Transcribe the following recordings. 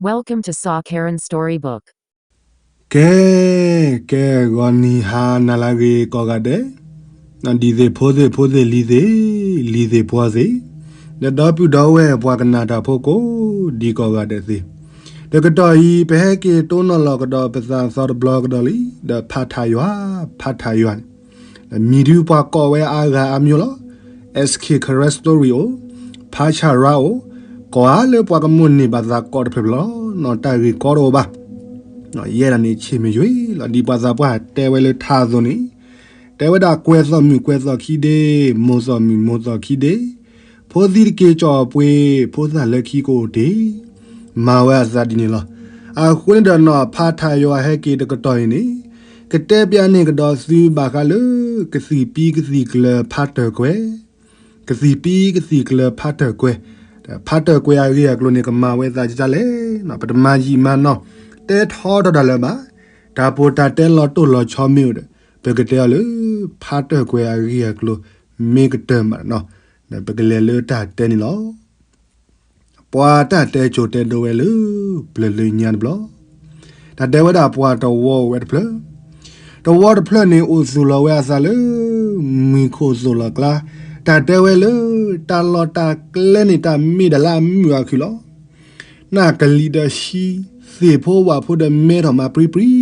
Welcome to Sa Karen Storybook. ကဲ, ကဲ ဂီၤနံၤဟါနၤလၢအဂ့ၤကိးဂၤဒဲး, ဒ်သ့ၣ်ဖိသ့ၣ်ဖိသ့ၣ်လံၤသ့ၣ်, လံၤသ့ၣ်ပှီၢ်သ့ၣ်, ဒီးဒီပုၢ်ဒီဝဲၢ်ပှၤကနၣ်တၢ်ဖိကိးဒံကိးဂၤဒဲးသ့ၣ်, တကတီၢ်အံၤ ပဟဲက့ၤတိၢ်နီၣ်လီၤကဒီးပသးသီတဘျီကဒီးလံ, ဒီးဖးထးယွၤ, ဖးထးယွၤန့ၣ် မံၤဒုးပှၤကိးဝဲအါဂၤအါမံၤလီၤ. အ့ၣ်စခ့ၣ် Karen Story အိၣ်, ဖးဆၣ်ရါအိၣ်, ကိးအါလၢပှၤကမိၣ်န့ၢ်ဘၣ်သးကိးတဖျၢၣ်ဖျၢၣ်လီၤ. နီၢ်တၢ်ဂ့ၢ်ကီတအိၣ်ဘၣ်. ယဲဒၣ်န့ၣ်ဆ့ၣ်မ့ၢ်ယွ့လီၤ. ဒ်ပှၤသးပှၢ်တဲဝဲလၢထါအသိးန့ၣ်, တဲဝဲဒၣ်ကွဲၤသီၣ်မုၣ်ကွဲၤသီၣ်ခံဒ့, မိၢ်သီၣ်မုၣ်မိၢ်သီၣ်ခံဒ့, ဖိသံတက့ၤကၠီၣ်ပှ့ၤ, ဖိသၣ်လၢခံကအိၣ်တ့ၢ်, မၤဝဲအသးဒ်န့ၣ်လီၤ. အဃိန့ၣ်ဒီးနီၢ်ဖးထးယွၤဟဲက့ၤတကတီၢ်အံၤန့ၣ်, ကတဲပျးန့ၢ်ကဒီးသုဘၣ်ဃးလၢ ကသံၣ်ပံကသံၣ်ကျၢၤဖးတၢၢ်ကွဲၤ, ကသံၣ်ပံကသံၣ်ကျၢၤဖးတၢၢ်ကွဲၤ, ဖးတၢၢ်ကွဲၤအဂ့ၢ်အကျိၤန့ၣ် ကမၤဝဲသးကကလဲၣ်, ပတမၤယံာ်မၤနီၢ်, တဲထီထီၣ်တၢ်လၢၤဘၣ်. တၢ်ပီးတၢ်တဲလီၤတိၢ်လီၤဆီမ့ၢ်အိၣ်ဒီး, ပကတဲအီၤလၢ ဖးတၢၢ်ကွဲၤအဂ့ၢ်အကျိၤ မ့ၢ်ကတၢၢ်မးနီၢ်, ပကလဲၤလၢတၢ်တဲန့ၣ်လီၤ. ပှၤတၢ်တဲကိၤတဲဒိဝဲလၢ ပျၢၤလၢညါတဘျီ, တၢ်တဲဝဲဒၣ်ပှၤတဝီအိၣ်ဝဲတဖျၢၣ်, တဝီတဖျၢၣ်န့ၣ်အိၣ်သူၣ်လီၤဝဲအသးလၢ မုၢ်ခိၣ်သိၣ်လီၤကျါ, တၢ်တဲဝဲလၢ တၢ်လီၢ်တၢ်ကျဲန့ၣ် တၢ်မ့ၢ်ဒၣ်လၢအမုာ်အခုၣ်လီၤ. နၢ်ကလံၤဒီးဆှံ, သ့ၣ်ဖိဝၣ်ဖိဒီးမဲထီၣ်မးပြံပြံ,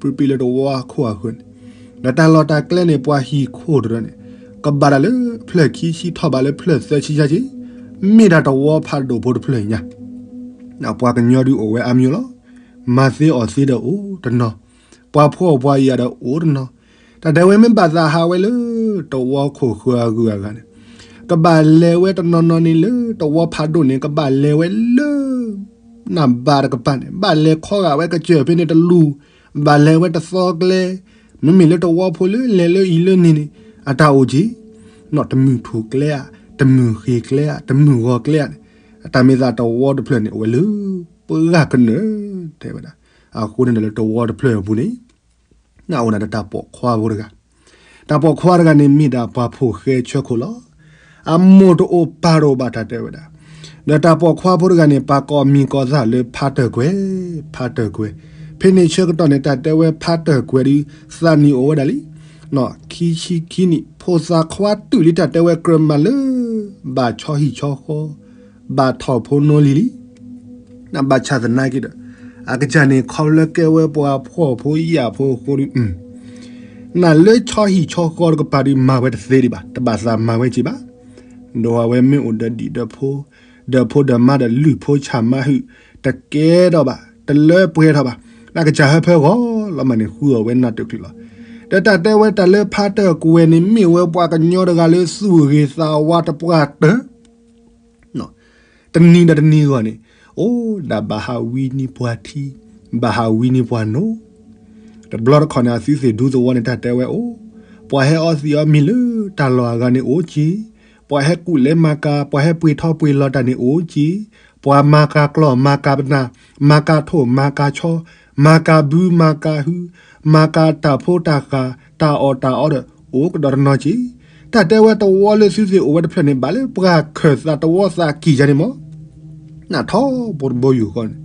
ပြံပြံလၢတဝီခိၣ်အဃၢၤန့ၣ်, ဒီးတၢ်လီၢ်တၢ်ကျဲန့ၣ် ပှၤဟံၣ်ခိၣ်တရၢန့ၣ်, ကဘၣ်ဒၣ်လၢဖျၢၣ်ခံဆံထီၣ်ဘးလၢဖျၢၣ်သၢဆံယါက့, မ့ၢ်ဒၣ်တဝီဖးဒိၣ်ဖိတဖျၢၣ်ညါ, ပှၤကညီဒုးအိၣ်ဝဲအါမံၤလီၤ. မၤသ့အီၣ်သ့ဒီးအိၣ်တနီၤ, ပှၤဖှီၣ်ပှၤယာ်ဒီးအိၣ်တနီၤ, တၢ်တဲဝဲမ့ၢ်ဘၣ်သးဟးဝဲလၢ တဝီခိၣ်ဃၢၤအဂုၤအဂၤန့ၣ်, ကဘၣ်လဲၤဝဲတနီၤနီၤန့ၣ်လၢ တဝီဖးဒိၣ်န့ၣ် ကဘၣ်လဲၤဝဲလၢ နၢ်ဘါတကပၤန့ၣ် ဘၣ်လဲၤခီဂာ်ဝဲကစၢၢ်ဖဲန့ၣ်တလူၤ, ဘၣ်လဲၤဝဲတသီကျဲ, မ့မ့ၢ်လၢတဝီဖိလၢလဲၤလၢအံၤလၢန့ၣ်န့ၣ် အတၢ်အိၣ်က့ၤ, နီၢ်တမုၢ်ထူၣ်ကျဲဧါ, တမုၢ်ဃ့ၢ်ကျဲဧါ, တမုၢ်ဂီၤကျဲဧါန့ၣ်, အတၢ်မ့ၢ်သးတဝီတဖျၢၣ်န့ၣ် အိၣ်ဝဲလၢ ပှၤဂၤကနၢၤ, တဲဝဲဒၣ်, အဃိန့ၣ်ဒီးလၢတဝီတဖျၢၣ်အပူၤန့ၣ် နအိၣ်ဒၣ်ဒီးတၢ်ပိာ်ခွါဖိတဂၤ, တၢ်ပိာ်ခွါတဂၤန့ၣ်မ့ၢ်ဒၣ်ပှၤဖိၣ်ဃဲဆၢခိၣ်လီၤ. အမိၢ်တအိၣ်ပၢ်တအိၣ်ဘၣ်တၢ်တဲဝဲဒၣ်, ဒီးတၢ်ပိာ်ခွါဖိတဂၤန့ၣ် ပှၤကိးမံၤကိးသၣ်လၢဖးတၢၢ်ကွဲၤ, ဖးတၢၢ်ကွဲၤ, ဖဲန့ၣ်ဆၢကတီၢ်န့ၣ် တၢ်တဲဝဲဖးတၢၢ်ကွဲၤဒီး သးနံၣ်အိၣ်ဝဲဒၣ်လံ, နီၢ်ခံဆံခံနံၣ် ဖိသၣ်ခွါတုၤလံတၢ်တဲဝဲကြၢးမၤလၢ ဘၣ်ဆီဟံၣ်ဆီဃီ, ဘၣ်ထီၣ်ဖိနီလံၤလံ နဘၣ်ဆၣ်သနာ်က့ဒီး, အကစၢ်န့ၣ် ခီဖျိလၢကဲဝဲပှၤဖှီၣ်ဖိယာ်ဖိအဃိဒီး, နလၢဆီဟံၣ်ဆီဃီတကပၤဒီး မၤဝဲတသ့ဒံးဘၣ်, တဘၣ်သးမၤဝဲက့ၤဘၣ်. ဒီးအဝဲမ့ၢ်အိၣ်ဒီးဒံၣ်ဒီးဖိ, ဒီးဖိဒီးမါဒီးလုၢ်ဖိဆၣ်မါဟုၣ်, တကဲထီၣ်ဘၣ်, တလၢပှဲၤထီၣ်ဘၣ်, နကစၢ်ဟၢဖၢဂီၤလီၤမးန့ၣ် ဃုအီၣ်ဝဲနၢ်တချုးလီၤ. ဒီးတၢ်တဲဝဲတၢ်လၢဖးတၢၢ်ကွဲၤန့ၣ် မ့ၢ်ဝဲပှၤကညီတဂၤလၢသူၣ်ဂ့ၤသးဝါတပှၢ်တၢၢ် တနံၤဒီးတနံၤဂီၢ်န့ၣ်, အိၣ်ဒၣ်ဘၣ်ဟးဝံနံၤပှၤထံ, ဘၣ်ဟးဝံနံၤပှၤနိ, တဘျီတခီၣ်န့ၣ် အသုသ့ၣ်ဒူသဝီန့ၣ် တၢ်တဲဝဲအိၣ်, ပှၤဟဲအီသံးအီမံၤလၢတၢ်လီၢ်အဂၤန့ၣ်အိၣ်က့ၤ, ပှၤဟဲကူၣ်လဲၤမၤကၤ, ပှၤဟဲပှ့ၤထီၣ်ပှ့ၤလီၤတၢ်န့ၣ်အိၣ်က့ၤ, ပှၤမၤကၤကျီၢ်မၤကၤပနၢ်, မၤကၤထိၣ်မၤကၤဆီ, မၤကၤဘုမၤကၤဟု, မၤကၤတၢ်ဖိတၢ်ဃၢ်, တၢ်အီၣ်တၢ်အီဒီး အိၣ်ကဒီးတနီၤက့ၤ, တၢ်တဲဝဲတဝီလၢသုသ့ၣ်အိၣ်ဝဲတဖျၢၣ်န့ၣ် ဘၣ်လၢပှၤခၢၣ်သးတဝီသးကံၢ်ယါန့ၣ်မး, နထီဘိတဘိယူၢ်ဃီန့ၣ်,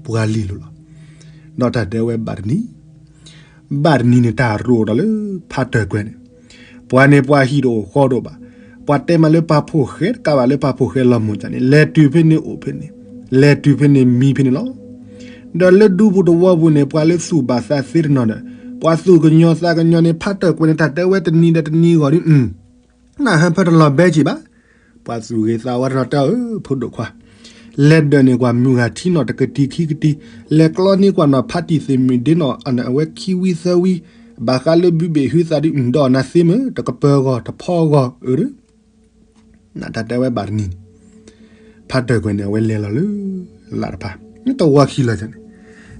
ပှၤလံၤလိၤလီၤ. ဒီးတၢ်တဲဝဲဘၣ်တနံၤ, ဘၣ်တနံၤန့ၣ် တၢ်ရိၣ်ဒီးလၢဖးတၢၢ်ကွဲၤန့ၣ်, ပှၤန့ၣ်ပှၤဟံၣ်တအိၣ်ဃီတအိၣ်ဘၣ်, ပှၤတဲမးလၢပှၤဖိၣ်ဃဲတကးဘၣ်လၢပှၤဖိၣ်ဃဲလီၤမိၢ်ကၢ်န့ၣ် လဲၤတုၤဖဲန့ၣ်အိၣ်ဖဲန့ၣ်, လဲၤတုၤဖဲန့ၣ်မံဖဲန့ၣ်လီၤ. ဒီးလၢဒူပူၤတဝီပူၤန့ၣ် ပှၤလၢသူၣ်ဘၣ်သးသ့တနီၤဒီး, ပှၤသူၣ်ကညီၤသးကညီၤန့ၣ် ဖးတၢၢ်ကွဲၤန့ၣ် တၢ်တဲဝဲတနံၤဒီးတနံၤဂီၢ်ဒီး နၢ်ဟၢဖၢတလီၤဘဲက့ၤဘၣ်, ပှၤသူၣ်ဂ့ၤသးဝါတနီၤတဲအီၤ ဖိဒိၣ်ခွါ, လဲၤဒၢးန့ၢ်ကွၢ်မုၢ်ဂၤထံနီၣ်တကတံၤခံကတံၤ, လဲၤကျီန့ၢ်ကွၢ်နီၣ်ဖးတံၢ်သ့ၣ်မုၢ်ဒ့နီၣ် အဝဲခံဝံသၢဝံ, ဘၣ်ဃးလၢဘုဘ့ၣ်ဟုသးဒီး ဒီးနၤသ့မ့ၢ်တကပၢၤဂီၢ်တဖီဂီၢ်ဧၢဒီး နတၢ်တဲဝဲဘၣ်တနံၤန့ၣ်, ဖးတၢၢ်ကွဲၤန့ၣ် အဝဲလဲၤလီၤလၢ လၢ်တဖၣ်, တဝီခံလီၤန့ၣ်,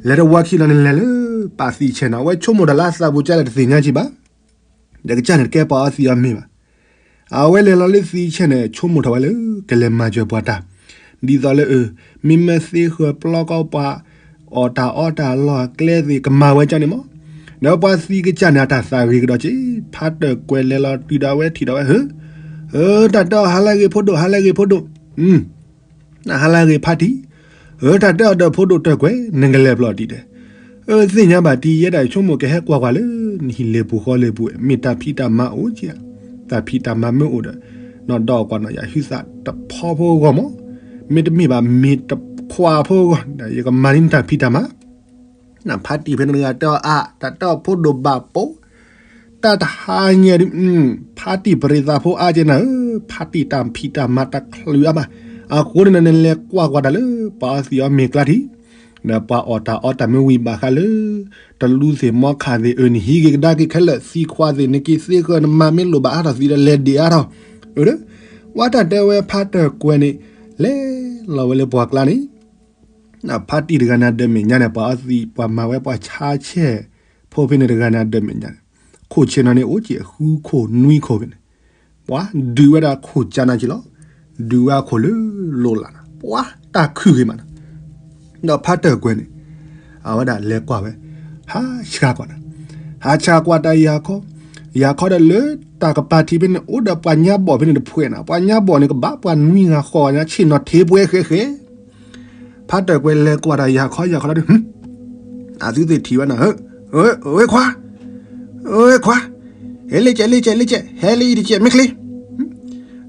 လဲၤတဝီခံလီၤန့ၣ် လဲၤလၢပာ်သံးဆဲးနီၤ အဝဲဆိကမိၣ်တၢ်လၢအသးပူၤကၢ်လဲၣ်တသ့ၣ်ညါက့ၤဘၣ်, ဒီးကစၢ်န့ၣ်တကဲပှၤအီသံးအီမံၤဘၣ်. အဝဲလဲၤလီၤလၢသံးဆဲးန့ၣ် ဆိကမိၣ်ထီၣ်ဝဲလၢ ကလဲၤမၤစၢၤပှၤတၢ်, ဒ်သိးလၢအ မ့မ့ၢ်သ့ဃၢၤပျီကီပှၤ အီၣ်တၢ်အီတၢ်လီၢ်ကျဲသ့ၣ် ကမၤဝဲကၢ်န့ၣ်မး, ဒီးပှၤသံးကစၢ်န့ၣ် အတၢ်သးဂ့ၤကဒီးက့ၤ, ဖးတၢၢ်ကွဲၤလဲၤလီၤတုၤဒီးဝဲထံၣ်ဒီးဝဲ ဧၢ, တၢ်တဲအီၤဟါလၢဂ့ၤဖိဒိၣ် ဟါလၢဂ့ၤဖိဒိၣ်, နဟါလၢဂ့ၤဖးတံၢ်, အၢ တၢ်တဲအီၤဒီးဖိဒိၣ်တၢ်ကွဲး နကလဲၤပျီၢ်တံၢ်ဒီး, အၢ သ့ၣ်ညါဘၣ်တံၢ် ယဲဒၣ်ဆိကမိၣ်ကဟဲကွၢ်ကွၢ်လၢ နဟံၣ်လ့ၣ်ပူၤဃီလ့ၣ်ပူၤ မ့ၢ်တၢ်ဖံးတၢ်မၤအိၣ်က့ဧါ, တၢ်ဖံးတၢ်မၤမ့ၢ်အိၣ်ဒီး, နီၢ်ဒီးကွၢ်နီၢ်ယၤဟုသးတဖီဖိအဂီၢ်မး, မ့တမ့ၢ်ဘၣ်မ့ၢ်တခွးဖိအဂီၢ် ယကမၤန့ၢ်နတၢ်ဖံးတၢ်မၤ နဖါတံၢ်ဖဲန့ၣ်တဂၤတဲအီၤအါ တၢ်တဲအီၤဖိဒိၣ်ဘၣ်ပိာ်, တၢ်တဟါညါဒုး, ဖါတံၢ်ပရံးသးဖိအါကဲနၤဧၢ, ဖါတံၢ်တၢ်ဖံးတၢ်မၤတချုးအါဘၣ်, အဃိန့ၣ်နလဲၤကွၢ်ကွၢ်တၢ်လၢ ပှၤအီသံးအီမ့ၤကျါထံး, ဒီးပှၤအီၣ်တၢ်အီတၢ်မ့ၢ်ဝံၤဘၣ်ဃးလၢ တလူသ့ၣ်မီခၣ်သ့ၣ်အၢ နဟံးက့ၤကဒါက့ၤခဲလၢာ် သံခွါသ့ၣ် နက့ၤသ့ဃၢၤ နမၤမ့ၢ်လိၣ်ဘၣ်အါထီၣ်သံဒီးလဲၤဒ့ၣ်အါထီၣ်, အၢ ဝဲတၢ်တဲဝဲဖါတၢၢ်ကွဲးန့ၣ် လဲၤလီၤဝဲလၢပှၤကျါန့ၣ် ဖါတံၢ်တဂၤန့ၣ်ဒၢးမဲာ်ညါန့ၣ် ပှၤအီသံး ပှၤမၤဝဲပှၤဆါဆဲၣ် ဖိဖဲန့ၣ်တဂၤန့ၣ်ဒၢးမဲာ်ညါန့ၣ်, ခိၣ်ဆ့ၣ်နီၤန့ၣ် အိၣ်က့ၤဃုခိၣ်နွံခိၣ်ဖဲန့ၣ်, ပှၤဒုးဝဲဒၣ်ခိၣ်ကၠါနၤက့ၤလီၤ, ဒုးဝဲအခိၣ်လၢလိၤလးနၤ ပှၤတၢ်ခုၣ်ဂ့ၤမးနၤ, ဒီးဖါတၢၢ်ကွဲးန့ၣ် အဝဲဒၣ်လဲၤကွၢ်ဝဲ, ဟးဆှးကွၢ်နၤ, ဟးဆှးကွၢ်တၢ်ယၤခီ, ယၤခီဒီးလၢတၢ်ကပၤထံးဖဲန့ၣ် အိၣ်ဒီးပှၤညါဘီၣ်ဖဲန့ၣ်တဖှဲးနၤ, ပှၤညါဘီၣ်န့ၣ်ကဘၣ်ပှၤနွံဂၤဃိးဂၤညါ ဆ့ၣ်နီၤထ့ပှဲၤဃဲဃဲ ဖါတၢၢ်ကွဲးလဲၤကွၢ်တၢ်ယၤခီယၤခီလီၤဒုး, အသုသ့ၣ်ထံၣ်ဝဲနၤ, ဝဲခွါ, ဝဲခွါ, ဟဲလ့ကဲးလ့ကဲးလ့ကဲး ဟဲလ့အံၤတကဲးမ့ၢ်ချ့,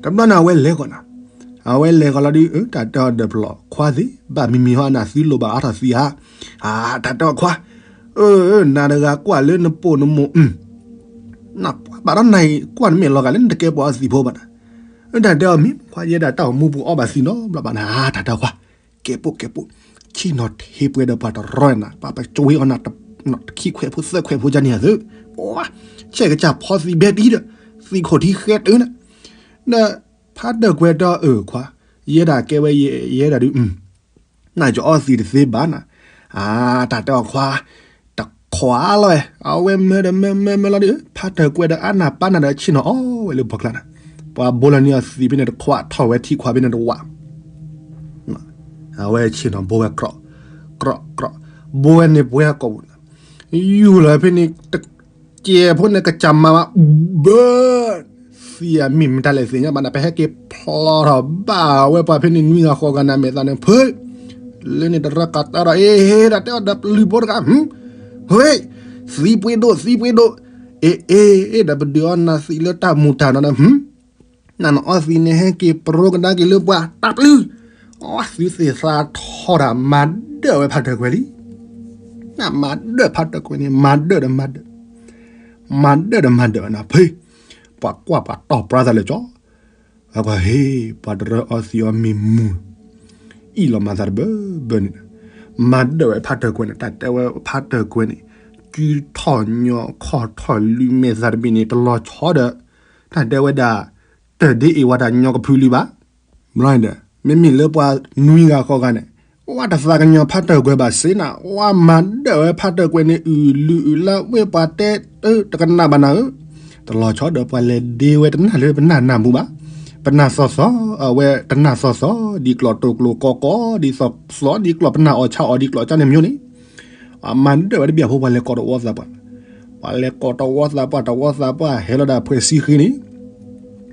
တဘျီန့ၣ်အဝဲလဲၤဃီၤနၤ, အဝဲလဲၤဃီၤလီၤဒုး တၢ်တဲအီၤဒီးပလီၢ်ခွါသ့ၣ် ဘၣ်မံၤမံၤဟီနၤသုလိၣ်ဘၣ်အါထီၣ်သံဧါ, တၢ်တဲအီၤခွါ, နၤတဂၤကွၢ်လၢနပိာ်နမိၢ် နပှၤဘၣ်ဒီးနၤအံၤ ကွၢ်နမ့ၢ်လီၤဂာ်လၢနတကဲပှၤအီသံးဖိဘၣ်နၤ, တၢ်တဲအီၤမ့ၢ်ခွါယဲဒၣ်တၢ်အိၣ်မူပူၤအီဘၣ်သံနီတဘျီဘၣ်နၤ, တၢ်တဲအီၤခွါ, ကဲပိာ်ကဲပိာ်, ဆ့ၣ်နီၤထ့ပှဲၤဒီးပှၤတရီနၤ ပှၤပကၠွ့အီၤနၤ, တခံခွဲးဖိသၢခွဲးဖိကန့ၣ်သု, ပှၤ, ဆဲးကစၢ်ဖီသံးဘဲတံၢ်ဒီး, သံးခိၣ်ထံဃဲတၢနၤ, ဒီးဖါတၢၢ်ကွဲးတဲအီၤအၢခွါ, ယဲဒၣ်ကဲဝဲယဲဒၣ်ဒုး နယအီသံးတသ့ဘၣ်နၤ, အါ တၢ်တဲအီၤခွါ, တခွးလီၤဝဲ အဝဲမၢဒီးမၢမၢမၢလီၤဒုး ဖါတၢၢ်ကွဲးဒီးအါနၢ်ပၢ်နၢ်ဒီးဆ့ၣ်နီၤအီဝဲလၢပှၤကျါနၤ, ပှၤဘိလီၤန့ၢ်အီၤသံးဖဲန့ၣ်တခွးထီၣ်ဝဲထံခွးဖဲန့ၣ်တဝး, အဝဲဆ့ၣ်နီၤဘိဝဲကြီ, ကြီ, ကြီ, ဘိဝဲန့ၣ်ပှဲၤအကိာ်ပူၤနၤ, ယူၢ်လီၤဖဲန့ၣ်တ ကဲးဖိန့ၣ်ကစၢ်မၤဘၣ်, ဘၢ, သံးအမ့ၢ်မတၤလဲၣ်သ့ၣ်ညါဘၣ်နၤ ပဟဲက့ၤဖျီထီၣ်ဘၣ်ဝဲပှၤဖဲန့ၣ်နွံဂၤဃိးဂၤနၤမဲာ်သးန့ၣ် ဖုး, လၢန့ၣ်တရၢကးတၢ်ဒီး အ့ၣ် တၢ်တဲအီၤဒီးပလုၢ်ဖိတဂၤ, ဟ့ၣ်, သံးပှ့ၤဒိၣ် သံးပှ့ၤဒိၣ်, အ့ၣ် အ့ၣ် အ့ၣ် ဒီးပဒုးအီနၤသံးလၢတၢ်မူၤတၢ်နီၤဒီး နနအီသံးန့ၣ်ဟဲက့ၤပရိကဒါက့ၤလၢပှၤ တၢ်ပလုၢ်, အီသုသ့ၣ်သးထီတၢ်မၤဒၢၣ်ဝဲဖါတၢၢ်ကွဲးလံ, နမၤဒၢၣ်ဖါတၢၢ်ကွဲးန့ၣ် မၤဒၢၣ်ဒီးမၤဒၢၣ်, မၤဒၢၣ်ဒီးမၤဒၢၣ်ဝဲနၤဖဲ, ပှၤကွၢ်ပှၤတီၢ်ပြါသးလၢကၠီ, အကွၢ်ဟ့ၣ် ပှၤတရၢအီသံးအီမ့ၢ်မူၤ, အံၣ်လီၤမၤသးတဘၢဘၢန့ၣ်, မၤဒၢၣ်ဝဲဖါတၢၢ်ကွဲးန့ၣ် တၢ်တဲဝဲဖါတၢၢ်ကွဲးန့ၣ်, ကုထီၣ်ညီခီၣ်ထီၣ်လွံၢ်မဲာ်သးတဘ့ၣ်န့ၣ် တလီၤဆီဒီး, တၢ်တဲဝဲဒၣ် တၢၢ်ဒ့အ့ၣ်ဝဲတၢ်ညီကဖုလံဘၣ်, ဘျီဒီး မ့မ့ၢ်လၢပှၤနွံဂၤဃိးဂၤန့ၣ်, ဝဲတသးကညီၤဖါတၢၢ်ကွဲးဘၣ်စ့နၤ, ဝဲမၤဒၢၣ်ဝဲဖါတၢၢ်ကွဲးန့ၣ် အုၣ်လုၣ်အုၣ်လၢဝဲပှၤတဲတၢ်တကနၣ်ဘၣ်နၤဧၢ, တလီၤဆီဒီးပှၤလဲၤဒ့ဝဲတနၢ်လၢပနၢ်နၢ်မူဘၣ်, ပနၢ်သီသီ, အဝဲတနၢ်သီသီ, ဒ်ကျိာ်တိာ်ကျိာ်ကီကီ, ဒ်သိးသီ, ဒ်ကျိာ်ပနၢ်အီၣ်ဆါအီၣ်ဒ်ကျိာ်ကၠါန့ၣ်မ့ၢ်န့ၣ် အမၤဒၢၣ်ဝဲတဘျီဖိပှၤလဲၤကိးတဝီသးပှၢ်, ပှၤလဲၤကိးတဝီသးပှၢ် တဝီသးပှၢ် ဟဲလီၤဒၣ်ဖှဲးဆံဃ့န့ၣ်,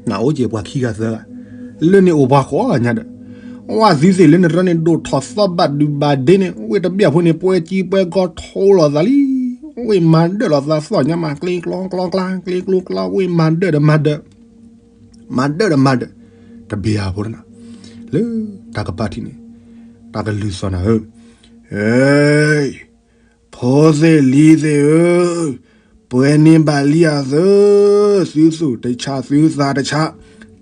နအိၣ်က့ၤပှၤခံဂၤသၢဂၤ, လၢန့ၣ်အိၣ်ပှၤဃိးဂၤညါဒီး, ဝဲသုသ့ၣ်လၢနရၢန့ၣ်ဒိၣ်ထီၣ်သီဘၣ်ဒုးဘၣ်ဒ့န့ၣ် ဝဲတဘျီဖိန့ၣ် ပှဲၤကံပှဲၤကီထိလိာ်သးလံ, ဝဲမၤဒၢၣ်လိာ်သးသီၣ်ညါမး ကျ့ကျီကျီကျါ ကျ့ကျီကျါ ဝဲမၤဒၢၣ်ဒီးမၤဒၢၣ် မၤဒၢၣ်ဒီးမၤဒၢၣ်, တဘ့ၣ်အဖိတနၤ, လၢတၢ်ကပၤထံးန့ၣ်, တၢ်ကလုၢ်သီၣ်နၤဧၢ, ဧၢ, ဖိသ့ၣ်လံၤသ့ၣ်ဧၢ, ပှဲၤန့ၢ်ဘၣ်လံအသၢ, သုသူၣ်တဆးသုသးတဆး,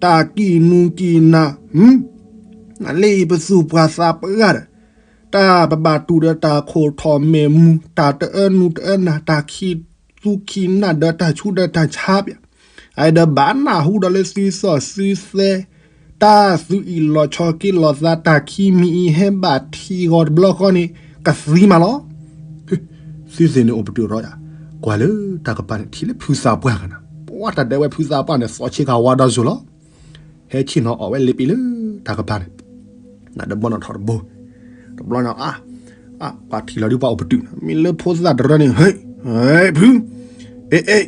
တၢ်ကံၣ်နူကံၣ်နၤ, လၢအံၤပသူၣ်ပှၢ်သးပှၢ်ဒီး, တၢ်ပဘၣ်တူၢ်ဒီးတၢ်ခိၣ်ထီၣ်မဲာ်မူ, တၢ်တအၢနူတအၢနၤ, တၢ်ခံသူခံနၢ်ဒီးတၢ်ဆူးဒီးတၢ်ဆါပၠး, အဒီးဘၣ်နၢ်ဟူဒီးလၢသုသီၣ်သုသဲ, တၢ်သုအံၣ်လီၤဆီက့ၤလီၤသး တၢ်ခံမံၤအံၤဟဲဘၣ်ထံဂီၤတဘျီဃီန့ၣ် ကသံမးလီၤ. သုသ့ၣ်န့ၣ်အိၣ်ပတုာ်ရီယၤ, ကွၢ်လၢတၢ်ကပၤန့ၣ် ထံၣ်လၢဖုသးပှၢ်ဂၤနၤ, ပှၤတၢ်ဒဲးဝဲဖုသးပှၢ်န့ၣ် သီဆ့ကၤဝါဒီစိၤလီၤ. ဟဲဆ့ၣ်နီၤအီၣ်ဝဲလ့ပံလၢတၢ်ကပၤန့ၣ်, နတဘီနီၣ်ထီၣ်တဘိ, တဘျီန့ၣ်, ပှၤထံၣ်လီၤဒုးပှၤအိၣ်ပတုာ်, မ့ၢ်လၢဖိသၣ်တရၢန့ၣ်, ဟဲ, ဟဲဖု, အ့ အ့,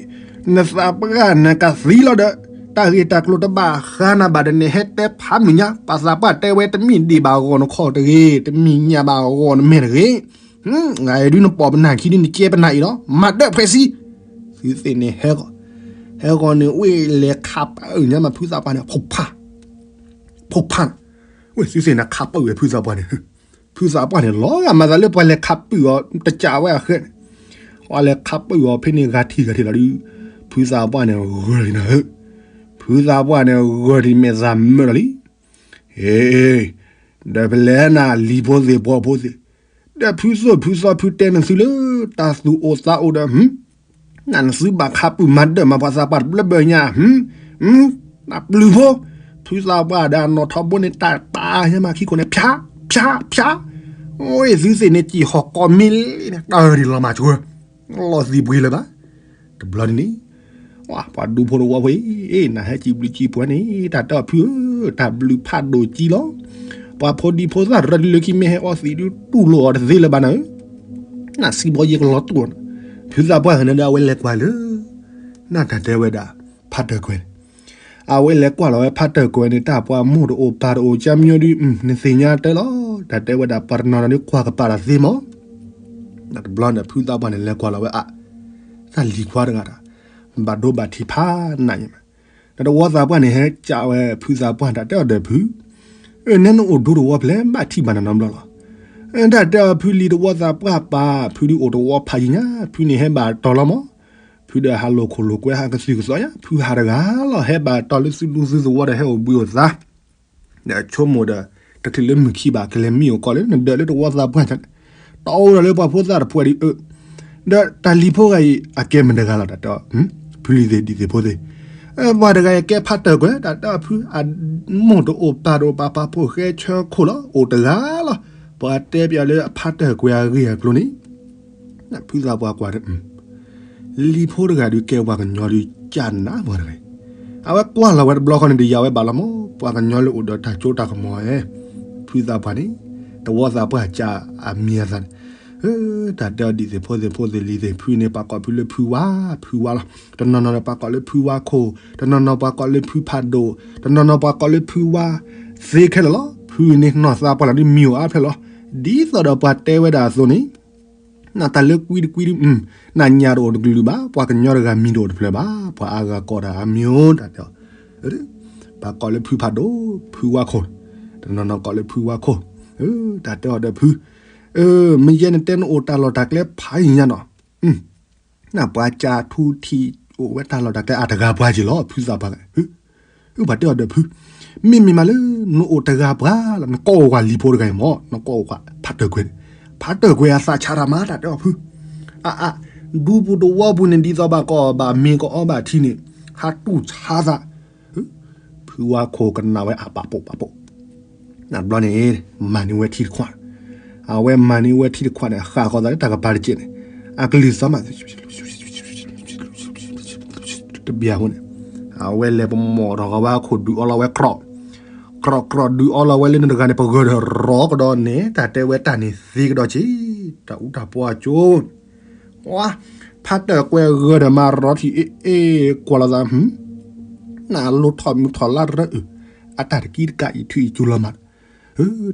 နသးပှၢ်နကသံလီၤဒီး တၢ်ဂ့ၢ်တၢ်ကျိၤတဘၣ်ဃးနၤဘၣ်ဒီး နဟဲတဲဖးမုာ်ညါ, ပှၤသးပှၢ်တဲဝဲတမ့ၢ်ဒံးဘၣ်ဂီၢ်နခီၣ်တဂ့ၤ, တမ့ၢ်ညၣ်ဘၣ်ဂီၢ်နမဲာ်တဂ့ၤ. ဂၤအံၤဒုနပိာ်ပနၢ်ခံဒုနကဲပနၢ်အံၤလီၤ, မၤဒၢးဖှဲးဆံ. သုသ့ၣ်န့ၣ်ဟဲဂီၤ, ဟဲဂီၤန့ၣ် ဝ့ၢ်လဲၤခးပၢၢ်ညါမး ဖုသးပှၢ်န့ၣ် ဖိဖး, ဖိဖး, ဝ့ၢ်သုသ့ၣ်န့ၣ်ခးပၢၢ်ဝဲဖုသးပှၢ်န့ၣ် ဖုသးပှၢ်န့ၣ် လီၤဂာ်မၤသးလၢပှၤလဲၤခးပၢၢ်အီၤ တကးဝဲအဃဲန့ၣ်, ပှၤလဲၤခးပၢၢ်အီၤဖဲန့ၣ် ဂၤထံၣ်ဂၤထံၣ်လီၤဒုး, ဖုသးပှၢ်န့ၣ် ဂၢၢ်လံနၤဧၢ, ဖုသးပှၢ်န့ၣ် ဂၢၢ်ထံၣ်မဲာ်သးမၢလီၤလံ. ဟ့, ဒီးပလဲၤနၤလံၤဖိသ့ၣ်ပှီၤဖိသ့ၣ်, ဒီးဖုသိၣ်ဖုသီဖုတဲနသုလၢ တၢ်သူၣ်အိၣ်သးအိၣ်ဒီး နသုဘၣ်ခးပၢၢ်မၤဒၢးမၤပှၤသးပှၢ်တဘျၢဘၢညါ, နပျုၤဖိ, ဖုသးပှၢ်ဒီးအနီၢ်ထီဘိန့ၣ် တၢ်ပာ်ညါမးခံခိၣ်န့ၣ် ဖၠး, ဖၠး, ဖၠး, အိၣ်သုသ့ၣ်န့ၣ် စံၣ်ဟီၣ်ကီးမ့ၢ်လံန့ၣ် တၢ်ဒ်လီၤမၤဆိ, လီၤသံးပှ့ၤလၢၤဘၣ်. တဘျီန့ၣ်န့ၣ် ပှၤဒူဖိတဝီဖိအံၤ နဟဲစံးဘျုးစံးပှဲၤန့ၣ် တၢ်တဲအီၤဖုဧၢ, တၢ်ဘျုးဖးဒိၣ်ကံလီၤ. ပှၤဖိဒံဖိသၣ်ရၢလၢခံမ့ၢ်ဟဲအီသံးဒုးတူၢ်လိာ်အီၤတသ့လၢၤဘၣ်နၤဧၢ, နစံးဘီယ့ကလီၤတူၢ်အီၤ, ဖုသးပှၢ်ဟဲန့ၣ်ဒီး အဝဲလဲၤကွၢ်လၢ နတၢ်တဲဝဲဒၣ် ဖးတၢၢ်ကွဲၤန့ၣ်, အဝဲလဲၤကွၢ်လီၤဝဲဖးတၢၢ်ကွဲၤန့ၣ် တၢ်ပှၤမိၢ်တအိၣ်ပၢ်တအိၣ် ကၠၢမညီဒုး နသ့ၣ်ညါတၢ်လီၤ. တၢ်တဲဝဲဒၣ် ပှၤတနီၤနီၤဒုးကွၢ်ကပၤတၢ်သ့မး. တဘျီန့ၣ် ဖုသးပှၢ်န့ၣ် လဲၤကွၢ်လီၤဝဲအါ, တၢ်လံၤခွါတဂၤဒီး ဘၣ်ဒိဘၣ်ထံးဖးနးယဲမး, ဒီးတဝီသးပှၢ်န့ၣ် ဟဲကးဝဲဖုသးပှၢ် တၢ်တဲအီၤဒီးဖု, အၢ နဲနအိၣ်ဒူတဝီဖဲလဲၣ် ဘၣ်ထံၣ်ဘၣ်နၤနီတဘျီလီၤ. တၢ်တဲအီၤဖုလံၤတဝီသးပှၢ်ပၢ် ဖုဒုးအိၣ်တဝီဖးယံၤညါ ဖုန့ၣ်ဟဲဘၣ်တီၤလီၤမး. ဖုဒီးဟးလိာ်ခိၣ်လိာ်ကွဲ ဟးကသုၣ်ကသီညါ ဖုဟးတဂၤလီၤ ဟဲဘၣ်တီၤလၢသုဒူသုသဝီဒီး ဟဲအိၣ်ဘှံးအိၣ်သါ ဒီးဆိကမိၣ်ဒီး တချုးလၢမုၢ်ခံဘၣ် ကလဲၤမံအိၣ်ကီးလၢနဒၢးလၢတဝီသးပှၢ်န့ၣ်, တီၢ်အိၣ်ဒီးလၢပှၤဖိသၣ်တဖှဲးဒံးအၢ, ဒီးတၢ်လံၤဖိဂၤအံၤ အကဲမတၤတဂၤလီၤ တၢ်တဲအီၤ, ဖုလံၤသ့ၣ်ဒံးသ့ၣ်ဖိသ့ၣ်, ပှၤတဂၤအံၤကဲဖးတၢၢ်ကွဲၤ တၢ်တဲအီၤဖု အမိၢ်တအိၣ်ပၢ်တအိၣ် ပၢ်ပၢ်ဖိၣ်ဃဲဆၢခိၣ်လီၤ အိၣ်တဂၤလီၤ. ပှၤတဲပျးလၢအဖးတၢၢ်ကွဲၤအဂ့ၢ်အကျိၤန့ၣ် ဖုသးပှၢ်ကွၢ် လံၤဖိတဂၤဒုးကဲပှၤကညီဒုး ကၢ်နးပှၤတဂၤ, အဝဲကွၢ်လီၤဝဲတဘျီဃီန့ၣ် တယာ်ဝဲဘၣ်လီၤမး ပှၤကညီလၢအိၣ်ဒီးတၢ်ကၠိတၢ်ကမီၤဧဲ, ဖုသးပှၢ်န့ၣ် တဝီသးပှၢ်ကၢ်အမံၤအသးန့ၣ်, တၢ်တဲအီၤဒံးသ့ၣ်ဖိသ့ၣ်ဖိသ့ၣ်လံၤသ့ၣ် ဖုန့ၣ် ပှၤကိးဖုလၢဖုဝါ, ဖုဝါလီၤ. တနီၤနီၤဒီးပှၤကိးလၢဖုဝါခိၣ်, တနီၤနီၤပှၤကိးလၢဖုဖးဒိၣ်, တနီၤနီၤပှၤကိးလၢဖုဝါ, သ့ခဲလၢာ်လီၤ. ဖုန့ၣ်နီၢ်သးပှၢ်လီၤဒ်မံၤအိၣ်အါဖျဲၣ်လီၤ. ဒ်သိးဒီးပှၤတဲဝဲဒၣ်အသိးန့ၣ် နတၢ်လၢကွံတကွံဒုး, နညၣ်တအိၣ်တကလုာ်ဘၣ်, ပှၤကညီတဂၤမံၤတအိၣ်တဖျၢၣ်ဘၣ်, ပှၤအါဂၤကိးတၢ်အမံၤအိၣ် တၢ်တဲအီၤ, ပှၤကိးလၢဖုဖးဒိၣ်, ဖုဝါခိၣ်, တနီၤနီၤကိးလၢဖုဝါခိၣ်, တၢ်တဲအီၤဒီးဖု, မ့ၢ်ယဲနတဲနအိၣ်တၢ်လီၢ်တၢ်ကျဲဖးယံၤညါနီၤ, နပှၤကၢ်ထူထံးအိၣ်ဝဲတၢ်လီၢ်တၢ်ကျဲအါတဂၤပှၤက့ၤလီၤ ဖုသးပှၢ်, ပှၤတဲအီၤဒီးဖု, မ့မ့ၢ်မးလၢ နအိၣ်တဂၤပှၤလီၤ နကိးအိၣ်ကွၢ်လံၤဖိတဂၤအံၤမး နကိးအိၣ်ကွၢ်ဖးတၢၢ်ကွဲၤန့ၣ်, ဖးတၢၢ်ကွဲၤအသးဆးတၢ်မး တၢ်တဲအီၤဖု, အါအါ, ဒူပူၤတဝီပူၤန့ၣ် ဒ်သိးဘၣ်ကအီၣ်ဘၣ်မ့ၤကအီဘၣ်ထံန့ၣ်, ဟးတူၢ်ဆါသး, ဖုဝါခိၣ်ကနၣ်ဝဲအပာ်ပိာ်ပာ်ပိာ် တဘျီန့ၣ် မၤန့ၢ်ဝဲထံတခွး, အဝဲမၤန့ၢ်ဝဲထံတခွးန့ၣ် ဃၣ်ဃီၤသးလၢတၢ်ကပၤတကဲးန့ၣ်, အကလုၢ်သီမး တဘျီအဃိန့ၣ်, အဝဲလဲၤပမိၢ်ထီၣ်ဃီၤဝဲအခိၣ်ဒုးအီလီၤဝဲကြီ, ကြီကြီဒုးအီလီၤဝဲလၢနတဂၤန့ၣ် ပဂၢၢ်ဒီးရီကဒီးန့ၣ် တၢ်တဲဝဲတၢ်န့ၣ်သ့ကဒီးက့ၤ, တၢ်အူတၢ်ပီအကၠိ ဝါ, ဖးတၢၢ်ကွဲၤဂၢၢ်ဒီးမၤရီထံၣ်အ့ၣ်အ့ၣ်ကွၢ်လီၤသး, နလိၣ်ထီၣ်မုၢ်ထီၣ်လါရၢအုၣ်, အတၢ်တကံတကးအံၤထုအံၤကၠူလီၤမး,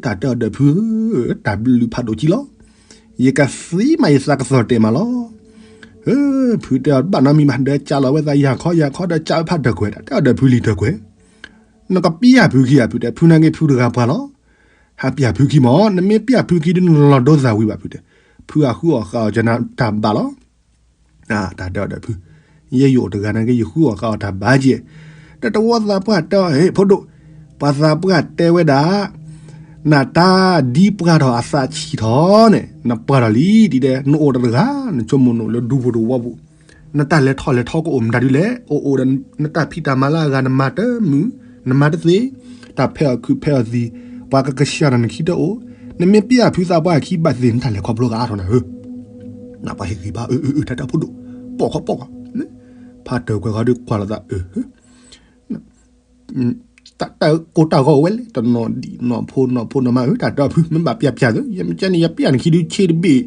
တၢ်တဲအီၤဒီးဖု, တၢ်ဘျုးဖးဒိၣ်ကံလီၤ, ယကသံမးယသးကသီၣ်တဲာ်မးလီၤ, ဖုတဲအီၤဘၣ်နီတမံၤဘၣ် ဒီးကးလီၤဝဲသးယၤခီယၤခီဒီးကးဝဲဖးတၢၢ်ကွဲၤ တၢ်တဲအီၤဒီးဖုလံၤတၢၢ်ကွဲၤ, နကပျၢ်ဖုခံဧါ ဖုတဲ ဖုနာ်က့ဖုတဂၤပှၤလီၤ, ဟးပျၢ်ဖုခံမး နမ့ၢ်ပျၢ်ဖုခံဒုးနလီၤဒိသးဝံၤဘၣ် ဖုတဲ, ဖုအဃုအီၣ်ဃာ်အီၣ်ကနၤတၢ်ဘၣ်လီၤ, တၢ်တဲအီၤဒီးဖု, ယဲယအိၣ်တဂၤနာ်က့ ယဃုအီၣ်ဃာ်အီၣ်တၢ်ဘၣ်က့ၤ, ဒီးတဝီသးပှၢ်တဲအီၤ ဟ့ၣ်ဖိဒိၣ်, ပှၤသးပှၢ်တဲဝဲဒၣ် နတၢ်ဒ်ပှၢ်ထီၣ်အသးဆံးထီၣ်န့ၣ် နပှၢ်ထီၣ်လံဒ်တဲ နအိၣ်တဂၤ နဆိကမိၣ်နအိၣ်လၢဒူဖိတဝီပူၤ, နတၢ်လဲၤထီၣ်လဲၤထီကအိၣ်မတၤဒ်လဲၣ် အိၣ်အိၣ်ဒီးနတၢ်ဖံးတၢ်မၤလၢအဂၤ နမၤတမုာ် နမၤတသ့, တၢ်ဖဲအီၣ်ခုးဖဲအီၣ်သံ, ပှၤကကဆှၢနၤနခံတအိၣ်, နမ့ၢ်ပျၢ်ဖုသးပှၢ်အခံဘၣ်သ့ၣ် နတၢ်လဲၤခီဖျိကအါထီၣ်နၤဧၢ, နပှၤဟ့ၣ်ဂံၢ်ဘါ အၢ အၢ တၢ်တဲဖိဒိၣ်, ပိာ်ခီပိာ်ခီ, ဖးတၢၢ်ကွဲၤဃီဒုးကွၢ်လိာ်သး အၢ တၢ်ကိၢ်တၢ်ဂီၤဝဲလဲၣ် တနီၤဒံးနီၤဖိနီၤဖိနီၤမး အၢ တၢ်တဲအီၤဖု မ့ၢ်ဘၣ်ပျၢ်ပျၢ်သ့ ယမ့ၢ်ကဲန့ၣ် ယပျၢ်နခံဒုးဆ့တဘ့ၣ်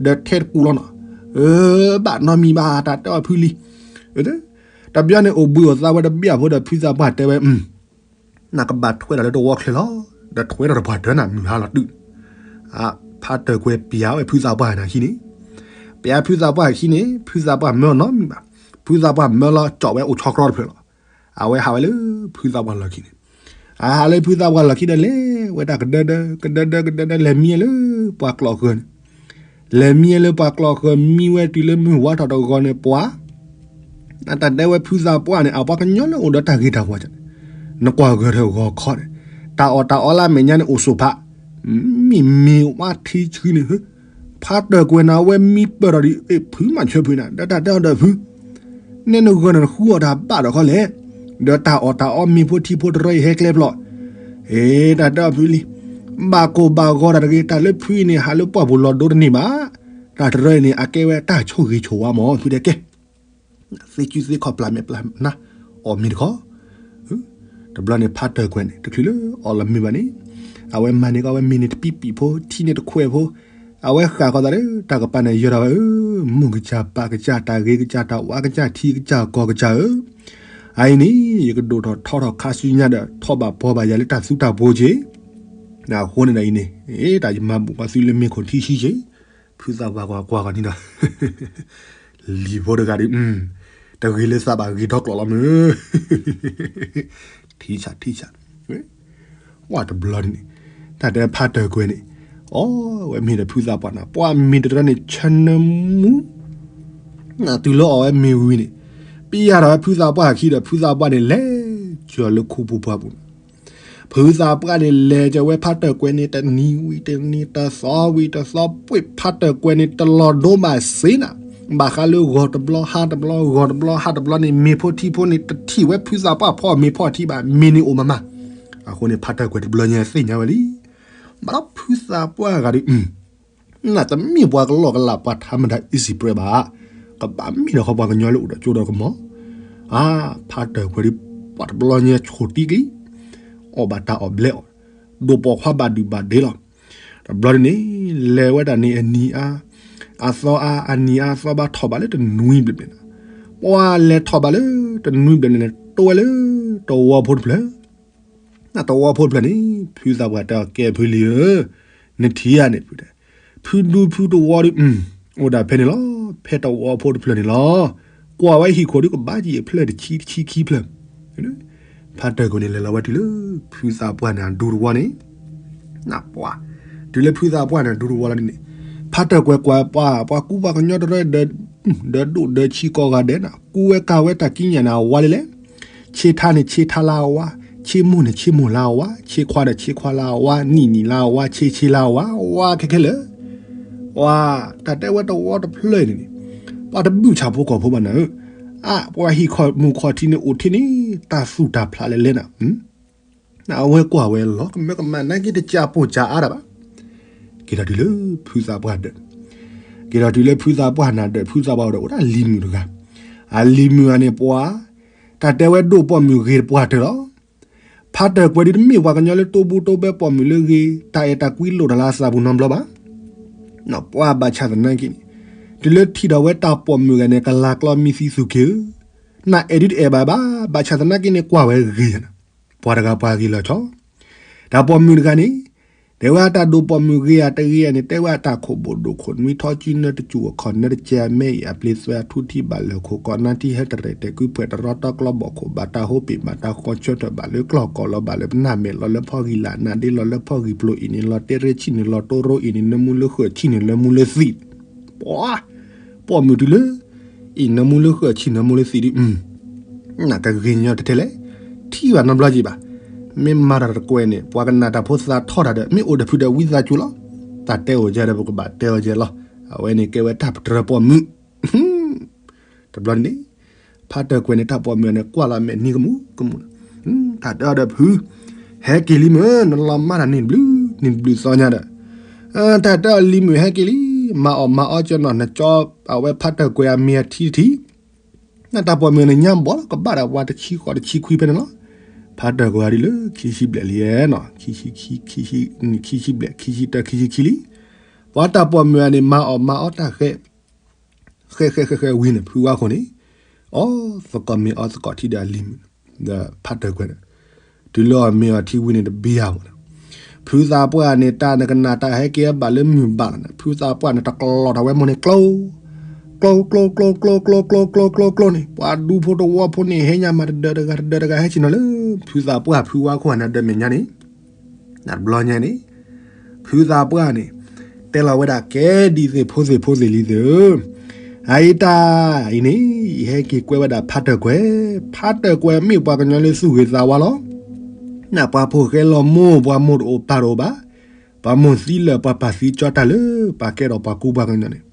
ဒီးထဲတကူလီၤနီၤ, အၢ ဘၣ်နီတမံၤဘၣ် တၢ်တဲအီၤဖုလံ, အၢ တဘျီန့ၣ်အိၣ်ဘှံးအိၣ်သါဝဲတဘျီအဖိဒီး ဖုသးပှၢ်တဲဝဲ, နကဘၣ်ထွဲဒီးလၢတဝီချၢလီၤ, ဒီးထွဲဒီးတပှၢ်တၢၢ်နၤ မုၢ်ဟါလီၤတုၤ, ဖါတၢၢ်ကွဲၤပျးဝဲဖုသးပှၢ်နၤခံန့ၣ်, ပျးဖုသးပှၢ်ခံန့ၣ် ဖုသးပှၢ်မၢအီၤနီတမံၤဘၣ်, ဖုသးပှၢ်မၢလီၤကၠီၣ်ဝဲအိၣ်ဆီတြီတဖျၢၣ်လီၤ. အဝဲဟးဝဲလၢဖုသးပှၢ်လီၢ်ခံန့ၣ်, အဟးလၢဖုသးပှၢ်လီၢ်ခံဒီး လဲၤဝဲတၢ်ကဒၢဒၢ ကဒၢဒၢကဒၢဒၢ လဲၤမံလၢပှၤကျီၢ်ဃၢၤန့ၣ်, လဲၤမံလၢပှၤကျီၢ်ဃၢၤ မံဝဲတုၤလၢမုၢ်ဝါထီၣ်တဂီၤန့ၣ် ပှၤ အတၢ်တဲဝဲဖုသးပှၢ်န့ၣ် အပှၤကညီလၢအိၣ်ဒီးတၢ်ဂ့ၤတၢ်ဝါန့ၣ်, နကွၢ်ဂၢၢ်ထၢၣ်ဂီၤခီန့ၣ်, တၢ်အီၣ်တၢ်အီလၢအမဲာ်ညါန့ၣ်အိၣ်ဆိးဖး, မ့ၢ်မ့ၢ်ဝါထံဆှံန့ၣ်, ဖါတၢၢ်ကွဲၤန့ၣ် အဝဲမံပၢၢ်ထီၣ်ဒံး ဖုမၤဆၢဖုန့ၣ် ဒီးတၢ်တဲအီၤဒီးဖု, နဲနဂၢၢ်န့ၣ်နဃုအီၣ်တၢ်ဘၣ်ဒီးခီလဲၣ်, ဒီးတၢ်အီၣ်တၢ်အီမ့ၤဖိထံဖိတရၢအံၤဟဲကျဲဖျီၣ်, အ့ တၢ်တဲအီၤဖုလံ, ဘၣ်ကိၢ်ဘၣ်ဂီၤတၢ်တဂ့ၤ, တၢ်လၢဖုအံၤန့ၣ် ဟးလၢပှၢ်ပူၤလီၤဒိတန့ၢ်ဘၣ်, တၢ်တရၢအံၤန့ၣ် အကဲဝဲတၢ်ဆိၣ်ဂ့ၤဆိၣ်ဝါမး ဖုတဲကဲ သ့ၣ်ကူသ့ၣ်ခီၣ်ပျၢ်မဲာ်ပျၢ်နါ, အီၣ်မ့ၤတခီ, တဘျီန့ၣ်ဖါတၢၢ်ကွဲၤန့ၣ် တချုးလၢအီၣ်လီၤမ့ၤဘၣ်န့ၣ်, အဝဲမၤန့ၢ်ကီးဝဲမ့ၤန့ၣ်တပံးပံးဖိ ထံန့ၣ်တခွဲးဖိ, အဝဲဃၣ်ဃီၤသးလၢတၢ်ကပၤန့ၣ် ယၢၤထီၣ်ဝဲဧၢ, မိၢ်ကစၢ်ပၢ်ကစၢ် တၢ်ဂ့ၤကစၢ် တၢ်ဝါကစၢ် ထံကစၢ်ကီၢ်ကစၢ်ဧၢ, အအံၤန့ၣ် ယကဒိၣ်ထီၣ်ထီထီၣ်ခါဆူညါဒီး ထီၣ်ဘၣ်ပှီၢ်ဘၣ်ယၤလၢတၢ်သူတၢ်ပှီၤက့ၤ, အဃိန့ၣ်ဒီးအံၤန့ၣ် တၢ်ယမၤဘူၣ်ပှၤသုလၢမ့ၢ်ခိၣ်ထံဆံက့ၤ, ဖုသးပှၢ်ကွၢ်ကွၢ်ဂီၤန့ၣ်ဒီး လံၤဖိတဂၤဒီး တဂ့ၤလၢသးဘၣ်ဂ့ၤထီၣ်ကျိးလီၤမုၢ်, ထံဆးထံဆး, ဝဲတဘျီန့ၣ်, တၢ်တဲဖါတၢၢ်ကွဲၤန့ၣ်, အီၣ်ဝဲမ့ၤဒီးဖုသးပှၢ်နၤ ပှၢ်မ့ၤတရၢန့ၣ် ဆၢနၢမူ နတုၤလၢအီၣ်ဝဲမ့ၤဝံၤန့ၣ်, ပျၢ်ထီၣ်ဝဲဖုသးပှၢ်အခံဒီး ဖုသးပှၢ်န့ၣ် လဲၤကၢၤလၢခူပူၤပှၢ်ပူၤန့ၣ်, ဖုသးပှၢ်န့ၣ် လဲၤကၢၤဝဲဖါတၢၢ်ကွဲၤန့ၣ် တနံၤဝံၤတနံၤ တသီဝံၤတသီ ပှ့ၤဖါတၢၢ်ကွဲၤန့ၣ် တလီၤဒိဘၣ်စ့နၤ, ဘၣ်ဃးလၢဂီၤတဘျီဟါတဘျီ ဂီၤတဘျီဟါတဘျီန့ၣ် မ့ၤဖိထံဖိန့ၣ် တထံၣ်ဝဲဖုသးပှၢ်ဖီအီၣ်မ့ၤဖီအီၣ်ထံဘၣ်, မ့ၤန့ၣ်အိၣ်မးမး, အဃိန့ၣ် ဖါတၢၢ်ကွဲၤတဘျီညါသ့ၣ်ညါဝဲလံ, ဘၣ်ဒီးဖုသးပှၢ်ဂၤဒီး နတမ့ၢ်ပှၤကလီကလး ပှၤထါမတၤ easy prey ဘၣ်, ကဘၣ်မ့ၢ်ဒီးဃီပှၤကညီလၢအိၣ်ဒီးကၠိဒီးကမီၤ, အါ ဖါတၢၢ်ကွဲၤဒီး ပှၤတဘျီညါဆိၣ်တံၢ်က့ၤ, အီၣ်ဘၣ်တၢ်အီၣ်ဘျဲအီၣ်, ဒိၣ်ပိာ်ခွါဘၣ်ဒုၣ်ဘၣ်ဒ့လီၤ, တဘျီန့ၣ်န့ၣ် လဲၤဝဲဒၣ်န့ၣ်အနံၤအါ, အသီအါ အနံၤအါသီဘၣ်ထီၣ်ဘၣ်လၢတနွံဘျဲၣ်ဘျဲၣ်နၤ, ပှၤလဲၤထီၣ်ဘၣ်လၢတနွံဘျဲၣ်ဘျဲၣ်န့ၣ် တိဝဲလၢတဝီဖိတဖျၢၣ် နတဝီဖိတဖျၢၣ်န့ၣ် ဖုသးပှၢ်တဲအီၤ ကဲဖုလံၤဧၢ, နထံၣ်ဧါန့ၣ် ဖုတဲ, ဖုဒူဖုတဝီဒီး အိၣ်ဒၣ်ဖဲန့ၣ်လီၤ, ဖဲတဝီဖိတဖျၢၣ်န့ၣ်လီၤ, ကွၢ်ဝဲဟံၣ်ခိၣ်ဒီးကဘၣ်ကံၣ်အဖျၢၣ်တဆံတဆံခံဖျၢၣ်, ဖါတၢၢ်ကွဲၤန့ၣ် လဲၤလီၤဝဲတုၤလၢ ဖုသးပှၢ်န့ၣ်အဒူတဝီန့ၣ် နပှၤ, တုၤလၢဖုသးပှၢ်န့ၣ် ဒူတဝီလီၤန့ၣ်, ဖါတၢၢ်ကွဲၤကွၢ်ပှၤ ပှၤကူပှၤကညီတရၢဒီး ဒီးဒိၣ်ဒီးဆံးကိးဂၤဒဲးနၤ ကူဝဲကၤဝဲတၢ်ကံးညာ်န့ၣ် အဝါလံလဲၣ်, ဆ့ထါန့ၣ်ဆ့ထါလၢအဝါ, ဆ့မိၢ်န့ၣ်ဆ့မိၢ်လၢအဝါ, ဆ့ခွါဒီးဆ့ခွါလၢအဝါ, နံၣ်နံၣ်လၢအဝါ, ဆ့ဆ့လၢအဝါ, ဝါခဲခဲလၢာ်, ဝါ, တၢ်တဲဝဲတဝီတဖျၢၣ်န့ၣ်န့ၣ်, ပှၤတဘုၣ်ဆၣ်ဖိကီၢ်ဖိဘၣ်နၤဧၢ, အါ ပှၤဟံၣ်ခိၣ်မူခိၣ်ထံန့ၣ်အိၣ်ထဲန့ၣ် တၢ်သူၣ်တၢ်ဖျးလဲၣ်လဲၣ်နၤ အဝဲကွၢ်ဝဲလီၤ ကမၢကမၣ် နာ်က့တကးပိာ်ကးအါတၢ်ဘၣ်. က့ၤထီၣ်တုၤလၢဖုသးပှၢ်ဒၢး, က့ၤထီၣ်တုၤလၢဖုသးပှၢ်နၤဒၢး ဖုသးပှၢ်အိၣ်ဒီးအိၣ်ဒၣ်လံၤမုၣ်တဂၤ, အလံၤမုၣ်ဂၤန့ၣ် ပှၤ, တၢ်တဲဝဲဒိၣ်ပိာ်မုၣ်ဂ့ၤတပှၢ်တၢၢ်လီၤ. ဖါတၢၢ်ကွဲၤဒုးတမ့ၢ်ပှၤကညီလၢတိဘိတိဘဲပိာ်မုၣ်လၢဂ့ၤ တၢ်အဲၣ်တၢ်ကွံလိၣ်တၢ်လၢအသးပူၤနီတဘျီဘၣ် ပှၤဘၣ်ဆၣ်သနာ်က့န့ၣ်, တုၤလၢထံၣ်ဒီးဝဲတၢ်ပိာ်မုၣ်ဂၤန့ၣ် ကလၤကျီမံသံသူၣ်က့ၤဧၢ, နအဲၣ်ဒုးတအဲၣ်ဘၣ်ဘၣ်, ဘၣ်ဆၣ်သနာ်က့န့ၣ် ကွၢ်ဝဲဂ့ၤယၤနၤ, ပှၤတဂၤပှၤဂ့ၤလီၤဆီ, တၢ်ပိာ်မုၣ်တဂၤန့ၣ်, တဲဝဲအတၢ်ဒိၣ်ပိာ်မုၣ်ဂ့ၤဧါတဂ့ၤဧါန့ၣ် တဲဝဲအတၢ်ခိၣ်ဘိၣ်ဒိၣ်ခိၣ်နွံထီကၠူနၢတစူၣ်အခီၣ်နၢတကဲအမဲအံၤအပျ့ၤသွဲအထူထံဘၣ်လၢၢ်ခိၣ်ကီးနါထံဟဲတရဲၣ် တဲာ်ကွံဖှဲးတရီတီကျီဘီၣ်ခိၣ် ဘၣ်တၢ်ဟိပ့ၤ ဘၣ်တၢ်ဃီဆၢထၢၣ် ဘၣ်လၢကျီၢ်ကီၢ်လီၤ ဘၣ်လၢပနၢ်မဲာ်လီၤ လၢဖီဂံၢ်လၢ်နၢ်ဒ့လီၤ လၢဖီဂံၢ်ပျိၤအံၤန့ၣ်လီၤ တဲရ့ဆံၣ်န့ၣ်လီၤ တိရိအံၤန့ၣ် နၢမူလၢဃၢၤဆံၣ်န့ၣ် နၢမူလၢသံး, ပှၤ, ပိာ်မုၣ်တုၤလၢ အံၤနၢမူလၢဃၢၤဆံၣ်နၢမူလၢသံးဒုး နကဂ့ၤညီတထဲလဲၣ်, ထံၣ်ဘၣ်နီတဘျီက့ၤဘၣ်, မ့ၢ်မၤတၢ်တကွဲးန့ၣ် ပှၤကနၣ်တၢ်ဖိသးထီၣ်တၢ်ဒီး မ့ၢ်အိၣ်ဒီးဖုဒီးဝံသးစူၤလီၤ, တၢ်တဲအိၣ်ကဲဒီးပကဘၣ်တဲအီၤကဲလီၤ, အဝဲန့ၣ်ကဲဝဲတၢ်ပတြၢၤပိာ်မုၣ် တဘျီန့ၣ်, ဖါတၢၢ်ကွဲးန့ၣ် တၢ်ပိာ်မုၣ်န့ၣ် ကွၢ်လီၤမဲာ်နံၤကမူၣ်ကမူၣ်လီၤ, တၢ်တဲအီၤဒီးဖု, ဟဲက့ၤလံမ့ၢ် နလီၤမၢ်တၢ်န့ၣ်တဘျုး န့ၣ်တဘျုးသီညါဒီး, တၢ်တဲအီၤလံမုၢ်ဟဲက့ၤလံ, မၤအီၣ်မၤအီကၢနီၤ နကၠီအဝဲဖါတၢၢ်ကွဲးအမ့ၢ်အထံတထံၣ်, နတၢ်ပိာ်မုၣ်န့ၣ်ညါဘီလီၤ ကဘၣ်ဒီးပှၤတဆံဃိးတဆံခွံဖဲန့ၣ်လီၤ, ဖါတၢၢ်ကွဲးဒ်လၢခံဆံဘျဲၣ်လံနီၤ, ခံဆံခံ, ခံဆံဘျဲၣ် ခံဆံတၢ ခံဆံခံလံ, ပှၤတၢ်ပိာ်မုၣ်န့ၣ် မၤအီၣ်မၤအီတၢ်ဃဲး ဃဲးဃဲးဃဲးဃဲးဝံၤန့ၣ် ဖုဝါခိၣ်န့ၣ်, အီၣ်သကိးမ့ၤအီၣ်သကိးထံဒီးအလံၤမုၣ်, ဒီးဖးတၢၢ်ကွဲၤဒီး, တုၤလၢအီၣ်မ့ၤအီထံဝံၤန့ၣ်တဘံယၤမး, ဖုသးပှၢ်န့ၣ် တၢ်နကနၣ်တၢ်ဟဲက့ၤအဘၣ်လၢမုၢ်ဘၣ်လီၤန့ၣ် ဖုသးပှၢ်န့ၣ် တကျီၤထီၣ်ဝဲမိၢ်န့ၣ် ကျိ ကျိ ကျိ ကျိ ကျိ ကျိ ကျိ ကျိ ကျိန့ၣ် ပှၤဒူဖိတဝီဖိန့ၣ် ဟဲညါမၤတဒၢတဂၤတဒၢတဂၤ ဟဲဆ့ၣ်နီၤလၢ ဖုသးပှၢ်ဖုဝါခိၣ်အနၢ်ဒၢမဲာ်ညါန့ၣ်, နတဘျီညါန့ၣ် ဖုသးပှၢ်န့ၣ် တဲလီၤဝဲဒၣ် ကဲဒ်သိးဖိသ့ၣ်ဖိသ့ၣ်လံသ့ၣ်ဧၢ, အအံၤတၢ်အံၤန့ၣ် ယဟဲက့ၤကွဲးဝဲဒၣ်ဖးတၢၢ်ကွဲၤ, ဖးတၢၢ်ကွဲၤမ့ၢ်ပှၤကညီလၢသူၣ်ဂ့ၤသးဝါလီၤ. နပှၤဖိၣ်ဃဲလီၤမိၢ် ပှၤမိၢ်တအိၣ်ပၢ်တအိၣ်ဘၣ်, ပှၤမိၢ်သံလၢာ် ပှၤပၢ်သံကၠီတၢ်လၢ ပှၤကဲထီၣ်ပှၤကူပှၤကညီန့ၣ်,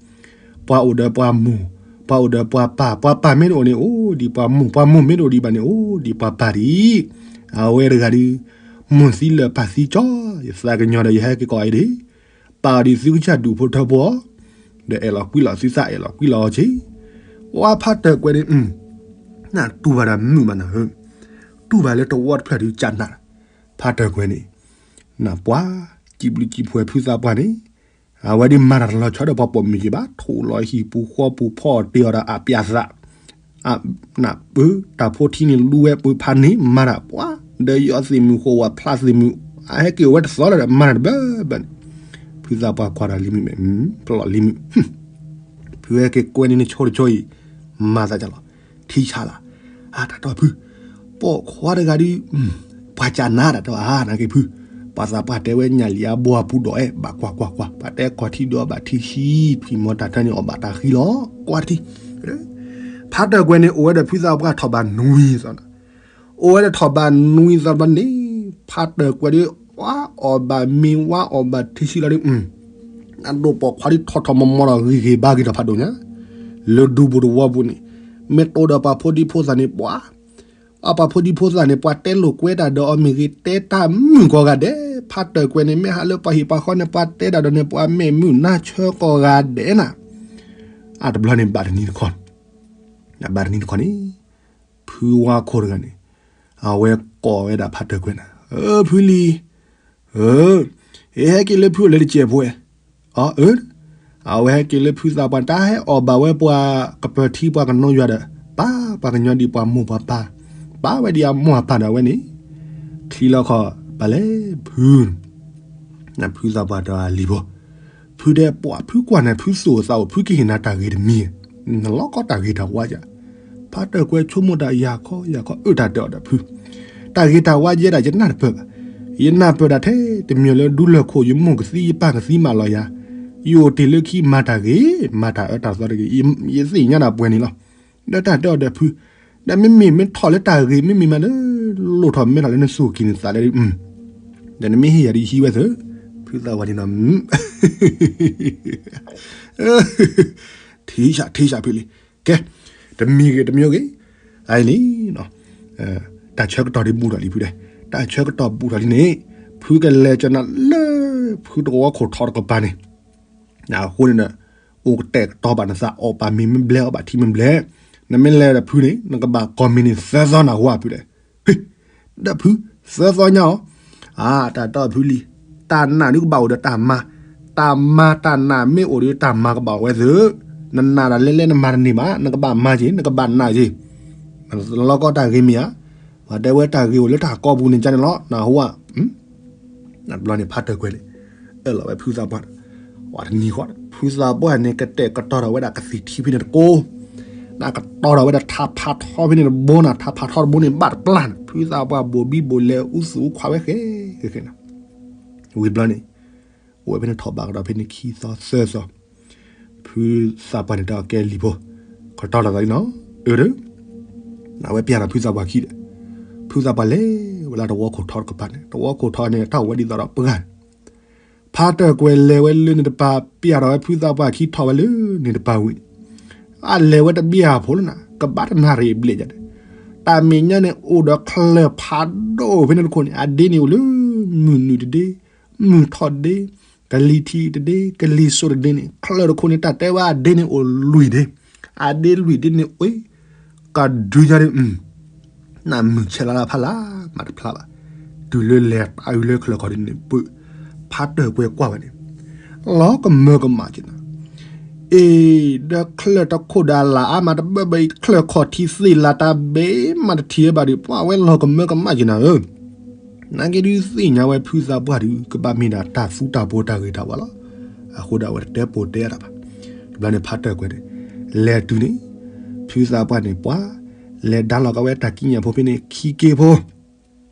ပှၤအိၣ်ဒီးပှၤမိၢ်, ပှၤအိၣ်ဒီးပှၤပၢ်, ပှၤပၢ်မ့ၢ်တအိၣ်န့ၣ်အိၣ်ဒံးပှၤမိၢ်, ပှၤမိၢ်မ့ၢ်တအိၣ်ဒံးဘၣ်န့ၣ်အိၣ်ဒံးပှၤပၢ်ဒံး, အဝဲတဂၤဒီး မိၢ်သံလၢာ်ပၢ်သံကၠီ, ယသးကညီၤဒီးယဟဲက့ၤကိးအံၤဒၣ်, ပာ်အီၤဒ်သုကစၢ်ဒူၣ်ဖိထၢဖိအီၤ, ဒီးအဲၣ်လီၤကွံလီၤသုသးအဲၣ်လီၤကွံလီၤအီၤက့ၤ, ပှၤဖးတၢၢ်ကွဲၤန့ၣ်, နတူၢ်ဘၣ်ဒီးမုာ်မးနဧၢ, တူၢ်ဘၣ်လၢတဝီတဖျၢၣ်ဒုးကနၣ်, ဖးတၢၢ်ကွဲၤန့ၣ်, နပှၤ, စံးဘျုးစံးဖှိၣ်ဖုသးပှၢ်န့ၣ်, အဝဲဒၣ်မၤတၢ်တလီၤဆီဒီးပှၤပိာ်မုၣ်က့ၤဘၣ်, ထိၣ်လီၤဟံၣ်ပူၤဃီပူၤဖီအီၣ်တ့ၢ်အီၤဒီးအပၠးသး နပၢတၢ်ဖိထံန့ၣ်လူဝဲပၢဖးန့ၣ်မၤတၢ်ပှၤ, ဒီးယီၤသ့ၣ်မုၣ်ဃိဝဲဖျါသ့ၣ်မုၣ်, အဟဲက့ၤအိၣ်ဝဲတသီလၢၤဒီးမၤတၢ်တဘၣ်ဘၣ်န့ၣ်, ဖုသးပှၢ်ကွၢ်ဒီးလံၤမုၣ်မဲာ်, ပလီၢ်လံၤမုၣ်, ဖုဟဲက့ၤကွဲန့ၣ်နဆိတဆိအံၤ, မၤသးဒ်လီၤ, ထံဆးလီၤ, အတၢ်တီၢ်ဖု, ပိာ်ခွါတဂၤဒုး, ပှၤကနၣ်တၢ်တီၢ်အါနာ်က့ၤဖု, ပှၤသးပှၢ်တဲဝဲညၣ်လံၤအဘိအပူၤဒီးအဲၣ်ဘၣ်ကွၢ်ကွၢ်ကွၢ်, ပှၤတဲခီၣ်ထံဒုးအီၣ်ဘၣ်ထံဆံ, ထွံၣ်မီၤတၢ်ထၢန့ၣ်အီၣ်ဘၣ်တၢ်ဃံလီၤ, ကွၢ်တထံ, ဖးတၢၢ်ကွဲၤန့ၣ် အိၣ်ဝဲဒီးဖုသးပှၢ်ထီၣ်ဘးနွံသီ, အိၣ်ဝဲဒီးထီၣ်ဘးနွံသီဘျီန့ၣ်, ဖးတၢၢ်ကွဲၤဒုး, ဝါအီၣ်ဘၣ်မ့ၤဝါအီၣ်ဘၣ်ထံဆံလီၤဒုး, အဒိၣ်ပိာ်ခွါဒုးထီၣ်ထီၣ်မီၤမီၤဒီးဂ့ၤဂ့ၤဘါဂ့ၤထီၣ်ဖးဒိၣ်ညါ, လၢဒူပူၤတဝီပူၤန့ၣ်, မ့ၢ်တိဒီးပှၤဖိဒံဖိသၣ်န့ၣ်ပှၤ အပှၤဖိဒံဖိသၣ်န့ၣ် ပှၤတဲလိာ်ကွဲတၢ်ဒီးအီၤမ့ၢ်ဂ့ၤ တဲတၢ်မုာ်ကိးဂၤဒဲး, ဖးတၢၢ်ကွဲၤန့ၣ် မ့ၢ်ဟးလၢပှၤဟံၣ်ပှၤဃီန့ၣ် ပှၤတဲတၢ်ဒီးန့ၣ် ပှၤမဲာ်မုာ်နါဆၢကိးဂၤဒဲးနၤ, အတဘျီန့ၣ်ဘၣ်တနံၤတခီ, ဘၣ်တနံၤတခီန့ၣ်, ဖုဝါခိၣ်တဂၤန့ၣ်, အဝဲကိးဝဲဒၣ်ဖးတၢၢ်ကွဲၤန့ၣ်, အၢ ဖုလံၤ, အၢ, ဟဲက့ၤလၢဖုအိၣ်လၢတစဲးဖိဝဲ, အၢ, အဝဲဟဲက့ၤလၢဖုသးပှၢ် တၢ်ဟဲအီၣ်ဘၣ်ဝဲပှၤကပၢၤထံပှၤကနိယွၤဒီး, ပၢ်ပှၤကညီဒ်ပှၤမိၢ်ပှၤပၢ်, ပၢ်ဝဲဒ်အမိၢ်အပၢ်ဒီးအဝဲန့ၣ်, ချံလီၤခီၣ်, ပၢ်လဲၣ်ဖု ဖုသးပှၢ်ဒီးအလံၤဖိ, ဖုတဲပှၤဖုကွၢ်န့ၣ် ဖုသူၣ်အိၣ်သးအိၣ် ဖုကဟ့ၣ်နၤတၢ်ဂ့ၤတမံၤ, နလီၤကီတၢ်ဂ့ၤတၢ်ဝါယၤ, ဖးတၢၢ်ကွဲၤဆိကမိၣ်တၢ်ယၤခီယၤခီ အၢတၢ်တဲအီၤဒီးဖု, တၢ်ဂ့ၤတၢ်ဝါယဲဒၣ်ယနၢ်တပၢၢ်ဘၣ်, ယနၢ်ပၢၢ်ဒၣ်ထဲတမံၤလၢဒူလၢၢ်ခိၣ် ယမိၢ်ကသံယပၢ်ကသံမးလီၤယၤ, ယအိၣ်တ့ၢ်လၢခံမၤတၢ်ဂ့ၤ, မၤတၢ်အၢတၢ်သီတဂ့ၤ, ယသ့ၣ်ညါဒၣ်ပှဲၤန့ၣ်လီၤ, ဒီးတၢ်တဲအီၤဒီးဖု, ဒီးမ့မ့ၢ်မ့ၢ်ထီၣ်လၢတၢ်ဂ့ၤ မ့မ့ၢ်မးလၢ လိၣ်ထီၣ်မဲထီၣ်လၢနသူၣ်ကံၤနသးလဲၣ်, ဒီးနမ့ၢ်ဟ့ၣ်ယၤဒီးယဟံးဝဲသၢ, ဖုသးပှၢ်န့ၣ်ဒီး ထံဆးထံဆးဖဲလံ, ကဲ, တမံၤဂ့ၤတမံၤဂ့ၤ, အအံၤန့ၣ်, တၢ်ဆၢကတီၢ်ဒ်ဘူးထီၣ်လံဖုဒဲး, တၢ်ဆၢကတီၢ်ဘူးထီၣ်လံန့ၣ်, ဖုကလဲၤကၠီနၤလၢ ဖုတဝီခိၣ်ထီတကပၤန့ၣ်, အဃိန့ၣ်ဒီး, အိၣ်ကတဲာ်ကတီၤဘၣ်နသး အီၣ်ဘၣ်မ့ၤမ့ၢ်ဘျဲ အီၣ်ဘၣ်ထံမ့ၢ်ဘျဲ, နမ့ၢ်လဲၤဒီးဖုန့ၣ် နကဘၣ်ကိးမံၤန့ၣ်သၢသီနၢ်ဟူဧါဖုဒဲး, ဒီးဖု, သၢသီညါအီၤ, အါ တၢ်တီၢ်ဖုလံ, တၢ်နာ်ဒုးကဘၣ်အိၣ်ဒီးတၢ်မၤ, တၢ်မၤတၢ်နာ်မ့ၢ်အိၣ်ဒီးတၢ်မၤကဘၣ်အိၣ်ဝဲသ့, နနာ်ဒၣ်လဲလဲနမၤတန့ၢ်ဘၣ် နကဘၣ်မၤက့ၤ နကဘၣ်နာ်က့ၤ, နလီၤကီတၢ်ဂ့ၤမ့ၢ်ဧါ, ပှၤတဲဝဲတၢ်ဂ့ၤအိၣ်လၢတၢ်ကိးပူၤန့ၣ် ကန့ၣ်လီၤ နၢ်ဟူဧါ တဘျီန့ၣ်ဖးတၢၢ်ကွဲၤန့ၣ်, အၢၣ်လီၤဝဲဖုသးပှၢ်, ဝဲတနံၤဃီ, ဖုသးပှၢ်န့ၣ် ကတဲာ်ကတီၤထီၣ်ဝဲဒၣ်ကသံၣ်ထံဖဲန့ၣ်တကိး, နကတီၤထီၣ်ဝဲဒၣ်ထးဖးထီဖဲန့ၣ်တဘိနၤ, ထးဖးထီတဘိန့ၣ် ဘၣ်တပျၢ်န့ၣ် ဖုသးပှၢ်ဘိၣ်ဘံဘိၣ်လဲၤအူသူၣ်အူခွါဝဲဃဲ, ဃဲဃဲနၤ, ဝံၤတဘျီန့ၣ်, အိၣ်ဝဲဖဲန့ၣ်ထီၣ်ဘးကဒီးဖဲန့ၣ်ခံသီသၢသီ ဖုသးပှၢ်န့ၣ်တဲအီၤကဲလံၤဖိ, ကတီၤထီၣ်သးလံနီၤ, အၢ ဒီး, အဝဲပျၢ်ဒီးဖုသးပှၢ်ခံဒီး, ဖုသးပှၢ်လဲၤဝဲလၢတဝီခိၣ်ထီတကပၤန့ၣ် တဝီခိၣ်ထီန့ၣ် တၢ်အိၣ်ဝဲဒ်သိးဒီးပှၢ်န့ၣ်, ဖးတၢၢ်ကွဲၤလဲၤဝဲလၢန့ၣ်တပၤ ပျၢ်ဒီးဝဲဖုသးပှၢ်ခံထီၣ်ဝဲလၢန့ၣ်တပၤဝံၤန့ၣ်, အလဲၤဝဲတဘျီဖိလၢနၤ ကဘၣ်တနၣ်ရံၣ်ဘျဲၣ်ယၤဒီး, တၢ်မဲာ်ညါန့ၣ်အိၣ်ဒီးချၢၣ်ဖးဒိၣ်ဖဲန့ၣ်တခိၣ်န့ၣ် အဒ့န့ၣ်အိၣ်လၢ မုၢ်နုာ်တဒ့ မုၢ်ထီၣ်တဒ့, ကလံၤထံးတဒ့ ကလံၤစိးတဒ့န့ၣ် ချၢၣ်တခိၣ်န့ၣ် တၢ်တဲဝဲအဒ့န့ၣ်အိၣ်လွံၢ်ဒ့, အဒ့လွံၢ်ဒ့န့ၣ်အိၣ်, ကဒုညါဒီး, နၢ်မုာ်ဆဲးလါလၢဖးလၢ် မၤတဖျါဘၣ်, တုၤလၢလဲၤတၢ်အုးလၢချၢၣ်ခီဒ်န့ၣ် ပၢၢ်, ဖးတၢၢ်ကွဲၤကွၢ်ဝဲန့ၣ်, လီၤကမၢကမၣ်က့ၤနၤ, အ့ ဒီးချၢၣ်တခိၣ်ဒီးအလၤအါမးတဘၢၣ်ဘၢၣ်အံၤ ချၢၣ်ခီၣ်ထံသ့ၣ်လၤတၢ်ဘ့မးတထံၣ်ဘၣ်ဒီး ပှၤဝဲလီၤကမၢကမၣ်က့ၤနၤဧၢ, နာ်က့ဒုးသ့ၣ်ညါဝဲဖုသးပှၢ်ဒုး ကဘၣ်မ့ၢ်ဒၣ်တၢ်သူတၢ်ပှီၤတၢ်ဂ့ၤတၢ်ဝါလီၤ. အဃိဒီးအဝဲတတဲပိာ်တဲအတၢ်ဘၣ်. တဘျီန့ၣ်ဖးတၢၢ်ကွဲၤန့ၣ် လဲၤတုၤန့ၣ် ဖုသးပှၢ်န့ၣ်ပှၤ လဲၤဒါလီၤကဝဲတၢ်ကံးညာ်ဖိဖဲန့ၣ် ခံက့ဖိ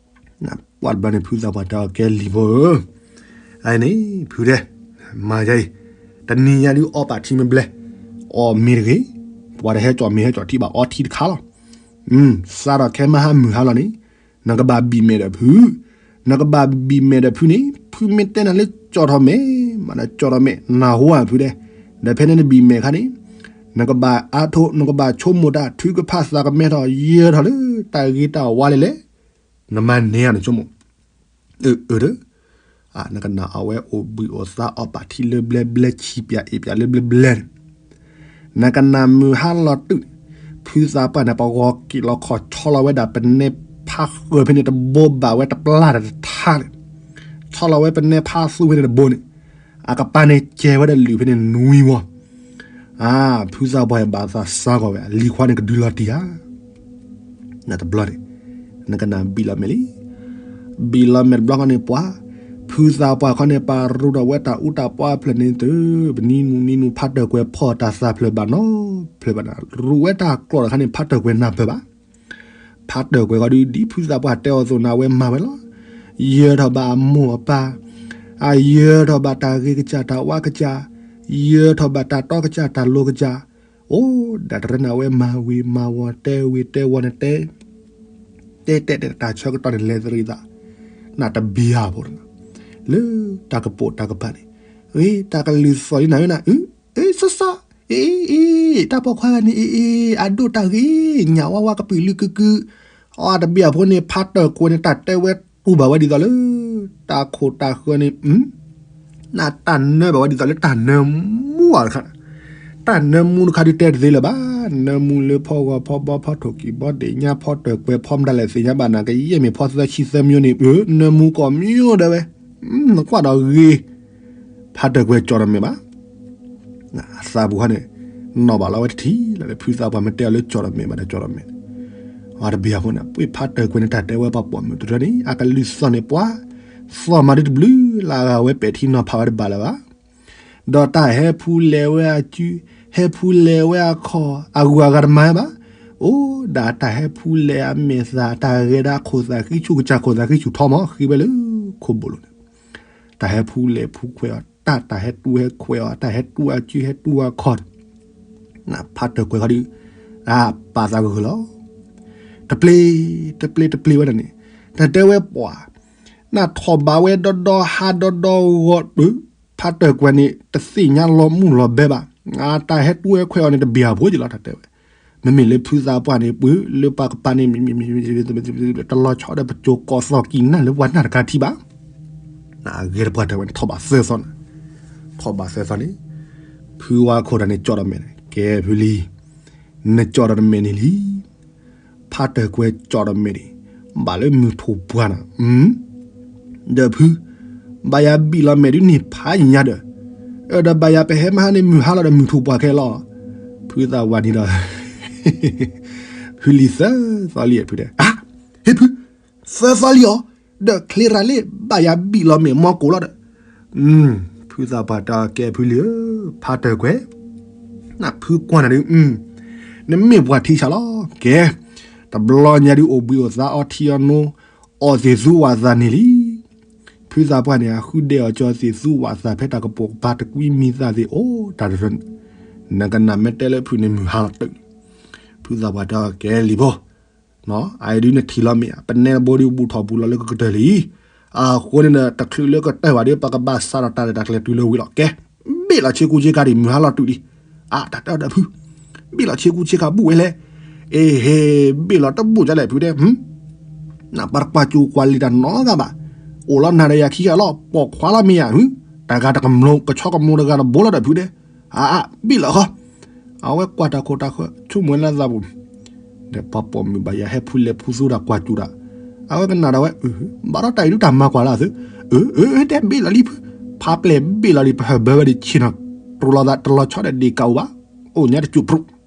ပှၤတဘျီန့ၣ် ဖုသးပှၢ်တဲအီၤ ကဲလံၤဖိဧၢ, အန့ၣ် ဖုတဲ, မၤယၤအံၤ, တနံၤညါဒုးအီပာ်ထံမ့ၢ်ဘျဲၣ်, အီၣ်မ့ၤတဂ့ၤ, ပှၤတဟဲကၠီၣ်မ့ၤဟဲကၠီၣ်ထံဘၣ်အီထံတခါလီၤ. စးထီၣ်ခဲမုၢ်ဟါမုၢ်ဟါလီၤန့ၣ် နကဘၣ်ဘံၣ်မဲာ်ဒီးဖု, နကဘၣ်ဘံၣ်မဲာ်ဒီးဖုန့ၣ် ဖုမ့ၢ်တဲနၤလၢကၠီၣ်ထီၣ်မဲာ် မးဒီးကၠီၣ်ထီၣ်မဲာ် နၢ်ဟူဧါဖုတဲ, ဒီးဖဲန့ၣ်နဘံၣ်မဲာ်ခါန့ၣ် နကဘၣ်အါထိ နကဘၣ်ဆိကမိၣ်တၢ် ထုကဖၣ်သးကမဲထီၣ် ယၢၤထီၣ်လၢတၢ်ဂ့ၤတၢ်ဝါလဲၣ်လဲၣ်, နမၤန့ၢ်ဧါနဆိကမိၣ်, အၢ အၢ ဒီး နကနၣ်အဝဲအိၣ်ဘှံးအိၣ်သါအီၣ်ပာ်ထံလၢဘျဲၣ်ဘျဲၣ်ဆံးပၠးအ့ၣ်ပၠးလၢဘျဲၣ်ဘျဲၣ်န့ၣ်, နကနၣ်မုၢ်ဟါလီၤတုၤန့ၣ် ဖုသးပှၢ်န့ၣ် ပဂီၤက့ၤလီၤခီၣ်ဆီလီၤဝဲဒၣ်ပနဲဖးဃၢၤဖဲန့ၣ်တဘိဘၣ်ဝဲတပျၢ်တထါန့ၣ်, ဆီလီၤဝဲပနဲဖးသူဖဲန့ၣ်တဘိန့ၣ်, အကပၤန့ၣ်ကဲဝဲဒီးလုၢ်ဖဲန့ၣ်နွံဝီ အါ ဖုသးပှၢ်ဘၣ်သးစါဂီၢ်ဝဲ အလံၤခွါန့ၣ်ကဒုးလီၤတံၢ်ဧါ, နတဘျီန့ၣ် နကနၣ်ဘံၣ်လီၤမဲာ်လံ, ဘံၣ်လီၤမဲာ်တဘျီဃီန့ၣ်ပှၤ, ဖုသးပှၢ်ခီန့ၣ် ပာ်ရူးထီၣ်ဝဲတၢ်အူတၢ်ပီအဖျၢၣ်န့ၣ်သု, ပနံၤနူၤနံၤနူၤ ဖးတၢၢ်ကွဲၤဖီၣ်တၢ်သးဖျၢၣ်ဘၣ်နီၤဖျၢၣ်ဘၣ်နၤ, ရူးဝဲတၢ်ကျီၢ်တခါန့ၣ် ဖးတၢၢ်ကွဲၤနၢ်ပၢၢ်ဘၣ် ဖးတၢၢ်ကွဲၤဃီဒုး ဒ်ဖုသးပှၢ်တဲအီၤအသိးန့ၣ် အဝဲမၤဝဲလီၤ. ယၢၤထီၣ်ဘၣ်အမိၢ်အပၢ်, အယၢၤထီၣ်ဘၣ်တၢ်ဂ့ၤကစၢ်တၢ်ဝါကစၢ်, ယၢၤထီၣ်ဘၣ်တၢ်တီကစၢ်တၢ်လိၤကစၢ်, အိၣ်ဒၣ်တရၢန့ၣ် အဝဲမၤဝံၤမၤဝီၤ တဲဝံၤတဲဝီၤန့ၣ်တဲ တဲတဲတဲတၢ်ဆၢကတီၢ်န့ၣ် လဲၤသရံးသး နတဘံၣ်ဧါဖိတဂၤ လၢတၢ်ကပိာ်တၢ်ကပၤန့ၣ်, ဂ့ၤ တၢ်ကလုၢ်သီၣ်လံနၤဧၢနၤ, အ့ စီစီ အ့ အ့ တၢ်ပိာ်ခွါဂၤန့ၣ် အ့ အ့ အဒိၣ်တၢ်ဂ့ၤ ညၣ်ဝါဝါကပုာ်လုာ်ကုကုာ်, အတဘံၣ်အဖိန့ၣ် ဖးတၢၢ်ကွဲၤန့ၣ် တၢ်တဲဝဲတူၢ်ဘၣ်ဝဲဒ်သိးလၢ တၢ်ခိၣ်တၢ်ဃၢၤန့ၣ် နတၢ်နၢဘၣ်ဝဲဒ်သိးလၢတၢ်နၢမူအီၤတခါ, တၢ်နၢမူတခါဒုးတဲတသ့လၢၤဘၣ်, နၢမူလၢဖီဂီၤဖီဘီ ဖီထိၣ်ကံၢ်ဘီဒ့ၣ်ညါ ဖီတၢၢ်ကွဲၤ ဖီမတၤလဲၣ်သ့ၣ်ညါဘၣ်နၤ ကယဲၢ်မ့ၢ်ဖီသၢဆံသၢမံၤန့ၣ် နၢမူကိးမံၤဒဲးဝဲ, နကွၢ်ဒီးဂ့ၤ, ဖးတၢၢ်ကွဲၤကၠီၣ်တမဲာ်ဘၣ် အသးပူၤခီန့ၣ် နီၣ်ဘၣ်လီၤဝဲတထံၣ်လီၤလၢ ဖုသးပှၢ်မ့ၢ်တဲအီၤလၢကၠီၣ်တမဲာ်ဘၣ်ဒီးကၠီၣ်တမဲာ်န့ၣ်, အတဘံၣ်အဖိန့ၣ် ပှ့ၤဖးတၢၢ်ကွဲၤန့ၣ် တၢ်တဲဝဲပှၤပိာ်မုၣ်တထၢန့ၣ် အကလုၢ်သီၣ်န့ၣ်ပှၤ, သီၣ်မၤဒုတဘျုးလၢအဂၤဝဲပဲာ်ထံနီၤဖးဝဲတဘၣ်လၢၤဘၣ် ဒီးတၢ်ဟဲဖူလဲၤဝဲအစု, ဟဲဖူလဲၤဝဲအခီၣ်, အဂုၤအဂၤတမၤဘၣ်. အိၣ်ဒၣ်တၢ်ဟဲဖူလဲၤအမဲာ်သၣ်, တၢ်ဂဲၤဒၣ်ခိၣ်သၣ်ဃံဆူၣ်ကစၢ်ခိၣ်သၣ်ဃံဆူၣ်ထီမး ဃ့ဝဲလၢခိၣ်ဘိလိၤန့ၣ်, တၢ်ဟဲဖူလဲၤဖူခွဲးအီၤ, တၢ်တၢ်ဟဲတူၢ်ဟဲခွဲးအီၤ, တၢ်ဟဲတူၢ်အစုဟဲတူၢ်အခီၣ်, ဖးတၢၢ်ကွဲၤခီဒုး, အပာ်သးဂၢၢ်လီၤ. တပျ့ၤ, တပျ့ၤ, တပျ့ၤဝဲဒၣ်န့ၣ်, တၢ်တဲဝဲပှၤ နထီၣ်ဘးဝဲဒီဒီဟါဒီဒီဂီၤ, ဖးတၢၢ်ကွဲၤန့ၣ် တသ့ၣ်ညါလီၤမူၢ်လီၤဘဲဘၣ်. တၢ်ဟဲတူၢ်ဟဲခွဲးအီၤန့ၣ် တဘံၣ်အဖိက့လီၤ တၢ်တဲဝဲ. မ့မ့ၢ်လၢဖုသးပှၢ်န့ၣ် ပှၤလၢပှၤကပၤန့ၣ် တလီၤဆီဒီးပစိၤကိးသီၣ်ကံၢ်နၢ်လၢပှၤနၢ်တကါထံဘၣ်. အဂ့ၢ်တပှၢ်တဲဝဲန့ၣ် ထီၣ်ဘးသၢသီန့ၣ်, ထီၣ်ဘးသၢသီန့ၣ်, ဖုဝါခိၣ်တၢ်န့ၣ် ကၠီၣ်ဒီးမဲာ်န့ၣ်, ကဲဖုလံ, နကၠီၣ်ဒီးမဲာ်န့ၣ်လံ. ဖးတၢၢ်ကွဲၤကၠီၣ်ဒီးမဲာ်န့ၣ်, ဘၣ်လၢမုၢ်ထူၣ်ပှၢ်နၤ, ဒီးဖု, ဘၣ်ယၤဘံၣ်လီၤမဲာ်ဒုးန့ၣ်ဖးယံၤညါဒီး, အၢ ဒီးဘၣ်ယၤပဟဲမဟါန့ၣ် မုၢ်ဟါလီၤဒီးမုၢ်ထူၣ်ပှၢ်ခဲလီၤ. ဖုသးဝးနံၤဒီး ဖုလံၤသၢသီလံ ဖုတဲ, အါ, ဟ့ၣ်ဖု, သၢသီလံအီၤ, ဒီးချ့ရၤလ့ ဘၣ်ယၤဘံၣ်လီၤမဲာ်မီကိးလီၤဒီး, ဖုသးပှၢ်တဲကဲဖုလံဧၢ, ဖးတၢၢ်ကွဲၤ, နဖုကွၢ်နၤဒုး, နမ့ၢ်ပှၤထံဆးလီၤ. ကဲ, တဘျီညါဒုးအိၣ်ဘှံးအိၣ်သါအီထံအီနိ, အီၣ်သ့ၣ်သူဝးသးန့ၣ်လံ. ဖုသးပှၢ်န့ၣ် အဃုဒဲးအီၤကၠီသ့ၣ်သူဝးသးဖဲတၢ်ကပိာ်ကပၤတကွံမံသးသ့ၣ်အိၣ်တၢ်တရၢန့ၣ်, နကနၣ်မ့ၢ်တဲလၢဖုန့ၣ်မုၢ်ဟါလီၤတုၤ, ဖုသးပှၢ်တဲကဲလံၤဖိ အအံၤဒုးနထံၣ်လီၤမ့ၢ်ဧါ, ပနဲတဘိဒုးဘူးထီၣ်ဘူးလီၤလၢကကတၢၢ်လံ. အဃိန့ၣ်ဒီး တချုးလၢကတၢၢ်ဘၣ်ဒီး ပကဘၣ်စးထီၣ်တၢ်ရဲၣ်တၢ်ကျဲၤတုၤလၢဝံၤလီၤ. ကဲ, ဘ့ၣ်လီၤဆ့ကူဆ့ကၤဒံး မုၢ်ဟါလီၤတုၤလံ. အတၢ်တဲအီၤဒီးဖု, ဘ့ၣ်လီၤဆ့ကူဆ့ကၤဘူးဝဲလဲၣ်. အ့ဟ့, ဘ့ၣ်လီၤတဘူးကလဲၣ်ဖုတဲ, နပှၤတကွၢ်စူၤကွၢ်လံၤတၢ်နီတဂၤဘၣ်. အိၣ်လီၤနၤဒီးယၤခံဂၤလီၤ, ပိာ်ခွါလီၤမ့ၢ်ဧါ, တဂၤတကမူၤ, ကဆီကမူၤတဂၤတဘိလီၤဒီးဖုတဲ. အအ, ဘ့ၣ်လီၤဃီ. အဝဲကွၢ်တၢ်ခိၣ်တၢ်ဃၢ ဆိကမိၣ်လၢသးပူၤ, ဒီးပှၤပိာ်မုၣ်ဘၣ်ယၤဟဲဖူလဲၤဖူသူတၢ်ကွၢ်စူၤတၢ်, အဝဲကနၣ်ဒီးဝဲ, ဘၣ်ဒီးတၢ်အံၤဒုးတၢ်မၤကွၢ်လၢသု, အၢ အၢ တဲဘ့ၣ်လီၤလံဖု, ဖးပျဲၢ်ဘ့ၣ်လီၤလံ ပဟၢၣ်ဘၢဝဲဒၣ်ဆ့ၣ်နီၤ တြူလီၤသးတလီၤဆီဒီးဒ့ၣ်ကးအိၣ်ဘၣ်, အိၣ်ညါတစူးပြူး.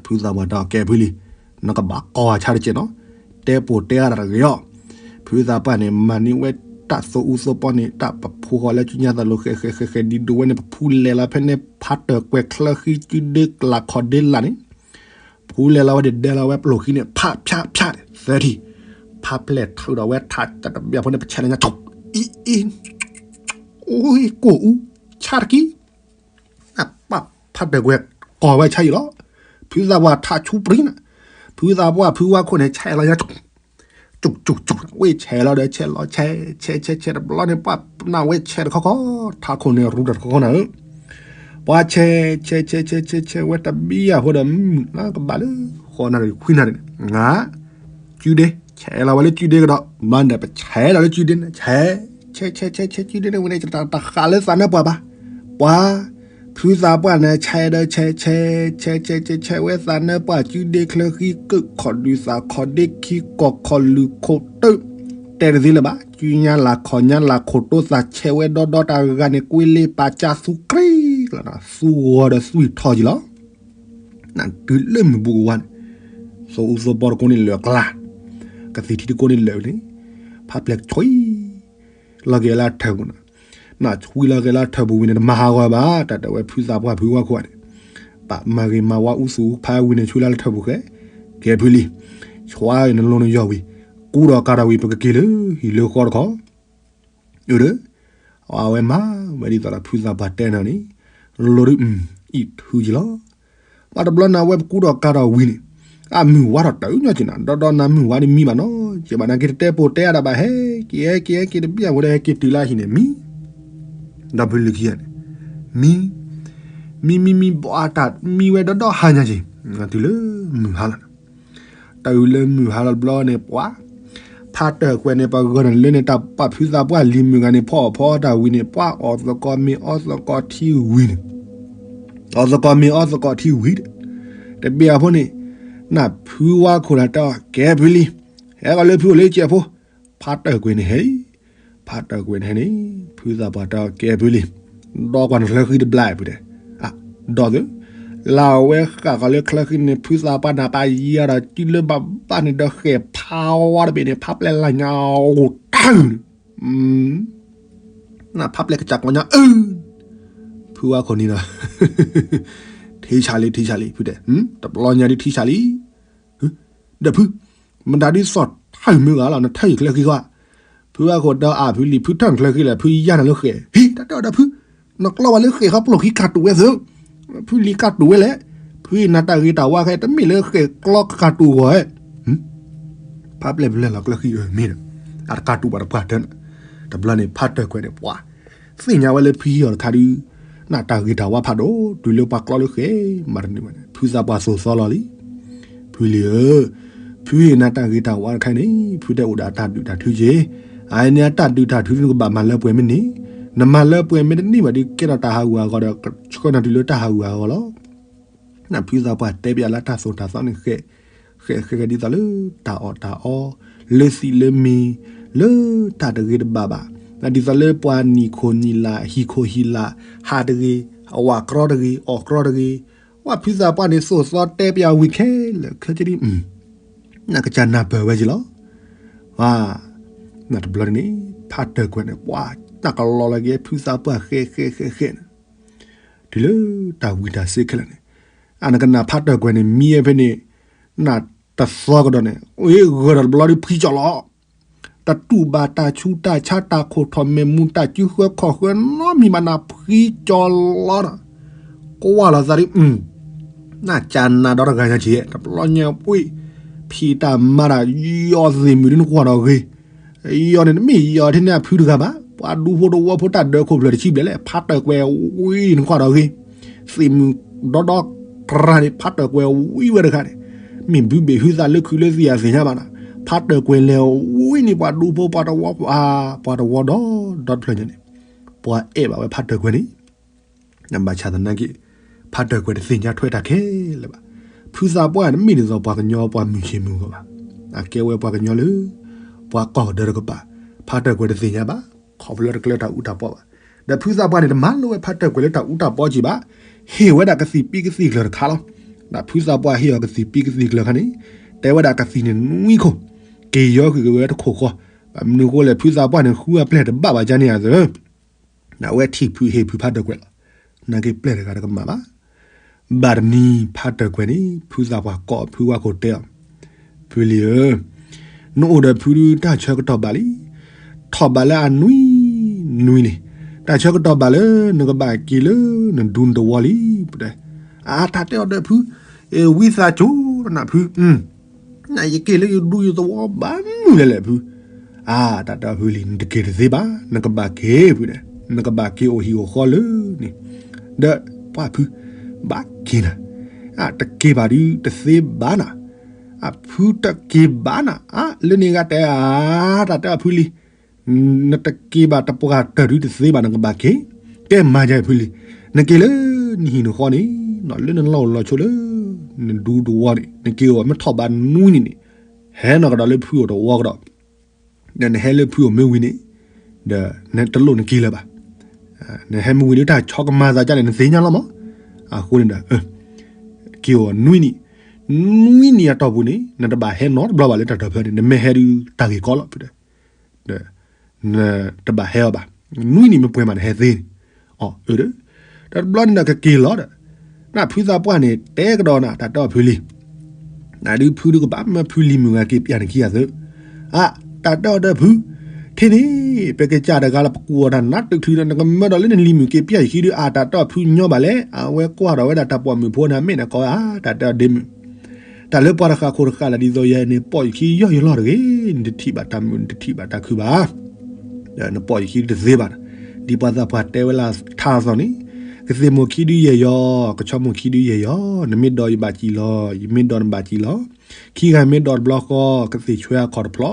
ဖုသးပှၢ်တဲအီၤ ကဲဖုလံ, နကဘၣ်ကီၢ်ဝဲဆါတကဲးနီၤ, တဲပိာ်တဲအါတၢ်တဂ့ၤအီၤ. ဖုသးပှၢ်န့ၣ် မၤန့ၢ်ဝဲတၢ်သိအူသိပီန့ၣ် တၢ်ပဖှိၣ်ဃီၤလၢကၠူညါသးလိၤ ဃဲးဃဲးဃဲးဃဲး ဒ်ဒိးဝဲန့ၣ် ပဖူလဲၤလီၤဖဲန့ၣ် ဖးတၢၢ်ကွဲၤချၢဃံ ကုဒ့လးခီၣ်ဒ့လးန့ၣ်, ဖူလဲၤလီၤဝဲဒၣ် ဒဲလီၤဝဲပျိၣ်ဃံန့ၣ် ဖးဖၠးဖၠးန့ၣ် သၢထံၣ်, ဖးပျဲၢ်ထုးဒီးဝဲထးတဘျီဖိန့ၣ် ပဆဲးလီၤညါ အံၤအံၤ အိၣ်ကိၢ်အူ ဆါတက့ၢ်. ဖးတၢၢ်ကွဲၤ ကီၢ်ဝဲဆါအံၤလီၤ. ဖုသးပှၢ်ထးဆူပြံန့ၣ်, ဖုသးပှၢ်ဖုဝါခိၣ်န့ၣ် ဆဲးလီၤညါ ကၠူးကၠူးကၠူး ဝဲဆဲးလီၤဒီးဆဲးလီၤ ဆဲးဆဲးဆဲးဆဲးတဘျီန့ၣ် ပှၤနၢ်ဝဲဆဲးတခီခီ, ထးခိၣ်န့ၣ်ရူတၢ်တခီခီနၤဧၢ. ပှၤဆဲးဆဲးဆဲးဆဲးဆဲးဆဲးဝဲတဘျီအဃိဒီး နကဘၣ်လၢဃီနၤဒီးခွံနၤန့ၣ် န ကုဒ့ ဆဲးလီၤဝဲလၢကုဒ့ကဒီး မၤန့ၣ် ပဆဲးလီၤလၢကုဒ့န့ၣ် ဆဲး ဆဲးဆဲးဆဲးဆဲး ကုဒ့န့ၣ်ဝံၤန့ၣ် တတဃာ်လၢသးနၢပှၢ်ဘၣ်. ပှၤ ဖုသးပှၢ်န့ၣ် ဆဲးဒီးဆဲး ဆဲး ဆဲး ဆဲး ဆဲး ဆဲးဝဲသးနၢပှၢ် ကုဒ့ချၢဃံ ကၢၣ်ခီၣ်ဒုးသးခီၣ်ဒ့ခံ ကီၢ်ခီၣ်လုၢ်ခိၣ်တၢၢ် တဲတသ့လၢၤဘၣ် ကုညါလၢ်ခီၣ်ညါလၢ်ခိၣ်တိသး ဆဲးဝဲဒီဒီတဂၤန့ၣ် ကွ့လ့ပာ်ကၢ်သူကြ့လီၤ, သူဂီၤဒီးသွံၣ်ထီၣ်က့ၤလီၤ. နတုၤလၢမုၢ်ဘူးကဝါန့ၣ် သိအူသိပီတကိးန့ၣ်လၢာ်ကျါ, ကသံၣ်ထံတကိးန့ၣ်လၢာ်န့ၣ်, ဖးပျဲၢ်ဆွံ လီၤက့ၤလၢထၢၣ်ပူၤန့ၣ်, နဆွံလီၤက့ၤလၢထၢၣ်ပူၤဝံၤန့ၣ် တမၤဟးဂီၤဘၣ် တၢ်တဲဝဲဖုသးပှၢ်ဖုဝါခိၣ်န့ၣ်, ပာ်မၤဂ့ၤမၤဝါအူသူၣ်ဖးဝံၤန့ၣ် ဆူလၢလၢထၢၣ်ပူၤဃဲ, ကဲဖုလံ, ဆွံနလိၤနယီၢ်ဝံၤ, ကူဒီးကၤထီၣ်ဝံၤ ပကက့ၤလၢဟံၣ်လၢဃီတခီ အၢ ဒီး အဝဲမၤဝဲဒ်သိးဒီးဖုသးပှၢ်တဲနၤန့ၣ်, လိၤဒုး အံၣ်ထုက့ၤလီၤ. ဘၣ်တဘျီနၤဝဲပကူဒီးကၤထီၣ်ဝံၤန့ၣ်, အမုၢ်ဝါထီၣ်တၢ်အုၣ်ညီက့ၤနၤ, ဒီးဒီးနၤမုၢ်ဝါဒ်မံဘၣ်နီၤ, က့ၤဘၣ်နၤက့ၤတတဲပိာ်တဲအါဒၣ်ဘၣ် ဟဲက့ၤဟဲက့ၤဟဲက့ၤတဘျီအဃိဒီးဟဲက့ၤတုၤလၢအဟံၣ်န့ၣ် မံ ဒီးဖုလံၤခံဂၤန့ၣ်, မံ မံမံမံဘၣ်တၢ်မံဝဲဒီဒီဟါညါက့ၤ, တုၤလၢမုၢ်ဟါလီၤန့ၣ်, တုၤလၢမုၢ်ဟါလီၤတဘျီန့ၣ် ပှၤ ဖးတၢၢ်ကွဲၤန့ၣ် ပှၤဂၢၢ်န့ၣ်လၢန့ၣ် တၢ်ပာ်ဖုသးပှၢ်လံၤမုၢ်ဂၤန့ၣ် ဖီအီၣ်ဖီအီတၢ်ဝံၤန့ၣ် ပှၤအီၣ်သကိးမ့ၤအီသကိးထံဝံၤန့ၣ်, အီၣ်သကိးမ့ၤအီသကိးထံဝံၤဒီး, တဘ့ၣ်အဖိန့ၣ်, နဖုဝါခိၣ်ဒီးတဲအီၤ ကဲဖုလံ, ဟဲကီးလၢဖုအိၣ်လၢကဲးဖိ, ဖးတၢၢ်ကွဲၤန့ၣ်ဟဲလံ, ဖးတၢၢ်ကွဲၤန့ၣ်ဟဲန့ၣ်, ဖုသးပှၢ်တဲအီၤ ကဲဖုလံ, ဒီကွၢ်နချၢဃံတဘျီဖုတဲ, ဒီးသု, လၢအဝဲဃၣ်ဃီၤလၢချၢဃံန့ၣ် ဖုသးပှၢ်နၢ်ပၢၢ်ယံၤဒီး တုၤလၢဘၣ်ဘၣ်န့ၣ်ဒီးဃဲၣ်ဖးဝါတဘ့ၣ်န့ၣ် ဖးပျဲၢ်လၢညါအိၣ်တၢ်န့ၣ်, နဖးပျဲၢ်ကစၢ်ကီညါအၢ, ဖုဝါခိၣ်န့ၣ်ဒီး ထံဆးလံ ထံဆးလံ ဖုတဲ, တဘျီညါဒ်ထံဆးလံ ဒီးဖု, မတၤဒ်သိးထၢၣ်မုၢ်ဂၤလီၤ နထၢၣ်ယချၢဃံဃီ, ဖုဝါခိၣ်ဒီးအဖုလံၤ ဖုထၢၣ်နချၢဃံလဲၣ် ဖုယါနၤလၢဃဲၣ်, ဟံး တၢ်တဲအီၤဒီးဖု, နကျီဝဲလၢဃဲၣ်ဃီပျိၢ်ဃံကၢ်တူာ်ဝဲသၢ, ဖုလံၤကၢ်တူာ်ဝဲလဲၣ်, ဖုအံၤနၤတၢ်ဂ့ၤတၢ်ဝါခဲ တမ့ၢ်လၢဃဲၣ်ကျီကၢ်တူာ်ဂီၤဧဲ, ဖးပျဲၢ်ဖဲလဲၣ်လီၤကျၢၢ်ဃံအၢမ့ၢ်ဒီး, အတကၢ်တူာ်ဘၣ်တပှၢ်တၢၢ်န့ၣ်, တဘျီန့ၣ် ဖးတၢၢ်ကွဲၤန့ၣ် ပှၤ သ့ၣ်ညါဝဲလၢဖုဟံးအီၤတခါဒုး, နတၢ်ဂ့ၤတၢ်ဝါဖးဒိၣ် တုၤလၢပှၤကျီလၢဃဲၣ် မၤတန့ၢ်ဘၣ်န့ၣ် ဖုသးပှၢ်သိၣ်သီလီၤလံ. ဖုလံၤဧၢ, ဖုဟ့ၣ်နၤတၢ်ဂ့ၤတၢ်ဝါတခါန့ၣ် ဖုတဲအိၣ်ဒီးအတၢ်ဒုးတၢ်ထုက့ၤ, အန့ၣ်အတၢ်ဒုးတၢ်ထုနကဘၣ်မၤလၢပှဲၤမ့ၢ်န့ၣ်, နမၤလၢပှဲၤမ့ၢ်တန့ၢ်ဘၣ်ဒီး ကဲထီၣ်တၢ်ဟးဂူာ်ဟးဂီၤဒီး ဆှၢနၤတုၤလၢတၢ်ဟးဂူာ်ဟးဂီၤလီၤ. နဖုသးပှၢ်တဲပျးလၢတၢ်သိၣ်တၢ်သီန့ၣ်ဃဲး, ဃဲးဃဲးဃဲးဒ်သိးလၢတၢ်အီၣ်တၢ်အီ, လၢသံးလၢမ့ၤ, လၢတၢ်တဂ့ၤတဘၣ်ဘၣ်, ဒ်သိးလၢပှၤနံၣ်ခိၣ်နံၣ်လး ဟံၣ်ခိၣ်ဟံၣ်လး, ဟးတဂ့ၤ, အဝဲကြီတဂ့ၤ, အီၣ်ကြီတဂ့ၤ, ပှၤဖုသးပှၢ်န့ၣ်သိၣ်သီတဲပျးဝံၤခဲလၢာ်ခဲဆ့ဒ်, နကစၢ်နၢ်ပၢၢ်ဝဲက့ၤလီၤ. နတဘျီန့ၣ် ဖးတၢၢ်ကွဲၤန့ၣ် ပှၤ နကလီၤလၢက့ၤဖုသးပှၢ်ဃဲးဃဲးဃဲးဃဲးန့ၣ် တုၤလၢတၢ်ဝံတၢ်စ့ခဲလၢာ်န့ၣ်, အနကနၣ်ဖးတၢၢ်ကွဲၤန့ၣ် မံဝဲဖဲန့ၣ်, နတသီကဒီးန့ၣ် ဂၢၢ်ဒီးတဘျီဒ်ဖှံကၠီၣ်လီၤ, တတူၢ်ဘၣ်တၢ်ဆူးတၢ်ဆါ တၢ်ခိၣ်ထီၣ်မဲာ်မူ တၢ်စုဃၢခီၣ်ဃၢနီတမံၤဘၣ် နဖှံကၠီၣ်လီၤဒီး, ကွၢ်လီၤသးဒ်, နကၢ်နၤဒီတဂၤညါက့ၤ တဘျီညါပှ့ၤ, ဖံးတၢ်မၤတၢ် ယီၤသ့ၣ်မုၢ်ဒ်နကွၢ်ဒီးဂ့ၤ ယီၤန့ၣ် တမ့ၢ်ယီၤထဲန့ၣ်အဖုတဂၤဘၣ်, ပှၤဒူဖိတဝီဖိတၢ်ဒၢးခိၣ်ဖျၢၣ်တဆံဘျဲၣ်လဲၣ် ဖးတၢၢ်ကွဲၤဝံၤနကွၢ်ဒီးဂ့ၤ, သ့ၣ်မုၢ်ဒီဒီကြၤန့ၣ် ဖးတၢၢ်ကွဲၤဝံၤဝဲတခါန့ၣ်, မ့ၢ်ဘုဘ့ၣ်ဟုသးလၢခုးလၢသံၣ်အသ့ၣ်ညါဘၣ်နီၤ, ဖးတၢၢ်ကွဲၤလဲၤဝံၤန့ၣ် ပှၤဒူဖိပှၤတဝီပှၤ, ပှၤတဝီဒီဒီတဖျၢၣ်ညါန့ၣ်, ပှၤအဲၣ်ဘၣ်ဝဲဖးတၢၢ်ကွဲၤန့ၣ် နဘၣ်ဆၣ်သနာ်က့ ဖးတၢၢ်ကွဲၤတသ့ၣ်ညါထွဲတၢ်ခဲလၢာ်ဘၣ်. ဖုသးပှၢ်န့ၣ်မ့ၢ်ဒ်သိးပှၤကညီပှၤမုၢ်ဆ့ၣ်မုၢ်ဂီၤဘၣ်. အကဲဝဲပှၤကညီလၢ ပှၤကီၢ်ဒၢတကပၤ, ဖးတၢၢ်ကွဲၤတသ့ၣ်ညါဘၣ်, ခီဖျိလၢတကျဲတၢ်အူတၢ်ပီဘၣ်. ဒီးဖုသးပှၢ်န့ၣ် တမၤလိဝဲဖးတၢၢ်ကွဲၤလၢတၢ်အူတၢ်ပီက့ၤဘၣ်, ဟ့ၣ်ဝဲဒၣ်ကသံၣ်ပံကသံၣ်ကျၢၤတခါလီၤ. ဒီးဖုသးပှၢ်ဟ့ၣ်အီၤကသံၣ်ပံကသံၣ်ကျၢၤခါန့ၣ်, တဲဝဲဒၣ်ကသံၣ်န့ၣ်နွံခိၣ်, က့ၤယီၤဃုာ်က့ၤဝဲတခိၣ်ဃီ, ဘၣ်မနုၤအဃိလဲၣ် ဖုသးပှၢ်န့ၣ် ဃုအပျဲၢ်တဘၣ်ဘၣ်ကန့ၣ်ဧါသၢ အဝဲထံၣ်ဖုဟ့ၣ်ဖုဖးတၢၢ်ကွဲၤလီၤ, နာ်က့ပျဲၢ်တဂၤတကမၣ်ဘၣ်. ဘၣ်တနံၤဖးတၢၢ်ကွဲၤန့ၣ် ဖုသးပှၢ်ကိးဖုဝါခိၣ်တဲအီၤ, ဖုလံၤဧၢ, နအိၣ်ဒီးဖုဒုးတၢ်ဆၢကတီၢ်ဘၣ်လံ, ထီၣ်ဘးလၢအနွံနွံန့ၣ်, တၢ်ဆၢကတီၢ်ဘၣ်လၢနကဘၣ်က့ၤလၢနဒူနတဝီလံ, ပတဲ, အတၢ်တဲအီၤဒီးဖု, ဝံသးစူၤနဖု နယက့ၤလၢယဒူယသဝီဘၣ်မုၢ်လဲၣ်လဲၣ်ဖု, အတၢ်တဲအီၤဖုလံၤ နတက့ၤတသ့ဘၣ်, နကဘၣ်က့ၤဖုဒဲး, နကဘၣ်က့ၤအိၣ်ဟံၣ်အိၣ်ဃီလၢန့ၣ်, ဒီးပှၢ်ဖု, ဘၣ်က့ၤနၤ, အတက့ၤဘၣ်ဒုးတသ့ဘၣ်နၤ, အဖုတက့ၤဘၣ်နၤ, အလၢန့ၣ်ဂၤတဲအါ, တၢ်တဲအီၤဖုလံၤ နတက့ၤဘၣ်တပှၢ်တၢၢ်ဒုးတသ့ဘၣ် နကဘၣ်က့ၤ, ကဲမၤယၤဖုလံၤ, နက့ၤလၢနဟံၣ်နဃီန့ၣ်, လၢနလီၢ်အိၣ်လီၤဆိးလၢ နဒူတဝီန့ၣ် နက့ၤအိၣ်မ့ၢ်ထီၣ်ဘးနွံနံၣ်န့ၣ်, ဟဲနီၢ်ကဒီးလၢဖုအိၣ်တဝီကဒီး, ဒီးနဟဲလၢဖုအိၣ်မ့ၢ်ဝံၤန့ၣ်, ဒီးနတလိၣ်နက့ၤလၢၤဘၣ်, နဟဲမ့ၢ်ဝံၤဒီးတၢ်ဆီကမၤသးကန့ၣ် နသ့ၣ်ညါလီၤမး, အဃိန့ၣ်ဒီး က့ၤအိၣ်နွံနံၣ်, နွံနံၣ်အတီၢ်ပူၤန့ၣ် နတဘၣ်ဟဲနီတဘျီဘၣ်လၢတၢ်တီၢ်ဖဲန့ၣ် နမ့ၢ်ဟဲဒုးတၢ်ဂ့ၢ်ကီလီၤဖုဒဲး နတဘၣ်ဟဲအီၤဘၣ်, နွံနံၣ်မ့ၢ်ပှဲၤမးနဟဲသ့န့ၣ်, အၢ, တဘျီန့ၣ်ဒီးကက့ၤလီၤဒီး, နဖုသးပှၢ်န့ၣ် တဲကဒီးနၤ တၢ်တဲအီၤဖုလံၤ, နဒုးဖုဒုးကဘၣ်မၢဖုလံၤမုၢ်ဂၤက့ၤပျၢ်နခံဂၤသၢ, အ, တၢ်တဲအီၤဒီးဖု, ထံၣ်န့ၣ်, ပကစၢ်တဂၤလၢပကူၣ်အီၤတၢ်နးတချုးဒီး နကမၢဒီးလၢနလံၤမုၢ်က့ၤပျၢ်ယခံဒုး အတၢ်တဲအီၤဖုညီဘၣ်လဲၣ်, အဝဲကွၢ်ဒီးဝဲဒၣ်တၢ်ပိာ်မုၣ်ဖိန့ၣ် အမဲာ်န့ၣ်ကိးဧါ, တၢ်တဲအီၤဒ့မုၣ် တၢ်လၢပှၤတဃၣ်ခိၣ်တဃၣ်လၢဒ်သိးယဲန့ၣ် ပိာ်ယခံယီၢ်ယလီၢ်တဂ့ၤ, နတထံၣ်ဘၣ်တၢ်မုာ် နတထံၣ်ဘၣ်တၢ်ခုၣ်ဘၣ်, ဒီးနပိာ်ယခံတသ့ဘၣ်, ဒ်ပှၤသးပှၢ်တဲဝဲလၢထါအသိးန့ၣ်, ကသ့ၣ်မိၢ်ခံဒုးယဲၢ်ယီၤ, ကဆီမိၢ်ခံဒုးယဲၢ်ယီၤ, နမ့ၢ်ဒီးယဘၣ်စံၣ်လီၤ, ယမ့ၢ်ဒီးနဘၣ်စံၣ်လီၤ, ခံဂၤမ့ၢ်ဒီးတဘျီဃီ, ကသ့ၣ်ဆွဲအခီၣ်တဖျီ,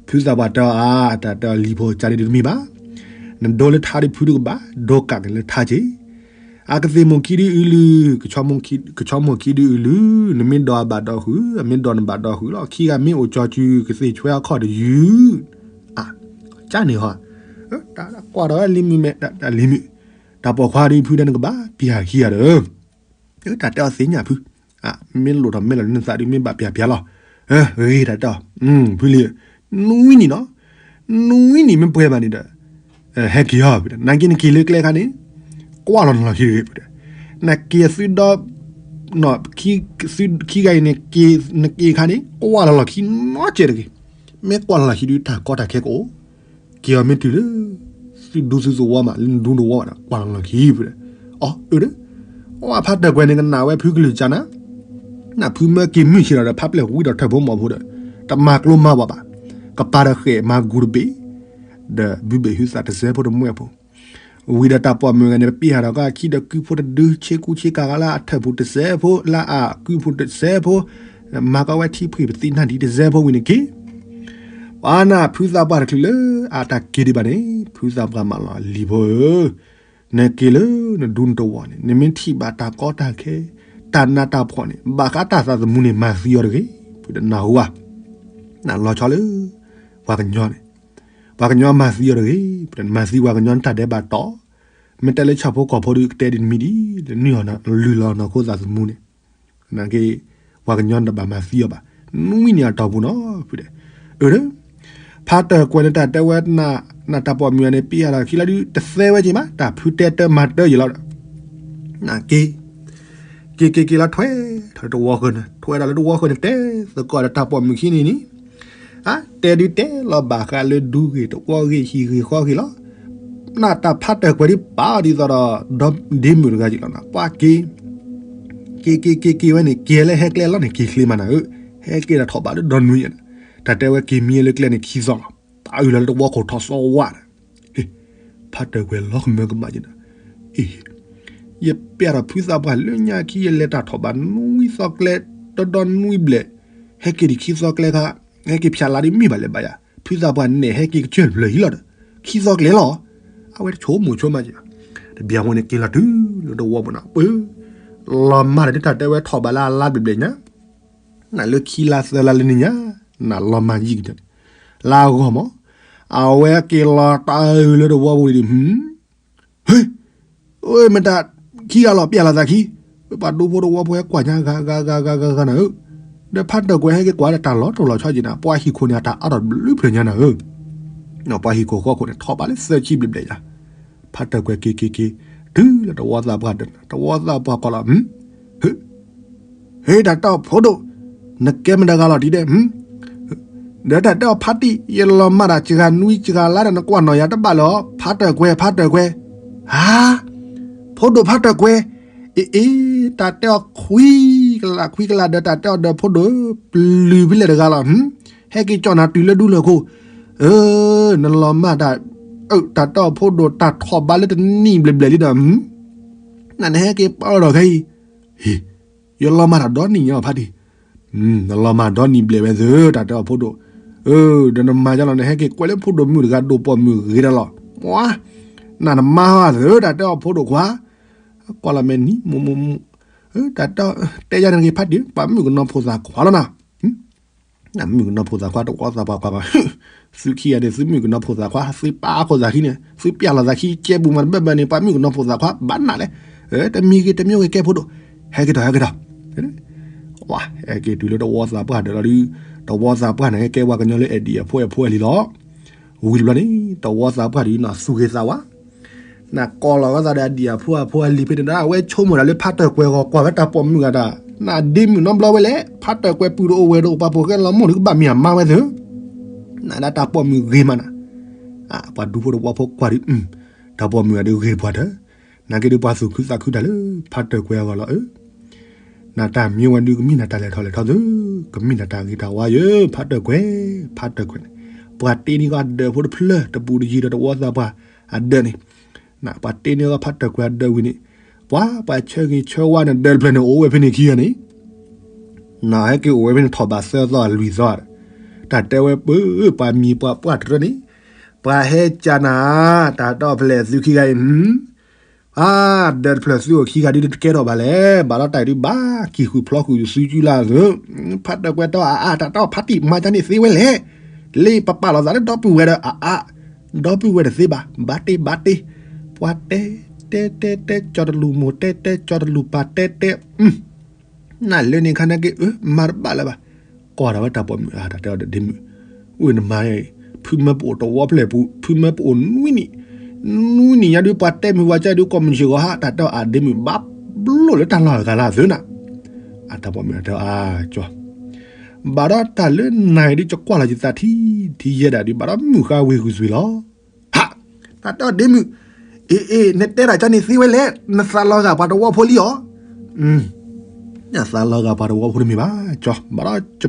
ဖုသးပှၢ်တဲအီၤအါ, တၢ်တဲအီၤလံၤဖိကန့ၣ်ဒုးတမ့ၢ်ဘၣ်, နဒိလၢထါဒုးဖုဒုးကဘၣ်, ဒိကးက့ၤလၢထါက့ၤ အကသ့ၣ်မိၢ်ခံဒုးအုးလုၢ်, ကဆီမိၢ်ခံဒုးအုးလုၢ်, နမ့ၢ်ဒီးအဘၣ်ဒီးဃုာ်, အမ့ၢ်ဒီးနဘၣ်ဒီးဃုာ်လီၤ, ခံဂၤမ့ၢ်အိၣ်ကၠီစု, ကသ့ၣ်ဆွဲအခီၣ်တယုၢ်, အ, ကန့ၣ်ဟီ, တၢ်ကွၢ်ဒီးဝဲလံၤမုၢ်မဲာ်, တၢ်လံၤမုၢ်, တၢ်ပိာ်ခွါဒုးဖုဒၣ်နကဘၣ်ပျၢ်ခံဂၤဒီး တၢ်တဲအီၤသ့ၣ်ညါဖု, မ့ၢ်လိၣ်ထီၣ်မ့ၢ်လီၤလၢနသးဒုးမ့ၢ်ဘၣ်ပျၢ်ပျၢ်လီၤ, ဂ့ၤတၢ်တဲအီၤ, ဖုလံၤ, နွံနံၣ်နီၤ, နွံနံၣ်မ့ၢ်ပှဲၤဘၣ်န့ၣ်ဒီး, ဟဲက့ၤအီၤ, နာ်က့နက့ၤလၢကျဲခါန့ၣ်, ကွၢ်လီၤနလီၢ်ခံတဂ့ၤ, နက့ၤအသုဒီ, ခံဂၤအံၤန့ၣ်, နက့ၤခါန့ၣ် ကွၢ်လီၤလီၢ်ခံနီတစဲးတဂ့ၤ, မ့ၢ်ကွၢ်လီၤလီၢ်ခံဒုးတၢ်ကီတၢ်ခဲကအိၣ် က့ၤအီၤမ့ၢ်တုၤလၢ သုဒူသုသဝီမး လၢနဒူနဝီဘၣ်ဒီး ကွၢ်လီၤလီၢ်ခံဖုဒီး, အီၤအၢဒီး, အီၤဖါတၢၢ်ကွဲၤန့ၣ် ကနၣ်ဝဲဖုကလုၢ်ကၢ်နၤ, နဖုမၢက့ၤမုၢ်ဆ့ၣ်ဒီး ဖါပျဲၢ်ဝံဒီးထၢၣ်ဖိမီၤဖိဒီး, တမၤကျိမၤဝးဘၣ်, ကပၤဒီးဃဲၣ်မၤဂူၤတဘ့ၣ်, ဒီးဘုဘ့ၣ်ဟုသးတစဲးဖိတမှဲၢ်ဖိ ဝံၤဒီးတၢ်ပိာ်မုၣ်ဂၤန့ၣ် ပပံဟးဒီးကခံဒီးကုဖိတဒု ဆ့ကူဆ့ကၤဂၤလၢအထၢၣ်ပူၤတစဲးဖိ လၢအကုဖိတစဲးဖိ, မၤကီဝဲထံဖှံၣ်ပသံနၢ်ဒံးတစဲးဖိဝံၤန့ၣ်က့ၤ, ပှၤနၢ်ဖုသးပှၢ်တချုးလၢအတၢ်က့ၤဒံးဘၣ်န့ၣ် ဖုသးပှၢ်မၢလီၤလံၤဖိဧၢ, နက့ၤလၢနဒူနတဝီန့ၣ် နမ့ၢ်ထံၣ်ဘၣ်တၢ်ကီတၢ်ခဲ, တၢ်နးတၢ်ဖှီၣ်န့ၣ် ဘၣ်ဃးတၢ်သးသမူန့ၣ် မၤသံအီၤတဂ့ၤ, ဖုဒီးနၢ်ဟူဧါ, နလီၤဆီလၢ ပှၤကညီန့ၣ် ပှၤကညီမၤသံအီၤတဂ့ၤ, မၤသံပှၤကညီနတၢ်ဒဲးဘးတီ, မ့ၢ်တဲလၢဆၣ်ဖိကီၢ်ဖိဒီး ကတဲဒ်နမံၤဒ်, နုာ်လီၤနၤခိသးသမူန့ၣ်, နာ်က့ ပှၤကညီနတဘၣ်မၤသံအီၤဘၣ်, နွံနံၣ်အတီၢ်ပူၤနီၤ, ဖုဒီး, အၢ, ဖါတၢၢ်ကွဲၤန့ၣ်တၢ်တဲဝဲ နတၢ်ပိာ်မုၣ်ဂၤန့ၣ် ပံဟးဒီးခံလီၤဒုး တသဲဝဲက့ၤဘၣ်, တၢ်ဖုတဲတၢ်မၤတၢ်ယံာ်လီၤဒီး နက့ၤ, က့ၤက့ၤက့ၤလီၤထွဲထီၣ်လၢတဝီဃၢၤန့ၣ်, ထွဲဒီးလၢတဝီဃၢၤန့ၣ် တဲသကိးဒီးတၢ်ပိာ်မုၣ်ခံန့ၣ်န့ၣ်, အ, တဲဒုးတဲလီၤဘၣ်ဃးလၢဒူဂ့ၢ်တဝီဂ့ၢ်ဟံၣ်ဂ့ၢ်ဃီဂ့ၢ်လီၤ, နတၢ်ဖါတၢၢ်ကွဲၤဒုးပာ်အီၤဒ်သိးဒီး ဒီဒ့မုၣ်တဂၤက့ၤလီၤနၤ, ပှၤက့ၤ, က့ၤက့ၤက့ၤက့ၤဝဲန့ၣ် က့ၤလၢဟဲကျဲလီၤန့ၣ် က့ၤချ့မးနၤဧၢ, ဟဲက့ၤဒီးထီၣ်ဘးလၢဒီနွံယဲၢ်, တၢ်တဲဝဲက့ၤမံလၢကျဲန့ၣ်ခံသီလီၤ, တၢ်အုၣ်လီၤလၢတဝီခိၣ်ထီၣ်စီဝါဒီး ဖါတၢၢ်ကွဲၤလီၤကမၢကမၣ်က့ၤနၤ, အ့, ယပျဲဒီးဖုသးပှၢ်လၢညါခံ ယလဲၤတၢ်ထီၣ်ဘးနွံသီကျဲ, ဒီဒီနွံဘျဲၣ်, ဟဲက့ၤဒံးခံသီကျဲခါ, ဟဲက့ၤဖၠးလါဒ်မ့ၢ်ဘၣ်လဲၣ် ဘၣ်ယၤ, ဖုသးပှၢ်နဲၣ်ဟဲက့ၤကစၢၢ်တဖျၢၣ်ဟံၣ်လီၤဒီး, ခံသီကျဲလီၤ, အဝဲတဆိကမိၣ်ဆိကမးက့ၤ, တဘျီဃီန့ၣ်က့ၤလီၤတုၤလၢတဝီပူၤနၤ, ပၢ, လီၤမၢ်ဒီးတၢ်တဲဝဲထီၣ်ဘးလၢအလါဘျဲၣ်ဘျဲၣ်ညါ, နလၢခံလါသၢလါလၢန့ၣ်ညါ, နလီၤမၢ်ယံာ်ကဒီးန့ၣ်, လါအဂီၢ်မး, အဝဲက့ၤလီၤတၢ်အုၣ်လၢတဝီပူၤဒ်, မ့ၢ်တၢ်ခံဂၤလီၤ ပျဲလီၤသးခံ, ပှၤဒူဖိတဝီဖိဟဲကွၢ်ညါဂၤဂၤဂၤဂၤဂၤဂၤနၤဧၢ, ဒီးဖးတၢၢ်ကွဲၤဟဲက့ၤကွၢ်ဒီးတၢ်လီၤတိၢ်လီၤဆီက့ၤနၤ ပှၤဟံၣ်ခိၣ်န့ၣ်အတၢ်အါထီၣ်တဘျုးဖျၢၣ်ညါနၤဧၢ, ပှၤဟံၣ်ခိၣ်ဃီခိၣ်န့ၣ် ထီၣ်ဘးလၢသၢဆံဘျဲၣ်ဘျဲၣ်ယါ, ဖးတၢၢ်ကွဲၤက့ၤက့ၤက့ၤ, တုၤလၢတဝီသးပှၢ်ဒၢး, တဝီသးပှၢ်ကွၢ်လီၤ, ဟ့ၣ်တၢ်တဲအီၤဖိဒိၣ်, နကဲမတၤတဂၤလီၤတံၤဒဲး, ဒီးတၢ်တဲအီၤဖးတံၢ် ယလီၤမၢ်တၢ်စှၤနွံစှၤလါဒီး နကွၢ်နီၣ်ယၤတဘၣ်လၢၤအီၤ ဖးတၢၢ်ကွဲၤ ဖးတၢၢ်ကွဲၤ, ဟါ, ဖိဒိၣ်ဖးတၢၢ်ကွဲၤ, အ့အ့, တၢ်တဲအီၤခွံကလးခွံကလးဒီး တၢ်တဲအီၤဒီးဖိဒိၣ်ဧၢ, ပျုၤဖဲလဲၣ်တဂၤလီၤ, ဟဲက့ၤကၠီၣ်နၤတုၤလၢဒူလၢၢ်ခိၣ်, အၢ, နလီၤမၢ်တၢ်, တၢ်တဲအီၤဖိဒိၣ် တၢ်ထီၣ်ဘးလၢတနံၣ်ဘျဲၣ်ဘျဲၣ်လံဒီး, နနဟဲက့ၤပာ်လီၤဒီးခဲအံၤ, ဟ့ၣ် ယလီၤမၢ်တၢ်ဒီနံၣ်ညါဖးတံၢ်, နလီၤမၢ်ဒီနံၣ်ဘျဲၣ်ဝဲသု တၢ်တဲအီၤဖိဒိၣ်, ဒီးနမၤကလီၤ နဟဲက့ၤကွဲးလၢဖိဒိၣ်မုၣ်တဂၤဒိၣ်ပိာ်မုၣ်ဂ့ၤတၢ်လီၤ, မ့ၢ်, နနမါဟီသု တၢ်တဲအီၤဖိဒိၣ်ခွါ, ကွၢ်လီၤမဲာ်နံၤ မိၢ်မိၢ်မိၢ်, တၢ်တဲအီၤ, တဲယၤန့ၣ်ဂ့ၤဖးတံၢ် ပှၤမုၣ်ကနီၤဖိသၣ်ခွါလီၤနၤ မုၣ်ကနီၤဖိသၣ်ခွါ တဝီသးပှၢ်ကွၢ်ကွၢ်, သုခံဂၤန့ၣ် သုမုၣ်ကနီၤဖိသၣ်ခွါ သုပာ်ခိၣ်သးခံန့ၣ် သုပျၢ်လီၤသးခံ ကဲဘူးမးတဘၢၣ်ဘၢၣ်န့ၣ် ပှၤမုၣ်ကနီၤဖိသၣ်ခွါ ဘၣ်နးလဲၣ်, တမံၤဂ့ၤတမံၤဂ့ၤကဲဖိဒိၣ်, ဟဲက့ၤထီၣ် ဟဲက့ၤထီၣ်, ဟဲက့ၤတုၤလၢတဝီသးပှၢ်ဒၢးလီၤဒုး, တဝီသးပှၢ်န့ၣ် ကဲဝဲကညီလၢအဲၣ်ဒံၣ်အဖိအဲၣ်ဖိအဲၣ်လံလီၤ, ဝံၤတဘျီန့ၣ် တဝီသးပှၢ်ဒုးနသူၣ်ဂ့ၤသးဝါ နကိးလီၤဝဲသးဒီးအဒံၣ်အဖိအဖိအလံၤဖဲန့ၣ်ဒီး အဝဲဆိကမိၣ်ဒၣ်လၢဖးတၢၢ်ကွဲၤဂီၢ်ကွၢ်ဝဲတၢ်ပိာ်မုၣ်ဂၤဒီး, နဒ့မုၣ်နီတဘျီဝဲလဲၣ်, ဖးတၢၢ်ကွဲၤပုၢ်တအိၣ်ဝဲၢ်တအိၣ် ပှၤပိာ်ဃဲလီၤမိၢ်ဒုးကဘၣ်မ့ၢ်အမါဝဲသု, နဒၣ်တၢ်ပိာ်မုၣ်ဂ့ၤမးနၤ, ပှၤဒူဖိတဝီဖိကွၢ်ဒုး, တၢ်ပိာ်မုၣ်ဂၤဒုးဂ့ၤတပှၢ်တၢၢ်, နာ်က့ဒုးပှၤသူၣ်ခုသးခုတၢ်လၢ ဖးတၢၢ်ကွဲၤအဂီၢ်လီၤဧၢ နတၢ်မ့ၢ်ဝဲဒုး ကမ့ၢ်နတၢ်လဲၤထီၣ်လဲၤထီသု, ကမ့ၢ်နတၢ်ဂ့ၤတၢ်ဝါယၢ ဖးတၢၢ်ကွဲၤ, ဖးတၢၢ်ကွဲၤန့ၣ်, ပှၤတ့န့ၢ်ကီးအဒၢးဖိတဖျၢၣ် တပူၤတယံၤဒီးတဝီသးပှၢ်အဒၢးန့ၣ်, ပှၤတ့န့ၢ်ကီးဖးတၢၢ်ကွဲၤအဒၢးဝံၤန့ၣ်, ပှၤပှၤဆၢဂ့ၤဆၢဝါန့ၣ် ဒၢးတဖျၢၣ်န့ၣ် အိၣ်ဝဲဖဲန့ၣ်ခံဂၤန့ၣ် နဟဲက့ၤအိၣ်ဝဲဖဲန့ၣ်ထီၣ်ဘးသၢသီလွံၢ်သီဒီး, တၢ်တဲဝဲပၢ ပှၤမံၤပှၤပှၢ်တရၢန့ၣ်, ပှၤဟဲကၢနၤ, တၢ်တီၢ်ဖဲလဲၣ်သုခံဂၤအံၤ, အါ, ဒၢးတဖျၢၣ်သုအိၣ်ခံဂၤဒုးတကဲထီၣ်ဘၣ်လဲၣ်, ဘၣ်ဒီးတၢ်ဒုးဘၣ်ကံၢ်ဃုာ်ဖျီဃုာ်သုကုလၢသု, ဖးတၢၢ်ကွဲၤတဲအါအါ တၢ်တီၢ်ဖးတံၢ်မၤကန့ၣ်သ့ဝဲလဲၣ်, လၢပပာ်လီၤသးလၢဒီပုၢ်ဝဲၢ်ဒီးအါအါ, ဒီပုၢ်ဝဲၢ်တသ့ဘၣ်, ဘၣ်တ့ဘၣ်တ့, ပှၤတဲ, တဲတဲတဲကၠီတလူၢ်မိၢ်တဲတဲကၠီတလူၢ်ပၢ်တဲတဲ နလၢန့ၣ်ခါနာ်က့ အၢ မၤတဘၣ်လၢၤဘၣ်, ကွၢ်ဒီးဝဲတၢ်ပိာ်မုၣ်အါ တၢ်တဲအီၤဒီးဒ့မုၣ်, အိၣ်နမၤ, ဖုမၢပအိၣ်တဝီဖျၢၣ်ပူၤ ဖုမၢပအိၣ်နွံနံၣ်, နွံနံၣ်ညါဒုးပှၤတဲမုၢ်ဝၤကၢဒုးကိးမုၢ်ဆ့ၣ်ဂီၤဟါ တၢ်တဲအီၤအါဒ့မုၣ် ဘၣ်ဘျိၣ်လၢတၢ်လီၢ်အဂၤလၢအသုနၤ, အတၢ်ပိာ်မုၣ်တဲအီၤအါကၠီ ဘၣ်ဒီးတၢ်လၢနၤအံၤဒုး ကကွၢ်လီၤယသးထံထံယဲဒၣ်ဒုး ဘၣ်ဒီးမုၢ်ဃါဝ့ၤဂုာ်စွ့ၤလီၤ. ဟး, တၢ်တဲအီၤဒ့မုၣ်, အ့ အ့ နတဲတၢ်ကၠီန့ၣ်သ့ဝဲလဲၣ်, နသးလီၤဂာ်ပှၤတဝီဖိလံအီၤ, နသးလီၤဂာ်ပှၤတဝီဖိတမ့ၢ်ဘၣ်, ကၠီ ဘၣ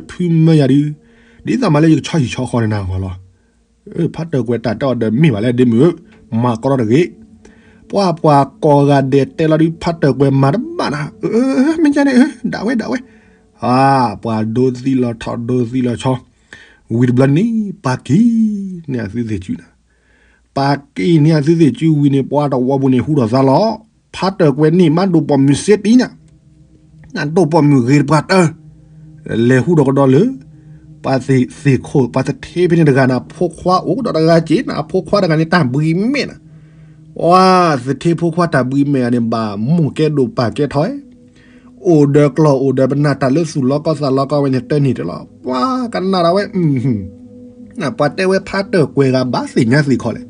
်ဒီးယဖုမၢယၤဒုး, ဒ်သိးမးလၢယကဆီဟံၣ်ဆီဃီန့ၣ်နၤဂီၢ်လီၤ. ဖးတၢၢ်ကွဲၤတၢ်တဲအီၤဒီးမ့ၢ်ဘၣ်လဲၣ်ဒ့မုၣ်ဧၢ, မၤကီထီၣ်တဂ့ၤ, ပှၤပှၤကိးဂၤဒဲးတဲလီၤဒုး ဖးတၢၢ်ကွဲၤမၤတဘၣ်နၤ, မ့ၢ်ကန့ၣ် ဒၣ်ဝဲဒၣ်ဝဲ, ဟး, ပှၤဒိသံလီၤထီၣ်ဒိသံလီၤဆီ, ဝံၤတဘျီန့ၣ် ပှၤက့ၤန့ၢ်အသုသ့ၣ်စုနၤ, ပှၤက့ၤန့ၢ်အသုသ့ၣ်စုဝံၤန့ၣ် ပှၤတဝီပူၤန့ၣ်ဟူထီၣ်သါလီၤ, ဖးတၢၢ်ကွဲၤန့ၣ် မၤဒိၣ်ပိာ်မုၣ်စ့တံနၤ နဒိၣ်ပိာ်မုၣ်ဂ့ၤတပှၤတၢၢ်, လဲၤဟူထီၣ်ကဒီးလၢ ပှၤသ့ၣ်ခိၣ် ပှၤသထ့ဖဲန့ၣ်တဂၤန့ၣ် အဖိခွါအိၣ်ကဒီးတဂၤက့ၤနၤ အဖိခွါတဂၤန့ၣ် တၢ်ဘှံးမဲာ်နၤ, ပှၤသထ့ဖိခွါတၢ်ဘှံးမဲာ်န့ၣ် ဘၣ်မိၢ်ကဲဒိၣ်ပၢ်ကဲထီၣ်, အိၣ်ဒီးကျီၢ်အိၣ်ဒီးပနၢ်တၢ်လၢသူၣ်လီၤကီၢ်သးလီၤကီၢ်ဝဲန့ၣ် တၢ်န့ၣ်တလီၤ, ပှၤကနၣ်ဒၣ်ဝဲ ပှၤတဲဝဲဖးတၢၢ်ကွဲၤဂၤဘၣ်သ့ၣ်ညါသ့ၣ်ခီလဲၣ်,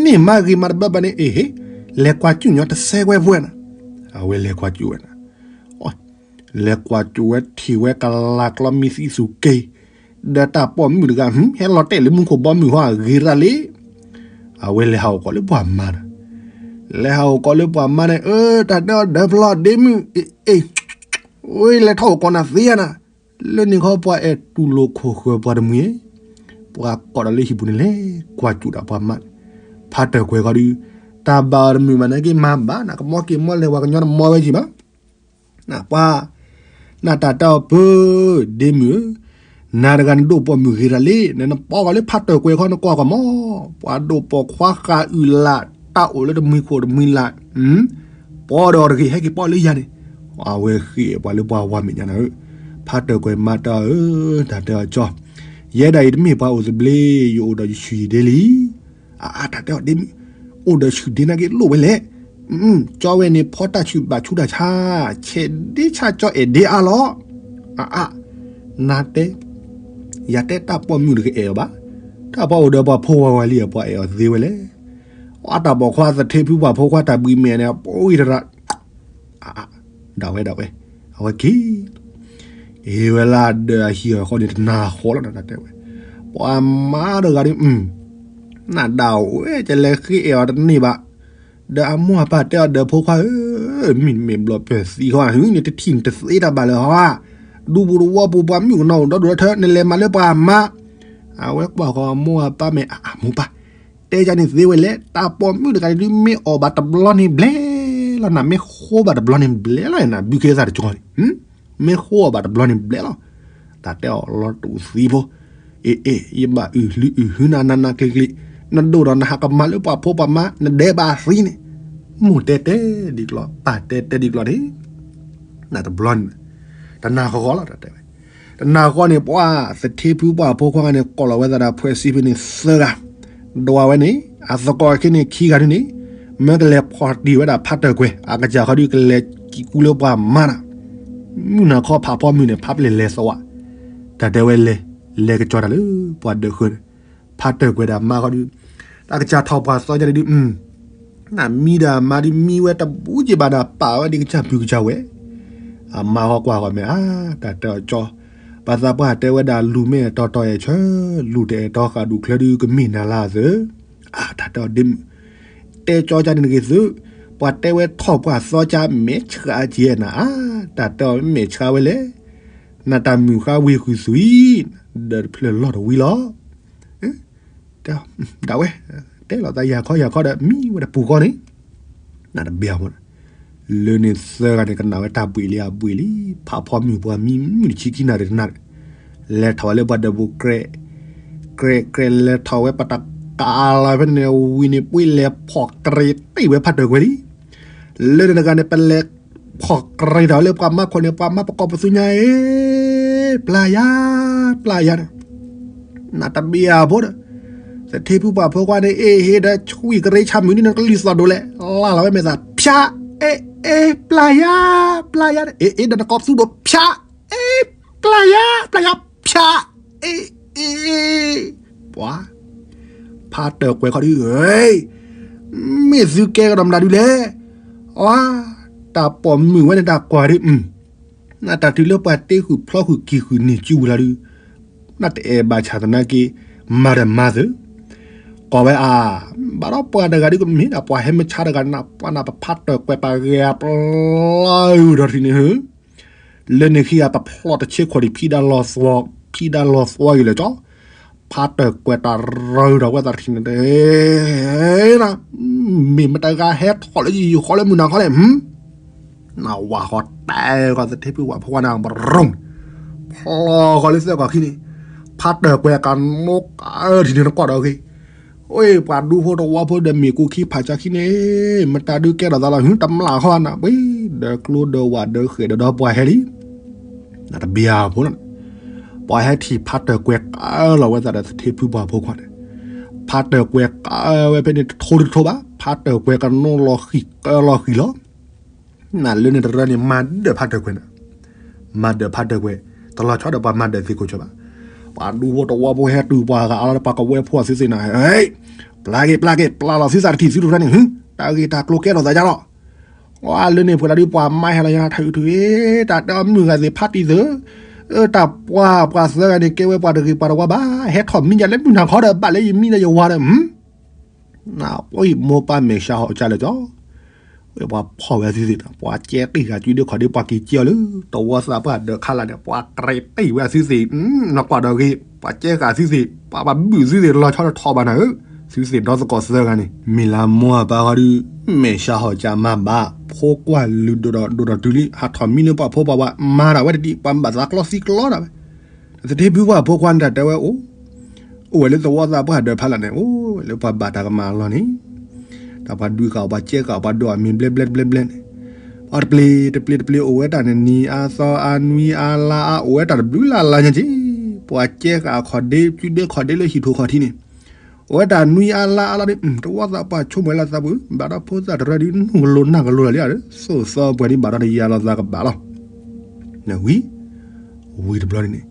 န့ၢ်မၤဂ့ၤမၤတဘၢဘၢန့ၣ် အ့ဟ့ၣ်, လဲၤကွၢ်ကၠူၣ်ညီတစဲးဝဲပှဲၤနၤ, အဝဲလဲၤကွၢ်ကၠူၣ်ဝဲနၤ, လဲၤကွၢ်ကၠူၣ်ဝဲထံၣ်ဝဲကလၤကျီမံသံသူၣ်က့ၤ, ဒီးတၢ်ပိာ်မုၣ်တဂၤ ဟဲလီၤတဲာ်လၢမူခိၣ်ဘီမုၢ်ဟီဂ့ၤရၤလံ, အဝဲလဲၤဟးအိၣ်ကီးလၢပှၤမါနၤ, လဲၤဟးအိၣ်ကီးလၢပှၤမါန့ၣ် အၢ တၢ်တဲအီၤဒီးဖျီဒ့မုၣ်, အ့ အ့ ဝဲလဲၤထီၣ်အိၣ်ကီးနၤသ့ဧါနၤ, လၢန့ၣ်ခီပှၤအဲၣ်တူၢ်လိာ်ခိၣ်ဃၢၤပှၤတမှံၤ, ပှၤကိးဒီးလၢဟံၣ်ပူၤန့ၣ်လဲၤကွၢ်ကၠူၣ်ဒၣ်ပှၤမါ, ဖးတၢၢ်ကွဲၤဃီဒုး, တၢ်ဘၣ်အီၤတမုာ်ဘၣ်နက့မၤဘၣ် နကမီက့ၤမီလဲၤဝဲကညီတမီဝဲက့ၤဘၣ် ပှၤ, နတၢ်တဲအီၤပၢ, ဒ့မုၣ်ဧၢ, နၤတဂၤနဒိၣ်ပိာ်မုၣ်ဂ့ၤတၢ်လံ, နနပီကီၤလၢဖးတၢၢ်ကွဲၤခီနကွၢ်ကွၢ်မီၤ, ပှၤဒိၣ်ပိာ်ခွါဃာ်အုၣ်လၢ်, တၢ်အိၣ်လၢတမှံၤခိၣ်တမှံၤလၢ်, ပီဒီးအီၤတဂ့ၤ ဟဲက့ၤပီလၢယၤန့ၣ်, အဝဲဃ့ပှၤလၢပှၤဝၤမဲာ်ညါနၤဧၢ, ဖးတၢၢ်ကွဲၤမါတဲအီၤဧၢ, တၢ်တဲအီၤကၠီ, ယဲဒၣ်အံၤတမ့ၢ်ပှၤအိၣ်သဘျ့, ယအိၣ်ဒီးယဆူၣ်ယဒ့လံ အါအါ တၢ်တဲအီၤဒ့မုၣ်, အိၣ်ဒီးဆူၣ်ဒ့နာ်က့လိၣ်ဝဲလဲၣ်, ကၠီဝဲန့ၣ်ဖီတၢ်ဆူၣ်ဘၣ်ဆူၣ်တၢ်ဆါ, ဆဲးဒ့ဆါကၠီအဲၣ်ဒ့အါလီၤ. အါအါ, နတဲ, ယတဲတၢ်ပိာ်မုၣ်တကအဲၣ်အီၤဘၣ်, တၢ်ပှၤအိၣ်ဒီးပှၤဖိဝဲဝဲလံ ပှၤအဲၣ်အီၤသ့ဝဲလဲၣ်. အတၢ်ပိာ်ခွါသထ့ဖုပှၢ်ဖိခွါတၢ်ဘှံးမဲာ်န့ၣ် ပှံတရၣ် အါအါ, ဒၣ်ဝဲဒၣ်ဝဲ, အဝဲက့ၤ အ့ဝဲလၢဒီးအဟံၣ်အဃီန့ၣ်တနၤဃီလီၤ တၢ်တဲဝဲ, ပှၤမါတဂၤဒ်, နဒၣ်ဝဲ ကလဲၤဃ့အဲၣ်အီၤတန့ၢ်ဘၣ်, ဒီးအမိၢ်အပၢ်တဲအီၤဒီးဖိခွါဧၢ, မ့ၢ်မ့ၢ်ဘျီၣ်ပၢၢ်သံဃီ နတထံၣ်နတသ့တၢ်ဘၣ်လၢၤဟီ, ဒူပူၤတဝီပူၤပှၤမုၣ်ကနီၤအိၣ်ဒီဒူၣ်ဒီထၢ နလဲၤမၤလၢပှၤမါ, အဝဲကွၢ်ဃီအမိၢ်အပၢ်မ့ၢ်အမိၢ်ပၢ် တဲကန့ၣ်သ့ဝဲလဲၣ်, တၢ်ပိာ်မုၣ်တဂၤဒ်မ့ၢ်အီၣ်ဘၣ်တဘျီန့ၣ်ဘျဲၣ်လီၤ, နမ့ၢ်ဃိဘၣ်တဘျီန့ၣ်ဘျဲၣ်လီၤ, နဘုခ့သၣ်တကီန့ၣ်, မ့ၢ်ဃိအီၣ်ဘၣ်တဘျီန့ၣ်ဘျဲၣ်လီၤ, တၢ်တဲအီၤလီၤတူာ်သံဖိ, အ့အ့ ယဘၣ်အုၣ်ဟုအုၣ်ဟုနၤနၤနၤကျံၤကျံၤ, နဒိၣ်ဒီးနဟးကမၤလၢပှၤဖိပှၤမါ နဒဲးဘၣ်သံန့ၣ်, မိၢ်တဲတဲဒ်ကျီၢ် ပၢ်တဲတဲဒ်ကျီၢ်န့ၣ်, နတဘျီန့ၣ်, တနၤဃီဃီလီၤ တၢ်တဲဝဲ, တနၤဃီန့ၣ် ပှၤသထ့ဖုပှၢ်ဖိခွါန့ၣ် ကိးလီၤဝဲသးဒီးဖှဲးစံဖုန့ၣ်သၢဂၤ, ဒွးဝဲန့ၣ် အသကိးခဲန့ၣ်ခံဂၤဒ်န့ၣ်, မ့ၢ်ကလဲၤဖီၣ်တံၢ်ဝဲဒၣ်ဖးတၢၢ်ကွဲၤ အကစၢ်ခီဒုးကလဲၤကံၣ်ကူလၢပှၤမါတၢ်, မုၢ်နၤခီဖးဖီမုၢ်န့ၣ် ဖးပျဲၢ်လဲၤသဝး, တၢ်တဲဝဲလဲၤ, လဲၤကကၠီတၢ်လၢပှၤဒၢးဃၢၤန့ၣ်, ဖးတၢၢ်ကွဲၤဒီးမါဃီဒုး, တၢ်ကစၢ်ထီၣ်ပှၤသီကၢ်ဒုး, နမံဒီးမါဒုးမံဝဲတဘူးက့ဘၣ်ဒီး ပာ်ဝဲဒ်ကစၢ်ပုၢ်ကစၢ်ဝဲၢ်, အမါဃီကွၢ်ဃီမ့ၢ်ဧါ, တၢ်တဲအီၤကၠီ, ပှၤသးပှၢ်တဲဝဲဒၣ်လူၤမ့ၢ်အဲၣ်တီတီအဲၣ်ဆၢ, လူၤတအဲၣ်တီဃာ်ဒူၣ်ချၢဒုးကမ့ၢ်နၤလၢအသၢ, အါ တၢ်တဲအီၤဒ့မုၣ်, တဲကၠီကၢ်န့ၣ်တဂ့ၤသု, ပှၤတဲဝဲထီၣ်ပှၤသီကၢ်မဲာ်ဆှးကဲနၤဧါ, တၢ်တဲအီၤမဲာ်ဆှးဝဲလဲၣ်, နတၢ်မုၢ်ဃါဝံၤဃုာ်သွံၣ်, ဒီးတဖျၢၣ်လီၢ်တဝံၤလီၤ ဒၣ်ဝဲ, တဲလီၤသးယၤခီယၤခီဒီးမံဝဲတပူၤဃီန့ၣ်, နတဘၣ်အီၤ, လၢန့ၣ်သၢဂၤန့ၣ် ကနၣ်ဝဲတၢ်ဘှံးလံအဘှံးလံ, ဖးဖီမုၢ်ပှၤမံမုၢ်တဆံခံနၣ်ရံၣ်တနၣ်ရံၣ်, လဲၤထီၣ်ဝဲလၢပှၤဒၢးပူၤကြဲး, ကြဲးကြဲးလဲၤထီၣ်ဝဲပတကးလီၤဖဲန့ၣ်ဝံၤန့ၣ် ပှ့ၤလဲၤဖီၣ်ကြဲးတ့ၢ်ဝဲဖးတၢၢ်ကွဲၤလံ လၢန့ၣ်တဂၤန့ၣ် ပလဲၤဖီၣ်ကြဲးထီၣ်လၢပှၤမါခိၣ်န့ၣ် ပှၤမါပကိးပသူညါအ့, ပျၢ်ယၤ, ပျၢ်ယၤန့ၣ်, နတဘၣ်အီၤဖိဒီး, သထ့ဖုပှၢ်ဖိခွါန့ၣ် အ့ဟ့ဒီး ဆွံၣ်ကရ့ဆါမုၢ်န့ၣ် နကလုၢ်သီၣ်ဒိၣ်လဲၣ်, လၢ်လီၤဝဲမဲာ်သၣ် ဖၠး, အ့ အ့ ပျၢ်ယၤ, ပျၢ်ယၤန့ၣ် အ့ အ့ဒီးနကိးပသူဒိၣ် ဖၠး, အ့ ပျၢ်ယၤ, ပျၢ်ယၤ, ဖၠး, အ့ အ့ ပှၤ ဖးတၢၢ်ကွဲၤခီဒုး, မ့ၢ်သုကဲကဒီးမတၤဒုးလဲၣ်, အါ, တၢ်ပိာ်မုၣ်ဝဲန့ၣ်တၢ်ကွၢ်ဒုး, နတၢ်တုၤလၢပှၤတ့ဃုာ်ဖျီဃုာ်က့ၤဃုာ်န့ၢ်စုပူၤလီၤဒုး, နတအဲၣ်ဘၣ်ဆၣ်သနာ်က့, မၤဒီးမၤသၢ, ကိးဝဲအါ, ဘၣ်ဒီးပှၤတဂၤဒုးကမ့ၢ်ဒၣ်ပှၤဟဲမုၢ်ဆါတဂၤ နပှၤနပဖးတၢၢ်ကွဲၤပာ်ဂဲၤအပျီဒီးထံန့ၣ် လၢန့ၣ်ခံဂၤပဖျီၣ်တဆ့ခိၣ်ဒံး ဖံးဒါလီၤသွီ, ဖံးဒါလီၤသွီဂ့ၤလၢာ်ကၠီ, ဖးတၢၢ်ကွဲၤတၢ်ရၢဒီးဝဲသးထံန့ၣ်, မ့ၢ်မတၤဂၤဟဲထီၣ်လၢယဃီလၢမုၢ်နၤခီလဲၣ်, နဝၤဃီတဲဃီသထ့ဖုပှၢ်ဖိခွါန့ၣ် ဘြူၣ်, ဖျီဃီလၢသၢကီၢ်ခံန့ၣ်, ဖးတၢၢ်ကွဲၤကနိကထံန့ၣ်နကွၢ်ဒီးဂ့ၤ အိၣ် ပှၤဒူဖိတဝီဖိဒီးမ့ၢ်ကူခံဖးစၢ်ခံန့ၣ်, မတၤဒုးကဲထီၣ်သးလီၤ ဟုတမျၢ်ဃီနၤ ပှ့ၤဒီးကျိဒီးဝၣ်ဒီးဃဲၣ်ဒီးဒီးပှၤဟဲလံ, နတဘၣ်အီၤဖိန့ၣ်, ပှၤဟဲထံၣ်ဖးတၢၢ်ကွဲၤကၢလီၤဝဲသးဒီးသထ့ဖုပှၢ်ဖိခွါန့ၣ်, ဖးတၢၢ်ကွဲၤကၢဝဲဖဲန့ၣ်တထိတထိဘၣ် ဖးတၢၢ်ကွဲၤကနိလီၤဃံၤကၢလီၤဃံၤလီၤ နလၢန့ၣ်တရၢန့ၣ် မၤဒၢးဖးတၢၢ်ကွဲၤန့ၣ်, မၤဒၢးဖးတၢၢ်ကွဲၤ, တလီၤဆီဒီးပှၤမၤဒၢးသ့ၣ်ခိၣ်ဆၢဘၣ်, ပှၤဒူဖိတဝီဖိဟဲတုၤပှၤဂၤအါလီၤဒီးပှၤကဝဲၤဖိအသုသ့ၣ်နၤ, ပျၢ်က့ၤ ပျၢ်က့ၤ ပျၢ်လီၤသုသးတထံၣ်သုတရၢန့ၣ်, တၢ်ဂ့ၢ်တၢ်ကျိၤကဲထီၣ်သးယါလီၤ, အလၢန့ၣ်ပှၤလၢဒုးပှၤမါဟဲလီၤယါထးအုးထုး, တၢ်တဲအီၤမုၢ်ဂၤသ့ၣ်ဖးတံၢ်သု, တၢ်ပှၢ်ပှၤသၢဂၤန့ၣ် ကဲဝဲပှၤတဂ့ၤပှၤတဝါဘၣ်, ဟဲထီၣ်မံယါလၢမုၢ်နၤခီဒီး ဘၣ်လၢယမံဒီးယဝၤဒီး နပှၤမိၢ်ပၢ်မဲာ်ဆှးဟီၣ်ကၢလၢာ်ကၠီ, ပှၤဖီၣ်ဝဲသုသ့ၣ်, ပှၤကဲတ့ၢ်ဂၤကုဒ့ခီၣ်ဒ့ ပှၤက့ၤကဲအီၤလၢ တဝီသးပှၢ်ဒၢးခါလာ်န့ၣ် ပှၤကြဲးတ့ၢ်ဝဲသုသ့ၣ်, နကွၢ်ဒီးဂ့ၤ, ပှၤကဲဃာ်သုသ့ၣ်, ပှၤဘၣ်ဘုၣ်သုသ့ၣ် လီၤဆီတထီၣ်ဘၣ်နၤဧၢ, သုသ့ၣ်ဒီသကိးသၢဂၤန့ၣ် မ့ၢ်လၢမိၢ်အပၢ်ဃီဒုး မဲာ်ဆှးဟီၣ်ကၢမၤဘၣ်, ဖိကွၢ်လုၢ်ဒိၣ်ဒီးဒိၣ်ဒီးတုၤလံ ဟးထီၣ်မံလၢပှၤဖိပှၤဝၤ မၤဒၣ်ဝဲတဒံး ပှၤဘၣ်သးကျီသံကျီဒၣ်ဝဲ သထ့ဖုပှၢ်ဖိခွါန့ၣ်တၢ်တဲဝဲအိၣ်, အိၣ်ဝဲလၢသဝီသးပှၢ်ဒၢးဖးလာ်န့ၣ် အိၣ်ဝဲလၢပှၤဘၣ်တၢ်ကမၣ်အလီၢ်န့ၣ်, တၢ်ပှၤဒုးဃာ်အီၤ ပှၤကဲဃာ်အီၤ ပှၤဒိးအမံၤဘျဲဘျဲတဘျဲဘျဲန့ၣ်, အတပျ့ၤတပျ့ၤတပျ့ၤအိၣ်ဝဲတၢ်န့ၣ် နံၤအါသီအါနွံအါလါအါ အိၣ်ဝဲတၢ်တဘျုးလၢ်လၢ်ညါက့, ပှၤကဲဃာ်အခီၣ်ဒ့ ကုဒ့ခီၣ်ဒ့လၢဟံၣ်ထိၣ်ခီၣ်ထံးန့ၣ် အဝဲတၢ်နွံအါလါအါလါဒီး တဝီသးပှၢ်ဆိကမိၣ်လၢသးပူၤ ဘၣ်ဒီးဖိသၣ်တရၢဒီး နုာ်ကလိာ်နၢ်ကလိာ်လၢာ်လံဒီး သိၣ်သီပှဲၤဒီး ဘၣ်ဒီးတယၤလီၤသးကဘၣ်လီၤ. ဝံၤ ဝံၤတဘျီန့ၣ်န့ၣ်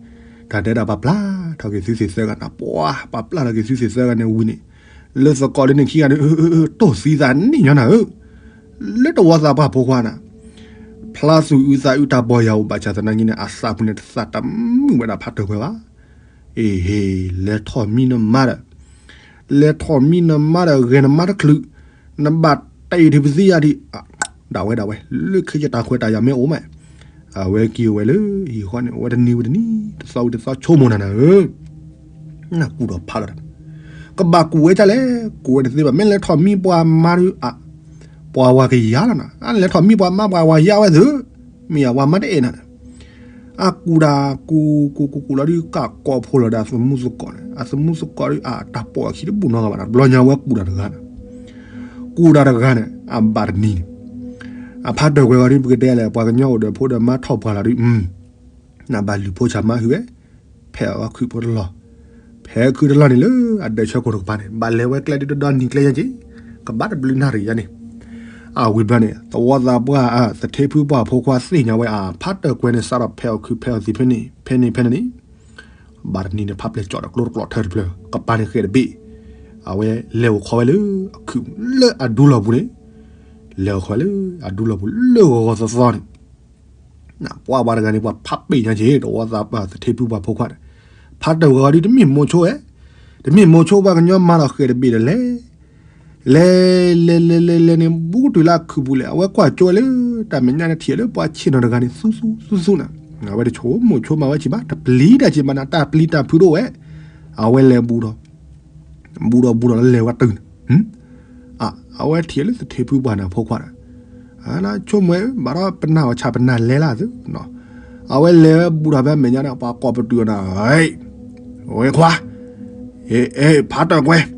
တၢ်တဲဒၣ်ပှၤပျၢ်ထီၣ်က့ၤသုသ့ၣ်သၢဂၤန့ၣ် ပှၤ ပှၤပျၢ်ထီၣ်က့ၤသုသ့ၣ်သၢဂၤန့ၣ်ဝံၤန့ၣ် လၢသကိးလၢန့ၣ်ခံဂၤဒီး တိၢ်သံသးန့ၣ်ညီနၤဧၢ, လၢတဝီသးပှၢ်ဖိခွါန့ၣ် ဖျါသူၣ်အုးသးအုးတၢ်ပီၢ်ယၢ်အိၣ်ဘၣ်ဆၣ်သနာ်က့န့ၣ် အသးပူၤန့ၣ်တသးတမုာ်ဝဲဒၣ်ဖးတၢၢ်ကွဲၤဘၣ်. အ့ဟ့ လဲၤထီၣ်မံနမါဒီး လဲၤထီၣ်မံနမါဒီး ဂဲၤနမါတချုး နဘၣ်တ့ၢ်ထံပသံယါဒံး ဒၣ်ဝဲဒၣ်ဝဲ လၢခံယတၢ်ခွဲးတၢ်ယာ်မ့ၢ်အိၣ်မး အဝဲက့ၤဝဲလၢဟံၣ်ဃီန့ၣ် အဝဲတနံၤဝံၤတနံၤ တသီဝံၤတသီဆိကမိၣ်နၤနၤဧၢ နကူၣ်ဒီးဖးလီၤတၢ် ကဘၣ်ကူၣ်ဝဲဒ်လဲၣ် ကူၣ်ဝဲတသ့ဘၣ် မ့ၢ်လဲၤထီၣ်မံပှၤမါဒီး အ ပှၤဝၤကယၤလီၤနၤ အလဲၤထီၣ်မံပှၤမါပှၤဝၤယါဝဲသု မ့ၢ်ယၤဝၤမါတအဲၣ်နၤ အကူၣ်တၢ်ကူၣ်ကူၣ်ကူၣ်ကူၣ်လီၤဒုး ကးကိးဖိလီၤဒီးအသမူသကိးန့ၣ် အသမူသကိးဒီးအတၢ်ပိာ်အခံတဘူၣ်နီတဂၤဘၣ်နီၤ ဘျီညါဝဲကူၣ်တၢ်တဂၤန့ၣ် ကူၣ်တၢ်တဂၤန့ၣ် အဘၣ်တနံၤန့ၣ် အဖးတၢၢ်ကွဲၤဂီၤဒုး ပကတဲလဲၣ် ပှၤကညီအိၣ်ဒီးဖိဒီးမါထီၣ်ပှၢ်လီၤဒုး နဘၣ်လုၢ်ဖိဆၣ်မါဟုၣ်ဝဲ ဖဲအီၣ်ခုၣ်ဖိတလီၢ် ဖဲခုၣ်တလီၢ်န့ၣ်လၢအဒၢးဆၢခိၣ်တကပၤန့ၣ် ဘၣ်လဲၤဝဲကျဲဒုးတဒီနံၤကျဲညါက့ၤ ကဘၣ်တဘျုးနၣ်ရံၣ်ညါန့ၣ် အဝံၤဘျီန့ၣ် သဝီသးပှၢ် သထ့ဖုပှၢ်ဖိခွါသ့ၣ်ညါဝဲအဖးတၢၢ်ကွဲၤန့ၣ် စးထီၣ်ဖဲအီၣ်ခုၣ်ဖဲအီၣ်သံးဖဲန့ၣ် ဖဲန့ၣ်ဖဲန့ၣ်န့ၣ် ဘၣ်တနံၤန့ၣ် ဖးပျဲၢ်ကၠီၣ်ဒီးကျိတကျိးထၢတဖျၢၣ် ကပၤန့ၣ်ဃဲးတဘ့ၣ် အဝဲလဲၤအိၣ်ခိးဝဲလၢအခုၣ်လၢအဒူလီၢ်ပူၤန့ၣ် လဲၤအိၣ်ခိးဝဲလၢအဒူလီၢ်ပူၤလၢဂီၤဂီၤသီသီန့ၣ် ပှၤဝၤတဂၤန့ၣ် ပှၤဖးပ့ၢ်ညါက့ၤ တဝီသးပှၢ်သထ့ဖုပှၢ်ဖိခွါန့ၣ် ဖးတၢၢ်ဝဲဂီၤဒုး တမ့ၢ်မိၤဆိဝဲ တမ့ၢ်မိၤဆိပှၤကညီမၤဒီးဃဲးတဘ့ၣ်ဒီးလဲၤ လဲၤ လဲၤ လဲၤ လဲၤ လဲၤန့ၣ် ဘူးကတုၤလၢအခုၣ်ပူၤလဲၣ် အဝဲကွၢ်ကၠိဝဲလၢ တၢ်မဲာ်ညါန့ၣ်ထံၣ်လၢပှၤဆ့ၣ်နီၤတဂၤန့ၣ် သူသူသူသူနၤ အဝဲတဆိမိၤဆိမၤဝဲဆံးဘၣ် တပျံၤတၢ်ဆံးဘၣ်နၤ တၢ်ပျံၤတၢ်ဖုးဒိၣ်ဝဲ အဝဲလဲၤဘူးဒီး ဘူးဒီးဘူးဒီးလၢလဲၤဝဲတုၤန့ၣ် အဝဲထံၣ်လၢသထ့ဖုပှၢ်န့ၣ်အဖိခွါဒီး ဆိကမိၣ်ဝဲ ဘၣ်ဒီးပနၢ်အီၣ်ဆၣ်ပနၢ်လဲၤလၢသု အဝဲလဲၤဝဲဘူးဒီးဖဲမဲာ်ညါန့ၣ် ပှၤကိးပတုာ်နၤ ဝဲခွါ အ့ ဖးတၢၢ်ကွဲၤ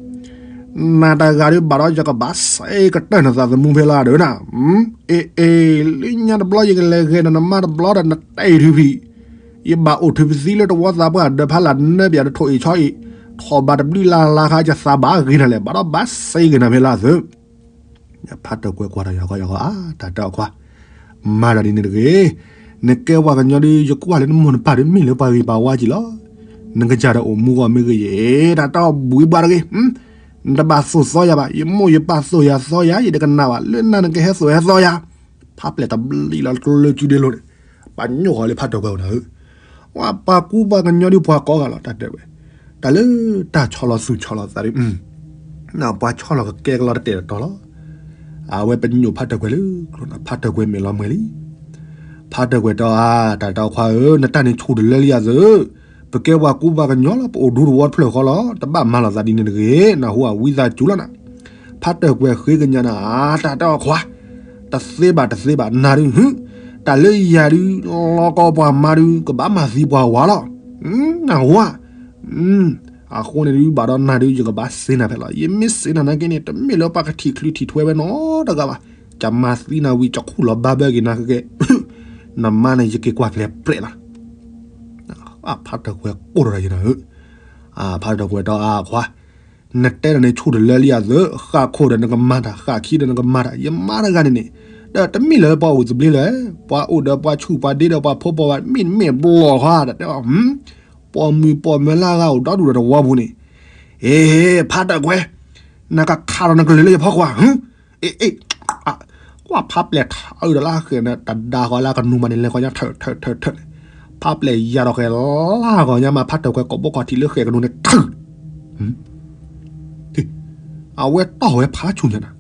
နၤတဂၤဒုးဘၣ်ဒီးယကဘၣ်စ့ကတၢၢ်နသးသမူဖဲလၢဒီးနၤ အ့ အ့ လၢညါတဘျီယကလဲၤဂဲၤနနမါတဘျီဒီးနတအဲၣ်ထုးဖံး ယဘၣ်အိၣ်ထုးပသံလၢတဝီသးပှၢ်ဒၢးဖးလၢ်နၢပၠးတထိၣ်အ့ၣ်ဆီအ့ၣ် ထီၣ်ဘၣ်တဘျုးလါလါခါယသးဘၣ်ဂ့ၤနၤလဲၣ် ဘၣ်ဒီးဘၣ်စ့ဂ့ၤနၤဖဲလၢသု ဖးတၢၢ်ကွဲၤကွၢ်ဒီးယၤဃီယၤဃီ အါ တၢ်တၢ်အီၣ်ခွါ မၤတၢ်ဒ်န့ၣ်တဂ့ၤ နကဲပှၤကညီဒုး ယကွၢ်လၢနမိၢ်နပၢ်ဒုး မ့ၢ်လၢပှၤဂ့ၤပှၤဝါက့ၤလီၤ နကစၢ်ဒီးအိၣ်မူဂီၢ်မ့ၢ်ဂ့ၤယဲ တၢ်တၢ်အီၣ်ဘှံးဘှါတဂ့ၤ နတဘၣ်သိၣ်သီယၤဘၣ် ယမိၢ်ယပၢ်သိၣ်ယၤသီယၤ ယတကနၣ်ဘၣ် လၢနၤနကဟဲသိၣ်ဟဲသီယၤ ဖးပျဲၢ်တဘျံးလီၤကျိလၢစုဒ့လိၤန့ၣ် ပှၤညိၣ်ဃီလၢဖးတၢၢ်ကွဲၤအီၤနၤဧၢ ဝဲပှၤကူပှၤကညီဒုးပှၤကိးဂၤလီၤ တၢ်တဲဝဲ တၢ်လၢတၢ်ဆီလီၤသူၣ်ဆီလီၤသးဒုး ပှၤဆီလီၤကကဲကလီတတဲာ်တတီၤလီၤ အဝဲပညိၣ်ဖးတၢၢ်ကွဲၤလၢကျိန့ၣ် ဖးတၢၢ်ကွဲၤမဲာ်လီၤမှဲၤလံ ဖးတၢၢ်ကွဲၤတီအါ တၢ်တၢ်အီၣ်ခွါဧၢ နတၢ်န့ၣ်ဆူၣ်တလၢလံယၤသု ပကဲပှၤကူပှၤကညီလီၤ ပအိၣ်ဒူတဝီတဖျၢၣ်ဃီလီၤ တဘၣ်မၤလီၤသးဒ်န့ၣ်တဂ့ၤ နၢ်ဟူအဝံသးစူၤလီၤနၤ ဖးတၢၢ်ကွဲၤဃ့ကညးနၤ အါ တၢ်တၢ်အီၣ်ခွါ တသ့ဘၣ်တသ့ဘၣ် နၤဒုး တၢ်လၢယၤဒုး လီၤကီပှၤမါဒုး ကဘၣ်မၤသံပှၤဝၤလီၤ နၢ်ဟူဧါ အဃိန့ၣ်ဒုး ဘၣ်ဒီးနၤဒုး ယကဘၣ်စ့နၤဖဲလီၤ ယမ့ၢ်စ့နၤနာ်က့န့ၣ် တမ့ၢ်လၢပှၤကထံၣ်ချုးထံၣ်ထွဲဝဲနီတဂၤဘၣ် ကမၤသံနၤဝံၤ ကခူၣ်လီၤဘၣ်ဘၢက့ၤနၤကကဲ နမါန့ၣ် ယက့ၤကွၢ်ကျဲၤပြဲးနၤ ဖးတၢၢ်ကွဲၤကိၢ်ထီၣ်တၢ်ယနၤဧၢ ဖးတၢၢ်ကွဲၤတီအါခွါ နတဲတၢ်န့ၣ်ဆူၣ်တလၢလံယၤသု ဃၣ်ခိၣ်ဒီးနကမၤတၢ် ဃၣ်ခံဒီးနကမၤတၢ် ယမါတဂၤန့ၣ်န့ၣ် ဒီးတမ့ၢ်လၢပှၤအိၣ်သဘျ့လၢၤ ပှၤအိၣ်ဒီးပှၤဆူၣ်ပှၤဒ့ဒီးပှၤဖိပှၤဝၤ မ့တမ့ၢ်ဘျီၣ်ခွါ တၢ်တဲအီၤ ပိာ်မုၣ်ပိာ်မၢၤလၢအဂၤအိၣ်ဒီဒူၣ်ဒီးတဝီပူၤန့ၣ် အ့ ဖးတၢၢ်ကွဲၤ နကခးဒီးနကလုၢ်လၢယဖီခိၣ်ဧါ အ့ အ့ ကွၢ်ဖးပျဲၢ်ထးအုးဒီးလၢဃဲးန့ၣ် တဒါဃီလၢကနူၤမးန့ၣ် လဲၤဃီညါထၢၣ်ထၢၣ်ထၢၣ်ထၢၣ်န့ၣ် ဖးပျဲၢ်ယၤဒီးဃဲးလၢဂီၤညါမး ဖးတၢၢ်ကွဲၤကိးဘိခီၣ်ထံးလၢဃဲးကနူၤန့ၣ်ထၢၣ် အဝဲတီၢ်ဝဲဖးဆူၣ်ညါနၤ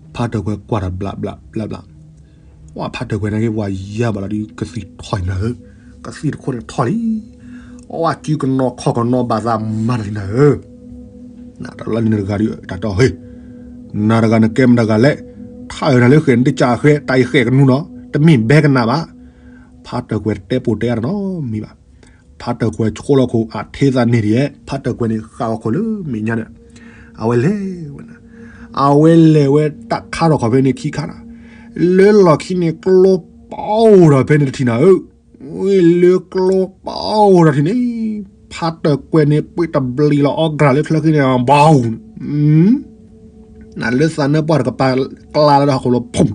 ဖးတၢၢ်ကွဲၤကွၢ်တၢ်ဘျးဘျးဘျးဘျး ဝဲဖးတၢၢ်ကွဲၤန့ၣ်က့ၤ ပှၤယါဘၣ်လီၤဒုး ကသံၣ်ထီၣ်အံၤနၤဧၢ ကသံၣ်တခိၣ်န့ၣ်ထီၣ်လံ အဝဲစုကနီၤခီၣ်ကနီၤဘၣ်သးမၤတၢ်လံနၤဧၢ တၢ်လၢနတဂၤဒုး တၢ်တီၢ်ဟ့ၣ် နၤတဂၤနကဲမတဂၤလဲၣ် ထါအၢနၤလၢဃဲးနတကးဃဲး တၢ်အံၤဃဲးကနူၤနီၤ တမ့ၢ်ဘဲကနၣ်ဘၣ် ဖးတၢၢ်ကွဲၤတဲပိာ်တဲအါတနီၤမံၤဘၣ် ဖးတၢၢ်ကွဲၤဆိလီၤခိၣ်အထ့သးန့ၢ်ဒံးဧဲ ဖးတၢၢ်ကွဲၤန့ၣ်ဃၣ်ဂီၤခိၣ်လၢမဲာ်ညါန့ၣ် အဝဲလဲၤဝဲနၤ အဝဲလဲၤဝဲတၢ်ခါထီၣ်ခီၣ်ဖဲန့ၣ်ခံခါနၤ လၢလီၢ်ခံန့ၣ်ကျိပအိၣ်ထီၣ်ဖဲန့ၣ်တထံၣ်နၤဧၢ ဝံၤလၢကျိပအိၣ်ထီၣ်ထံၣ်န့ၣ် ဖ ဖးတၢၢ်ကွဲၤန့ၣ် ပှ့ၤတဘျံးလီၤအီၣ်ကြၢ်လၢချၢဃံန့ၣ် ဘီ, နလၢသးနၢပှၢ်တကပၤ ကျါလၢဟီၣ်ခိၣ်လိၤဖုၣ်,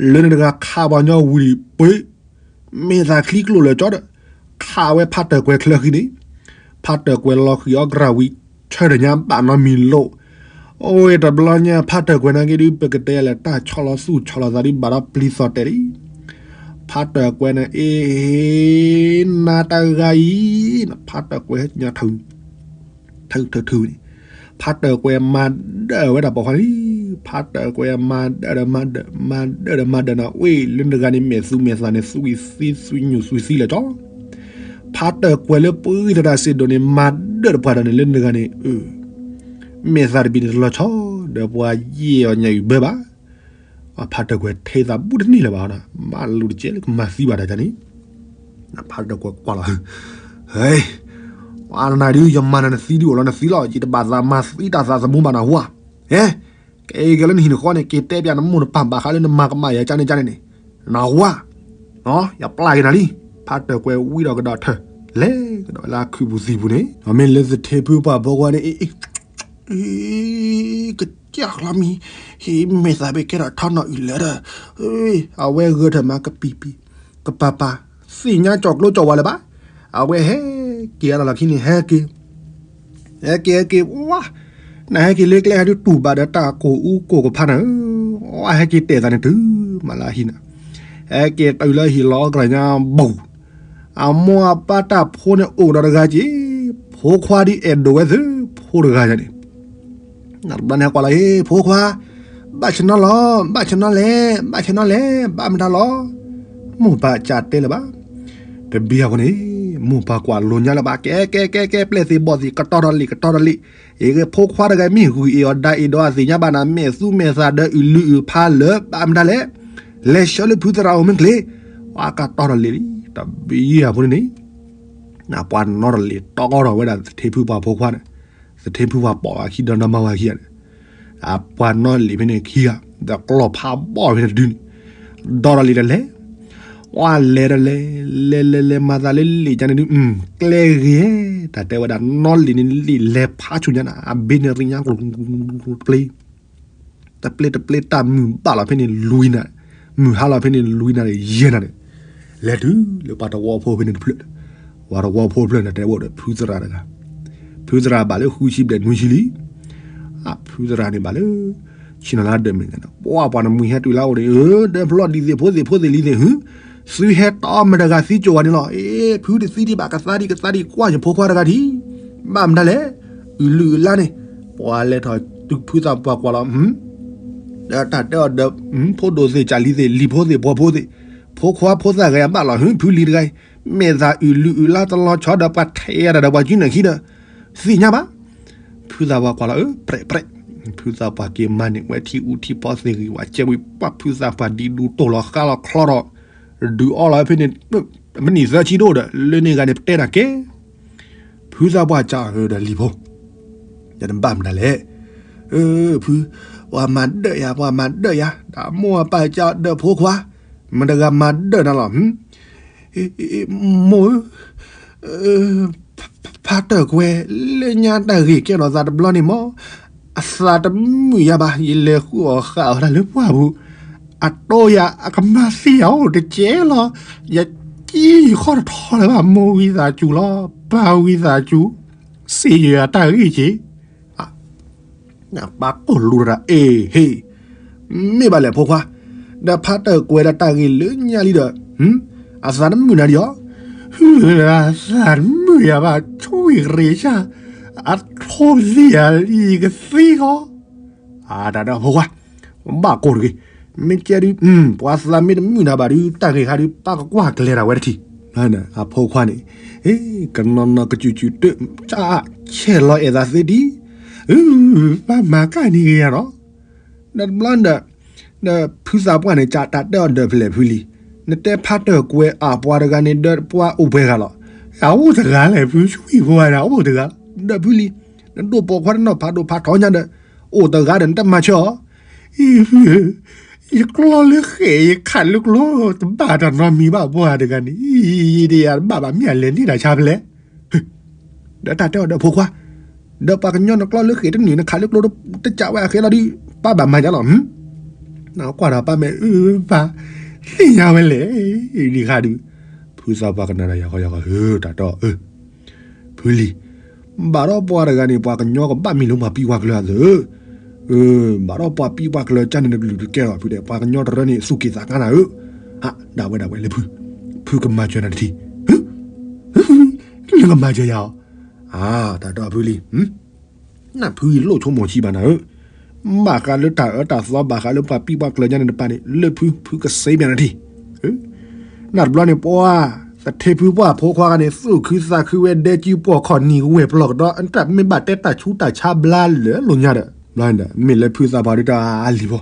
လၢန့ၣ်တဂၤခးပှၤညီဝံၤပှ့ၤ, မ့ၢ်သးချံကျိၣ်လၢာ်ကၠီဒီး ခးဝဲဖးတၢၢ်ကွဲၤချၢဃံန့ၣ်, ဖးတၢၢ်ကွဲၤလီၤဃံၤအီၣ်ကြၢ်ဝံၤ ဆၢထၢၣ်ညါဘၣ်နီတမံၤလိၣ်, အိၣ်ဝဲတဘျီညါ ဖးတၢၢ်ကွဲၤနာ်က့ဒုး ပကတဲလဲၣ် တၢ်ဆီလီၤသူၣ်ဆီလီၤသးဒုး ဘၣ်ဒီးပျံၤသီၣ်တဲာ်လံ. ဖးတၢၢ်ကွဲၤန့ၣ် အ့ နၤတဂၤအံၤ, ဖးတၢၢ်ကွဲၤဟဲညါထုး ထုးထုးထုးန့ၣ်, ဖးတၢၢ်ကွဲၤမၤဒၢၣ်ဝဲဒၣ်ပိာ်ခွါလံ. ဖးတၢၢ်ကွဲၤမၤဒၢၣ်ဒီးမၤဒၢၣ်, မၤဒၢၣ်ဒီးမၤဒၢၣ်န့ၣ် ဝဲလၢနဂၤန့ၣ် မဲာ်သူမဲာ်သးန့ၣ် သွံၣ်သံသွံၣ်ညိၣ်သွံၣ်သံလၢာ်ကၠီ, ဖးတၢၢ်ကွဲၤလၢပှၤသရၣ်စ့ၢ်ဒိၣ်န့ၣ် မၤဒၢၣ်တပှၤဒီးန့ၣ် လၢနဂၤန့ၣ် မဲာ်သးတဘ့ၣ်န့ၣ်တလီၤဆီ ဒီးပှၤယဲၢ်အီၤညၣ်အုၣ်ဘၢဘၣ်. ဖးတၢၢ်ကွဲၤထဲသးဘူးတန့ၢ်လၢၤဘၣ်, မၤလိာ်တကဲလၢကမၤသံဘၣ်တၢ်န့ၣ်, ဖးတၢၢ်ကွဲၤကွၢ်လီၤ, ဟဲ, ပှၤနၤဒုး ယမၤနၤနသံဒုးအိၣ်လီၤနသံလီၤ, ယတဘၣ်သးမၤသံတၢ်သးသမူဘၣ်နၢ်ဟူဧါ, ဟဲ, ကဲကဲလၢနဟံၣ်နဃီန့ၣ် က့ၤတဲပၠးနမိၢ်နပၢ်ဘၣ်ဃးလၢ နမၤကမၣ်ယၤကန့ၣ်ကန့ၣ်န့ၣ်, နၢ်ဟူဧါ, ယပျၢ်က့ၤနၤလံ. ဖးတၢၢ်ကွဲၤဝံဒီးကဒီးထၢၣ်, လဲၤကဒီးလၢခုးပူၤသံၣ်ပူၤန့ၣ်, မ့ၢ်လၢသထ့ဖုပှၤဖိခွါန့ၣ် ကစၢ်ကျီမံၤ, ဟ့ၣ်မဲာ်သးဘ့ၣ်ကဲထီၣ်ထီနီၣ်အုၣ်လၢာ်ဒီး, အဝဲဂဲၤထၢၣ်မးကပံာ်ပံာ်, ကပၤပၤ, သ့ၣ်ညါကၠီၣ်ကျိကၠီၣ်ဝါလၢၤဘၣ်, အဝဲဟဲက့ၤအလီၢ်လီၢ်ခံန့ၣ် ဟဲက့ၤ, ဟဲက့ၤဟဲက့ၤဝါ, နဟဲက့ၤလၢကျဲဟဲဒုးတူၢ်ဘၣ်ဒီးတၢ်ကိၢ်အူကိၢ်ကဖးနၤဧၢ, အဝဲဟဲက့ၤတဲာ်သးန့ၣ်တုၤမးလၢအဟံၣ်န့ၣ်, ဟဲက့ၤတုၤလၢဟံၣ်လီၤအီၣ်ကြၢ်ညါဘူး အမိၢ်အပၢ်တၢ်ဖိန့ၣ်အိၣ်ဒီးတဂၤက့ၤ, ဖိခွါဒ်အဲၣ်ဒိးဝဲသု, ဖိတဂၤညါန့ၣ်, နတဘျီန့ၣ်ကွၢ်လီၤ ဟ့ၣ်ဖိခွါ, ဘၣ်ဆၢနီၤလီၤ, ဘၣ်ဆၢနီၤလဲၣ်, ဘၣ်ဆၢနီၤလဲၣ်, ဘၣ်မတၤလီၤ, မိၢ်ပၢ်ကတဲလၢၤဘၣ်. တဘျီအဃိန့ၣ်, မိၢ်ပၢ်ကွၢ်လိာ်ညါလၢၤဘၣ်, ကဲကဲကဲကဲ ပျဲၢ်သ့ၣ်ဘီၣ်သ့ၣ် ကတီၤထီၣ်လံာ် ကတီၤထီၣ်လံာ်, အ့ၣ် ဖိခွါတဂၤမ့ၢ်ဂုၢ်အ့ၣ်အီၤဒါအ့ၣ်ဒီးအသ့ၣ်ညါဘၣ်နၤ မဲာ်သူမဲာ်သးဒီးအုၣ်လုၢ်အုၣ်ဖးလၢာ် ဘၣ်မတၤလဲၣ်, လဲၤဆှၢလၢဖုသရၣ်အိၣ်မ့ၢ်ကျ့, ပှၤကတီၤထီၣ်လံာ်လံ, တဘျီအဃိန့ၣ်န့ၣ် ပှၤနီတလ့ၣ်တီထီၣ်ဝဲဒၣ်သထ့ဖုပှၤဖိခွါန့ၣ်, သထ့ဖုပှၤပိာ်အခံဒီးနီၢ်မါဝၤခံဂၤန့ၣ်, အပှၤနီတလ့ၣ်ဖဲန့ၣ်ခံဂၤ, ဒီးကျီၢ်ဖးဘီၣ်ဖဲန့ၣ်တဒုန့ၣ်, ဒီးဒီးလံာ်တလဲၤ, ပှၤလဲၤဒီးလဲၤ, လဲၤလဲၤလဲၤမၤသးလၢလံာ်ကန့ၣ်ဒု, ကျဲဂ့ၤ, တၢ်တဲဝဲဒၣ်နီတလ့ၣ်န့ၣ်လံာ်လဲၤဖးဆူညါနၤ အဘ့န့ၣ်ရံညါကျိၤကျိၤကျိၤကျိၤတပျ့ တပျ့တပျ့တၢ်မုာ်ဘၣ်လီၤဖဲန့ၣ်လွံၢ်နၤ, မုာ်ဟါလီၤဖဲန့ၣ်လွံၢ်နၤဒီးယဲၢ်နၤန့ၣ်, လဲၤတုၤလၢပှၤတဝီဖိဖဲန့ၣ်တဖျၢၣ်, ပှၤတဝီဖိတဖျၢၣ်န့ၣ်တဲဝဲဒီးဖုသရၣ်တဂၤ, ဖုသရၣ်ဘၣ်လၢဃုဆံဘျဲၣ်နွံဆံလံ, ဖုသရၣ်န့ၣ်ဘၣ်လၢ ဆ့ၣ်နီၤလၢဒၢးမဲာ်ညါန့ၣ် ပှၤပှၤနမှံဟဲတုၤလၢအိၣ်န့ၣ် ဧၢ ဒၢဖျီဒ်သ့ၣ်ဖိသ့ၣ်ဖိသ့ၣ်လံၤသ့ၣ် ဟု သုဟဲတီမတၤတဂၤသံကၠိၤဝဲန့ၣ်လီၤ. အ့ ဖုတသံဒံးဘၣ် ကသါဒံးကသါဒံး ကွၢ်ယဖိခွါတဂၤဒံး ဘၣ်မတၤလဲၣ် အုၣ်လုၢ်အုၣ်လါန့ၣ်, ပှၤလဲၤထီၣ်တုၤဖုသးပှၢ်ကွၢ်လီၤ, ဒီးတၢ်တဲအီၤဒီး ဖိဒိၣ်သ့ၣ်ကၢ်လံၤသ့ၣ် လံၤဖိသ့ၣ်ပှီၤဖိသ့ၣ်, ဖိခွါဖိသၣ်ဂဲၤအဘၣ်လီၤ ဟု ဖုလံၤတဂၤအံၤ, မဲာ်သးအုၣ်လုၢ်အုၣ်လါတလီၤဆီဒီးပှၤထဲးတၢ်ဒီးပှၤကၠူနၢ်ခံဒီး သ့ၣ်ညါဘၣ်. ဖုသးပှၢ်ကွၢ်လီၤ အၢ ပြဲးပြဲး, ဖုသးပှၢ်က့ၤမၤန့ၢ်ဝဲထံအူထံဖီသ့ၣ်ဂံၢ်ဝဲကဲဝံၤ ပှၤဖုသးပှၢ်ဒံးဒူတိၢ်လီၤဃါလီၤချီထီၣ်, ဒုးအီလီၤဖဲန့ၣ် မုၢ်နံၤသၢဆံဒိၣ်ဒီး လၢန့ၣ်ဂၤန့ၣ်ပတဲတၢ်ကဲ ဖုသးပှၢ်ကးဒီးလံၤဖိ, ယတဘၣ်မတၤလဲၣ်, အၢ ဖု, ပှၤမၤဒၢးယၤ ပှၤမၤဒၢးယၤ, တၢ်မိၢ်အပၢ်ကးဒၢးဖိခွါ, မတၤတဂၤမၤဒၢးနၤလီၤ, မိၢ်ဧၢ, ဖါတၢၢ်ကွဲၤ လၢညါတၢ်ဂ့ၢ်ကဲထီၣ်သးတဘျီန့ၣ်မး, အသးတမုာ်ယၤဘၣ် ယလဲၤဃုအီၣ်ဃာ်အီၤတၢ်လၢပှၢ်ပူၤ, အတိယၤအကမၤသံယၤအိၣ်တကဲလီၤ, ယကံၣ်ယခီၣ်တထီလၢၤဘၣ် မိၢ်ဝံသးစူၤလီၤ ပၢ်ဝံသးစူၤ, စံးယွၤတၢ်ဂ့ၢ်က့ၤ ပၢ်ကိၢ်လူၤတၢ် အ့ဟ့ၣ်, မ့ၢ်ဘၣ်လဲၣ်ဖိခွါ, ဒီးဖါတၢၢ်ကွဲၤဒီးတၢ်ဂ့ၢ်လၢညါလံဒီး, အသးတမုာ်နၤဒံးဧါ, ဟု အသးတမုာ်ယၤဘၣ် ဆိၣ်ဂ့ၤရ့ၣ်ဆၣ်, အထိၣ်သံယၤ ယကသံဃီ အတၢ်ဒီးဖိခွါ, ဘၣ်ကိၢ်တဂ့ၤ, မ့ၢ်ကဲဒုး, ပှၤသးမ့ၢ်တမုာ်နၤဘၣ်ဒုး တၢ်ဂ့ၢ်ခါဒုး ပၢ်ကကွၢ်ကျဲၤတၢ်ဝဲတထံၣ်, အဖိခွါန့ၣ်, ကနီၤနီၤကစူၣ်စူၣ်တၢ်, ဆဲးလီၤအဲၣ်သးသ့ဒံး, ပၢ်မၤကၣ်န့ၢ်ဂ့ၤယၤဒီး, ဒီးတဘျီဒီး, ဒီးဖုသးပှၢ်န့ၣ် ကးတၢ်တဲအီၤဒီးဖဲလဲၣ်ဖုလံၤ, နတဲဖါတၢၢ်ကွဲၤအပှၤတဂၤန့ၣ် ဒီးပှၤအိၣ်ပှဲၤဂၤလီၤ, အအိၣ်တဂၤလဲၣ် ဖုဆူၣ်အံၤဖိဂၤန့ၣ် အအိၣ်တဂၤ, ဒီးဖုလံၤ, နဒိၣ်ပိာ်ခွါတနီၤဖးဒိၣ်ဖးထီညါဒီး, အိၣ်တဂၤဒီးနတမၤဆၢအီၤ, အံၤဖုဧၢ, ယကျီလၢဃဲး ယခးလၢကျိ တဘၣ်တၢ်နီတမံၤဘၣ် ပှၤတဂၤန့ၣ်, ဒ်ယၤတဘၣ်ဘၣ် မ့ၢ်အလဲၤန့ၢ်တၢ်ဆါဖဲလဲၣ်. ဒီးတၢ်တဲအီၤဒီးဖိခွါ, ဒီးပှၤကညီနကျီလၢဃဲးတနုာ် နခးလၢကျိတကးဝဲအဃဲလီၤဒုး ပၢ်ဘၣ်မၤယါလီၤ. နကွၢ်ဒီးပၢ်မဲာ်အၢပၢ်, သ့ၣ်ညါဝဲလဲၣ်, ဒ်ဃါဒုး, ဖုသးပှၢ်ကနၣ်ဒီးယၤဃီယၤဃီ ဟၢတၢ်တီအၢ ဖုလံၤ, ဘၣ်ဒီးပှၤတဂၤန့ၣ် ပှၤကညီကဘၣ်မံၤလၢပှၤပံးပှၤကျၢၤအသိး, ဘၣ်ဒီးပှၤပံးပှၤကျၢၤကၢ်န့ၣ် နကလုၢ်တကဲလီၤ ဖုတဲ ပှၤကညီတရၢန့ၣ် သူၣ်က့ၣ်သးကါနၤဧၢ, ဒၣ်ဝဲဒၣ်ဝဲလၢဖု, ဖုကမၤစၢၤနၤတထံၣ်, နကမၤစၢၤယၤအီၤ, တၢ်တီဖုလံၤ, နဖုအံၤလိၣ်ဆိကမိၣ်ဆံးဘၣ်နၤဧၢ, ဘၣ်ဃးလၢတၢ်အၢတၢ်သီ ဘၣ်ဃးလၢပှၤပံးပှၤကျၢၤညါန့ၣ်တပၤန့ၣ် လၢဖု ဖုကစ့ပျးနၤထံၣ် နတဘျီန့ၣ် ပှၤ သထ့ဖုပှၢ်ဖိခွါဂၤန့ၣ် သူၣ်ခုသးခုဝဲ ဒဲကံပိာ်ခီၣ်နံၤဝဲၢ်ပျီၢ်ကဒီး တၢ်မ့ၢ်ဘၣ်တဲတၢ်ဆူးတၢ်ဆါဘျါလၢလိာ်ညါဒီး ဘျီန့ၣ်ဒီး မ့ၢ်လၢဖုသးပှၢ်ဒုးတၢ်အလံၤဖိ,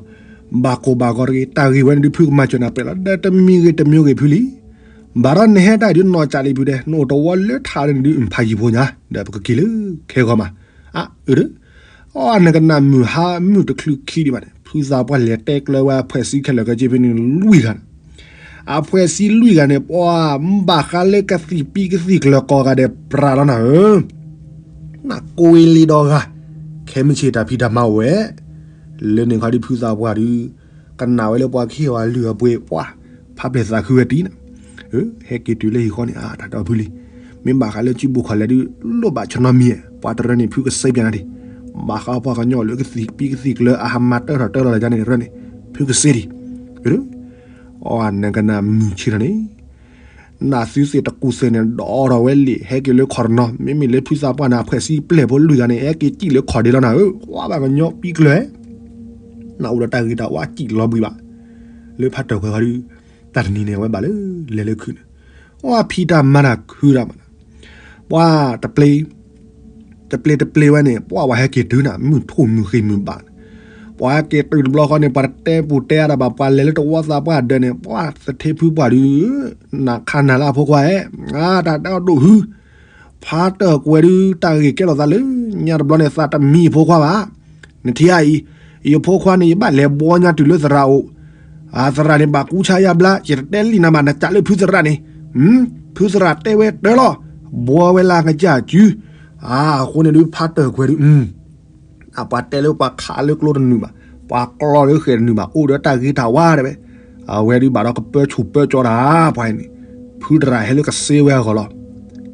ဘၣ်ကိၢ်ဘၣ်ဂီၤတဂ့ၤ တၢ်ဂ့ၢ်ဝဲန့ၣ်ဒုး ဖုကမၤစၢၤနၤပဲာ်လီၤ ဒီးတမံၤဂ့ၤတမံၤဂ့ၤဖုလံ, ဘၣ်ဒီးနဟဲတၢ်ဒုးနီၢ်ကၠးလံဖုတဲ နအိၣ်တဝီလၢထးန့ၣ်ဒုး ဖးယံၤဖိညါ ဒီးပကက့ၤလၢခဲဂီၤမး, အၢ အၢ ဒီး အီ နကနၣ်မုၢ်ဟါမုၢ်တချုးခံဒံးဘၣ်န့ၣ် ဖုသးပှၢ်လဲၤတဲကျၢၤဝဲအဖှဲးစံခဲလၢာ်ခဲဆ့ဖဲန့ၣ်လွံၢ်ဂၤန့ၣ်, အဖှဲးစံလွံၢ်ဂၤန့ၣ် ပှၤ ဘၣ်ဃးလၢကသံၣ်ပံကသံၣ်ကျၢၤကိးဂၤဒဲးပြးလီၤနၤဧၢ, နကိးလံဒီးဂၤ, ခဲမုၢ်ဆ့ၣ်တၢ်ဖံးတၢ်မၤအိၣ်ဝဲ, လၢန့ၣ်ခီဒုးဖုသးပှၢ်ဒုး ကနၣ်ဝဲလၢပှၤကဟ့ၣ်အီၤအလုၢ်အပှ့ၤ ပှၤ ဖးဖျဲးသးခုဝဲတံၢ်နၤ ဟဲက့ၤတုၤလၢဟံၣ်ဃီန့ၣ် အတၢ်တီဖုလံၤ, မ့ၢ်ဘၣ်ဃးလၢစုပူၤခီၣ်လဲၣ်ဒုး လိၣ်ဘၣ်ဆီနီတမံၤ, ပှၤတရၢန့ၣ် ဖုကစ့ပျးနၤဒံး, ဘၣ်ဃးပှၤကညီလၢကသံၣ်ပံကသံၣ်ကျၢၤ အဟးမၤတၢထီၣ်တၢလီၤလၢညါန့ၣ်တရၢန့ၣ် ဖုကစ့ဒံး, အီ နကနၣ်မုၢ်ဆ့ၣ်ထီၣ်န့ၣ် နသုသ့ၣ်တကူၣ်သ့ၣ်န့ၣ် ဒီးထီၣ်ဝဲလံာ် ဟဲက့ၤလၢခီၣ်တနီၤ, မ့မ့ၢ်လၢဖုသးပှၢ်န့ၣ် အဖှဲးစံပျဲၢ်ဖိလွံၢ်ဂၤန့ၣ် ဟဲက့ၤစံၣ်လၢခီၣ်ဒ့လီၤနၤဧၢ, ကွၢ်ဘၣ်ကညီပံကျၢၤ နအိၣ်ဒီးတၢ်ဂ့ၤတၢ်ဝါစံၣ်လီၤဘှံးဘၣ်, လၢဖးတၢၢ်ကွဲၤခီဒုး တၢ်တနံၤန့ၣ် အဝဲဘၣ်လၢလဲၤလၢခုးန့ၣ်, အီ ဖံးတၢ်မၤတၢ်ခုတၢ်မၤတၢ်, ပှၤတပျ့ၤ တပျ့ၤတပျ့ၤဝဲန့ၣ် ပှၤဝဲဟဲက့ၤတုၤနၤ မုၢ်ထူၣ်မုၢ်ဃ့ၢ်မုၢ်ဘၣ်န့ၣ်, ပှၤဟဲက့ၤတုၤတဘျီဃီန့ၣ် ပှၤတတဲပူၤတဲအါတၢ်ဘၣ် ပှၤလဲၤလၢတဝီသးပှၢ်ဒၢးန့ၣ် ပှၤသထ့ဖုပှၢ်ဒုး နခါနၤလၢအဖိခွါဧၢ, တၢ်တဲအီၤဒိၣ်ဟု ဖးတၢၢ်ကွဲၤဒုး တၢ်ဂ့ၢ်ကဲထီၣ်သးလၢညါတဘျီန့ၣ် သးတမံအဖိခွါဘၣ်, နထံၣ်အံၤ, ယဖိခွါန့ၣ် ယဘၣ်လဲၤဘှီညါတုၤလၢသရၣ်အိၣ်, အသရၣ်န့ၣ် ဘၣ်ကူဆါယါဘျါ ယတတဲလံနၤဘၣ် နကးလၢဖုသရၣ်န့ၣ်, ဖုသရၣ်တဲဝဲတၢ်လီၤ, ဘှီဝဲလၢကစၢ်စု, အဃိန့ၣ်ဒုး ဖးတၢၢ်ကွဲၤဒုး အပှၤတဲလၢပှၤခးလၢကျိတနုာ်ဘၣ်, ပှၤကျီလၢဃဲးတနုာ်ဘၣ် အိၣ်ဒီးတၢ်ဂ့ၤတၢ်ဝါတဲဝဲ, အဝဲဒုးဘၣ်ဒီးကပၢဆူၣ်ပၢကၠီတၢ် ပှၤအံၤန့ၣ်, ဖုသရၣ်ဟဲလၢကစ့ဝဲအဂီၢ်လီၤ,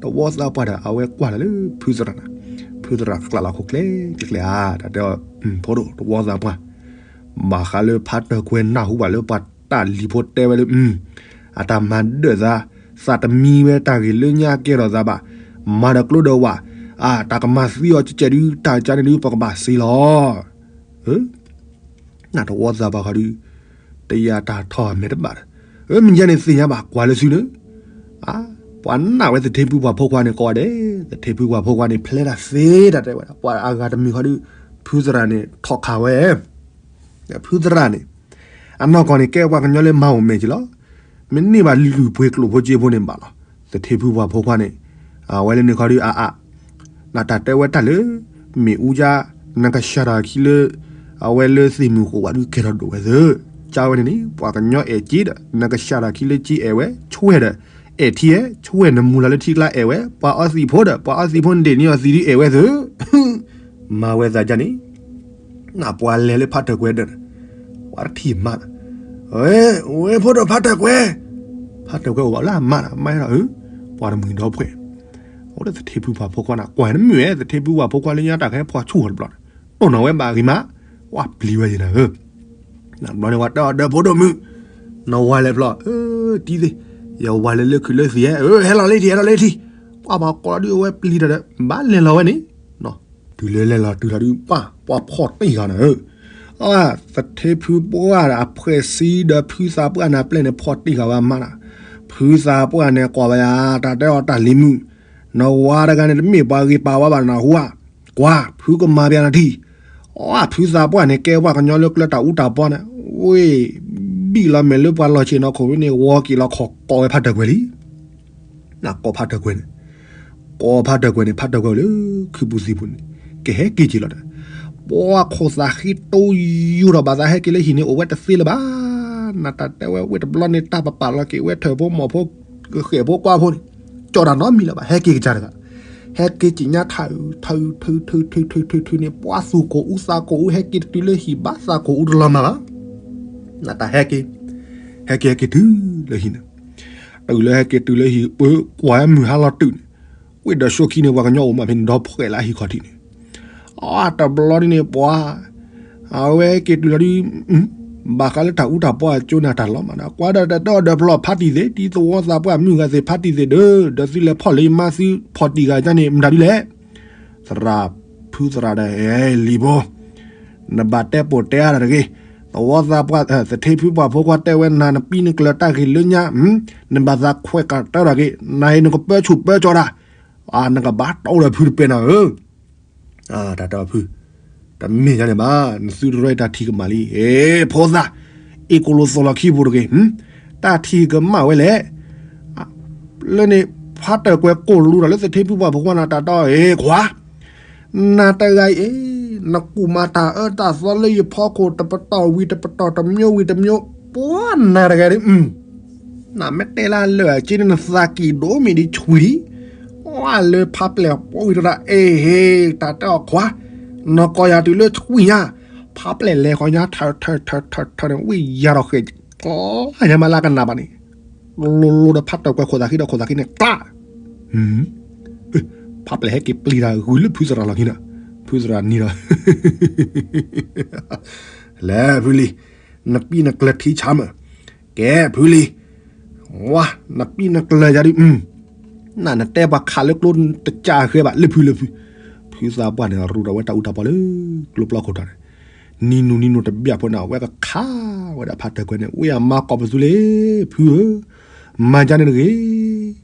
တဝီသးပှၢ်ဒီး အဝဲကွၢ်လၢ်လၢဖုသရၣ်နၤ, ဖုသရၣ်ကျးလီၤခိၣ်ကျဲကျဲကျဲဧါ, တၢ်တဲအီၤ, ဖိဒိၣ်တဝီသးပှၢ်, ဘၣ်ဃးလၢဖးတၢၢ်ကွဲၤနၢ်ဟူဘၣ်လၢပှၤတၢ်လံၤဖိတဲဝဲလၢ အတၢ်မၤဒၢၣ်သး, သးတမံဝဲတၢ်ဂ့ၢ်လၢညါကဲထီၣ်သးဘၣ်, မၤဒီးကျိဒီးဝၣ်, အတၢ်ကမၤသံအီၤကဲကဲဒုး တၢ်ကါန့ၣ်ဒုး ပကဘၣ်စ့လီၤ, နတဝီသးပှၢ်ဃီဒုး, တယၤတၢ်ထီၣ်မဲာ်တဘၣ်ဒီး, မ့ၢ်ယဲန့ၣ်သ့ၣ်ညါဘၣ် ကွၢ်လၢသုန့ၣ်, ပှၤနာ်ဝဲသထ့ဖုပှၢ်ဖိခွါန့ၣ်ကိးဂၤဒဲး, သထ့ဖုပှၢ်ဖိခွါန့ၣ် ဖျဲတၢ်သ့တၢ်တဲဝဲဒၣ် ပှၤအဂၤတမံၤဃီဒုး, ဖုသရၣ်န့ၣ် ထီၣ်ခးဝဲ ဖုသရၣ်န့ၣ်, အနီၢ်ကီၢ်န့ၣ် ကဲပှၤကညီလၢမၤအိၣ်မဲာ်က့ၤလီၤ, မ့ၢ်န့ၢ်ဘၣ်လုၢ်ပှ့ၤကျိၣ်ဖိစ့ဖိန့ၣ်ဘၣ်လီၤ, သထ့ဖုပှၢ်ဖိခွါန့ၣ်, အဝဲလၢန့ၣ်ခီဒုးအါအါ, နတၢ်တဲဝဲတၢ်လၢ, မ့ၣ်အူကါ, နကစၢ်တၢ်ခံလၢ, အဝဲလၢသ့ၣ်မုၢ်ဃိးဝဲဒုးကဲထီၣ်ဒိၣ်ဝဲသၢ, ကါဝဲန့ၣ်န့ၣ် ပှၤကညီအဲၣ်က့ဒီး နကစၢ်တၢ်ခံလၢက့အဲၣ်ဝဲ ဆွဲၣ်ဒီး, အဲၣ်ထံဧဲ, ဆွဲၣ်နမူလၢ်လၢထံကျါအဲၣ်ဝဲ, ပှၤအီသံးဖိဒီး ပှၤအီသံးဖိန့ၣ်ဒ့ၣ်န့ၢ်အီၤသံးဒုးအဲၣ်ဝဲသၢ မၤဝဲသးဒ်န့ၣ်, နပှၤလဲၤလၢဖးတၢၢ်ကွဲၤဒၢးန့ၣ်, ပှၤတထံၣ်မး, ဝဲဖိဒိၣ်ဖးတၢၢ်ကွဲၤ, ဖးတၢၢ်ကွဲၤအိၣ်ဘၣ်လၢအမးဒီး မၤဒီး, ပှၤတမှံၤဒီဖှဲး, အိၣ်ဒီးသထ့ဖုပှၢ်ဖိခွါန့ၣ် ကွၢ်နမုာ်ဝဲ သထ့ဖုပှၢ်ဖိခွါလၢညါတၢ်ကဟဲဖှီၣ်ဆူၣ်အီၤတဘျီန့ၣ်, တိၢ်နီၣ်ဝဲဘၣ်ဂ့ၤမး, ဝဲပျံၤဝဲယဲနၤဧၢ ဘျီန့ၣ် ဝဲတဲအီၤဒီးဖိဒိၣ်မုၣ်, နဝၤလဲၤဖျီ, တံၤသ့ၣ်, ယဝၤလဲၤလၢခုးလၢသံးဧဲ, ဟဲလီၤလၢထံး ဟဲလီၤလၢထံး, ပှၤဘၣ်ကိးဒုးအဝဲပျံၤတၢ်ဒီး ဘၣ်လဲၤလီၤဝဲန့ၣ်, တုၤလၢလဲၤလီၤတုၤလီၤဒုးပှၢ် ပှၤဖီၣ်တံၢ်ဃာ်နၤဧၢ, သထ့ဖုပှၢ်ဒီးအဖှဲးစံဒီးဖုသးပှၢ်န့ၣ်အပျဲၢ်န့ၣ် ဖီၣ်တံၢ်ဃာ်ဝဲအမါနၤ, ဖုသးပှၢ်န့ၣ် ကွၢ်ဝဲယါ တၢ်တဲအီၤတၢ်လံၤမုၣ်, နဝၤတဂၤန့ၣ် တမ့ၢ်ပှၤဂ့ၤပာ်ဝါဘၣ်နဟူဧါ, ကွၢ် ဖုကမၤပျးနၤထံၣ်, အဖုသးပှၢ်န့ၣ် ကဲပှၤကညီလၢကျဲတၢ်အူတၢ်ပီန့ၣ်, ဝ့ၢ်, ဘံၣ်လီၤမဲာ်လၢပှၤလီၢ်ဆ့ၣ်နီၤခိၣ်န့ၣ် ဝီက့ၤလီၤခီၣ်ကိးဝဲဖးတၢၢ်ကွဲၤလံ နကိးဖးတၢၢ်ကွဲၤန့ၣ်, ကိးဖးတၢၢ်ကွဲၤန့ၣ် ဖးတၢၢ်ကွဲၤအိၣ်လၢခုးပူၤသံၣ်ပူၤန့ၣ်, ကဟဲက့ၤက့ၤလီၤဒီး, ပှၤခိၣ်သးဃံတိယိာ်ဒီးဘၣ်သးဟဲက့ၤလၢဟံၣ်န့ၣ် အိၣ်ဝဲတသ့လၢၤဘၣ် နတၢ်တဲဝဲဝ့ၢ်တဘျီန့ၣ် တၢ်ပပာ်လီၤက့ၤဝဲထၢၣ်ဖိမီၢ်ဖိ ဃဲၣ်ဖိကွၢ်ဖိန့ၣ် ကၠီတၢ်နီတမံၤလၢၤဘၣ် ဟဲက့ၤကစၢ်တဂၤ ဟဲက့ၤက့ၤညါထၢၣ် ထၢၣ်ထၢၣ်ထၢၣ်ထၢၣ်ထၢၣ်ထၢၣ်န့ၣ် ပှၤသူၣ်ကိၢ်အူသးကိၢ်အူ ဟဲက့ၤတတုၤလၢဟံၣ်ဘၣ် သးကိၢ်အူတလီၤမၢ်ဘၣ် နတၢ်ဟဲက့ၤ ဟဲက့ၤဟဲက့ၤတုၤလၢဟံၣ်န့ၣ် တုၤလၢဟဲက့ၤတုၤလၢဟံၣ် ပကွၢ်မုၢ်ဟါလီၤတုၤန့ၣ် ဝ့ၢ်ဒီးဆိခံန့ၣ် ပှၤကညီအိၣ်မးဖဲန့ၣ် ဒီဖှဲးလၢအဟံၣ်ခီၣ်ထံးန့ၣ် အတဘျီဒ်န့ၣ် ပှၤ အဝဲက့ၤတုၤလီၤဒ် ဘၣ်ဃးလၢတၢ်အူတၢ်ပီအကၠိန့ၣ် တၢ်လီၤမၢ်ဒီး ကွၢ်ဒီးတၢ်တဲအီၤဒီးဖျီၣ်ဖးတံၢ်သ့ၣ် တံၤသဝီသးပှၢ်မုၢ်ဂၤသ့ၣ်ဖးတံၢ်သ့ၣ်ဒီး ဒီးသုလဲၤဖီၣ်လၢယမါသုဖီၣ်တံၢ်ဂၤန့ၣ် မတၤဒ်လဲၣ် သရၣ်ဖုသရၣ်ဒီး အဲ လံာ်ဘိ နဘၣ်တဲပိာ်တဲအါတၢ်တဂ့ၤ, သဝီသးပှၢ် သထ့ဖုပှၢ်ဖိခွါတဲဝဲနၤ နပံနကျၢၤတၢ်ဂ့ၢ်လၢညါ, နဘၣ်သးခွဲးကတၢၢ်တၢ်ဂ့ၤ, နၤအံၤနကပၢဆူၣ်ပၢကၠီတၢ်, နကဘၣ်တီဒီးဖုတပဲနၤဧၢ, တၢ်တဲဖု, တမ့ၢ်ညါန့ၣ်ဘၣ်, နသုတရီတၢ်ထံၣ်ကမၣ်လံ, ဖိသၣ်, အ့ၣ်ကိၣ်လိာ်သိၣ်လီၤခံပူၤတဂ့ၤ, တၢ်ထံၣ်ကမၣ်ဝဲလဲၣ် လၢန့ၣ် ဖါတၢၢ်ကွဲၤကိၢ်လူဒီးလၢသထ့ဖုပှၢ်ဖိခွါနၤတၢ်တီအံၤ ခွါ နၤတဂၤအံၤ နကူၣ်မၤတၢ်အၢတၢ်သီလၢယဖီခိၣ် တပတီၢ်ဝံၤတပတီၢ် တမျိုးဝံၤတမျိုး, ပှၤနၤတဂၤဒ်, နမ့ၢ်တဲလၢအလၢာ်အက့န့ၣ် နသးကံၢ်ဒိၣ်မ့ၢ်ဒ်ဆွံလံ, ပှၤလၢဖါပျဲၢ်ပိာ်ဝံၤတရၣ် အ့ဟ့ တၢ်တဲအီၤခွါ, နကီၢ်ယၤတုၤလၢဆွံညါ, ဖါပျဲၢ်လဲၤဃီညါ ထၢထၢထၢထၢထၢန့ၣ် ဝံၢ်ယၤထီၣ်ဃဲၤ, ကျါညါမးလၢကနၣ်ဘၣ်န့ၣ် လိၤလိၤဒီးဖါတၢၢ်ကွဲၤခိၣ်သးခံဒီးခိၣ်သးခံန့ၣ် ကျါ, ဖါပျဲၢ်ဟဲက့ၤပျံၤတၢ်ဂုာ်လၢဖုသရၣ်လီၢ်ခံန့ၣ်, ဖုသရၣ်နံၤဒီး, လဲၤဖုလံၤ, နပံနကျၢၤထံဆါမၢ်, ကဲဖုလံၤ, ဝါ နပံနကျၢၤယၤဒ်, နနတဲပှၤခးလၢကျိတကးဃဲဘၣ် လၢဖုလၢဖု, ဖုသးပှၢ်န့ၣ် ရူးဒီးဝဲတၢ်အူတၢ်ပီလၢကျိပျီခိၣ်ထီၣ်န့ၣ် နံၤနူၤနံၤနူၤတဘျီဖိန့ၣ် အဝဲကခးဝဲဒၣ်ဖါတၢၢ်ကွဲၤန့ၣ် ဝ့ၢ်အမါကိးပသူလ့ၤ ဖုဧၢ, မၤကန့ၣ်တဂ့ၤ,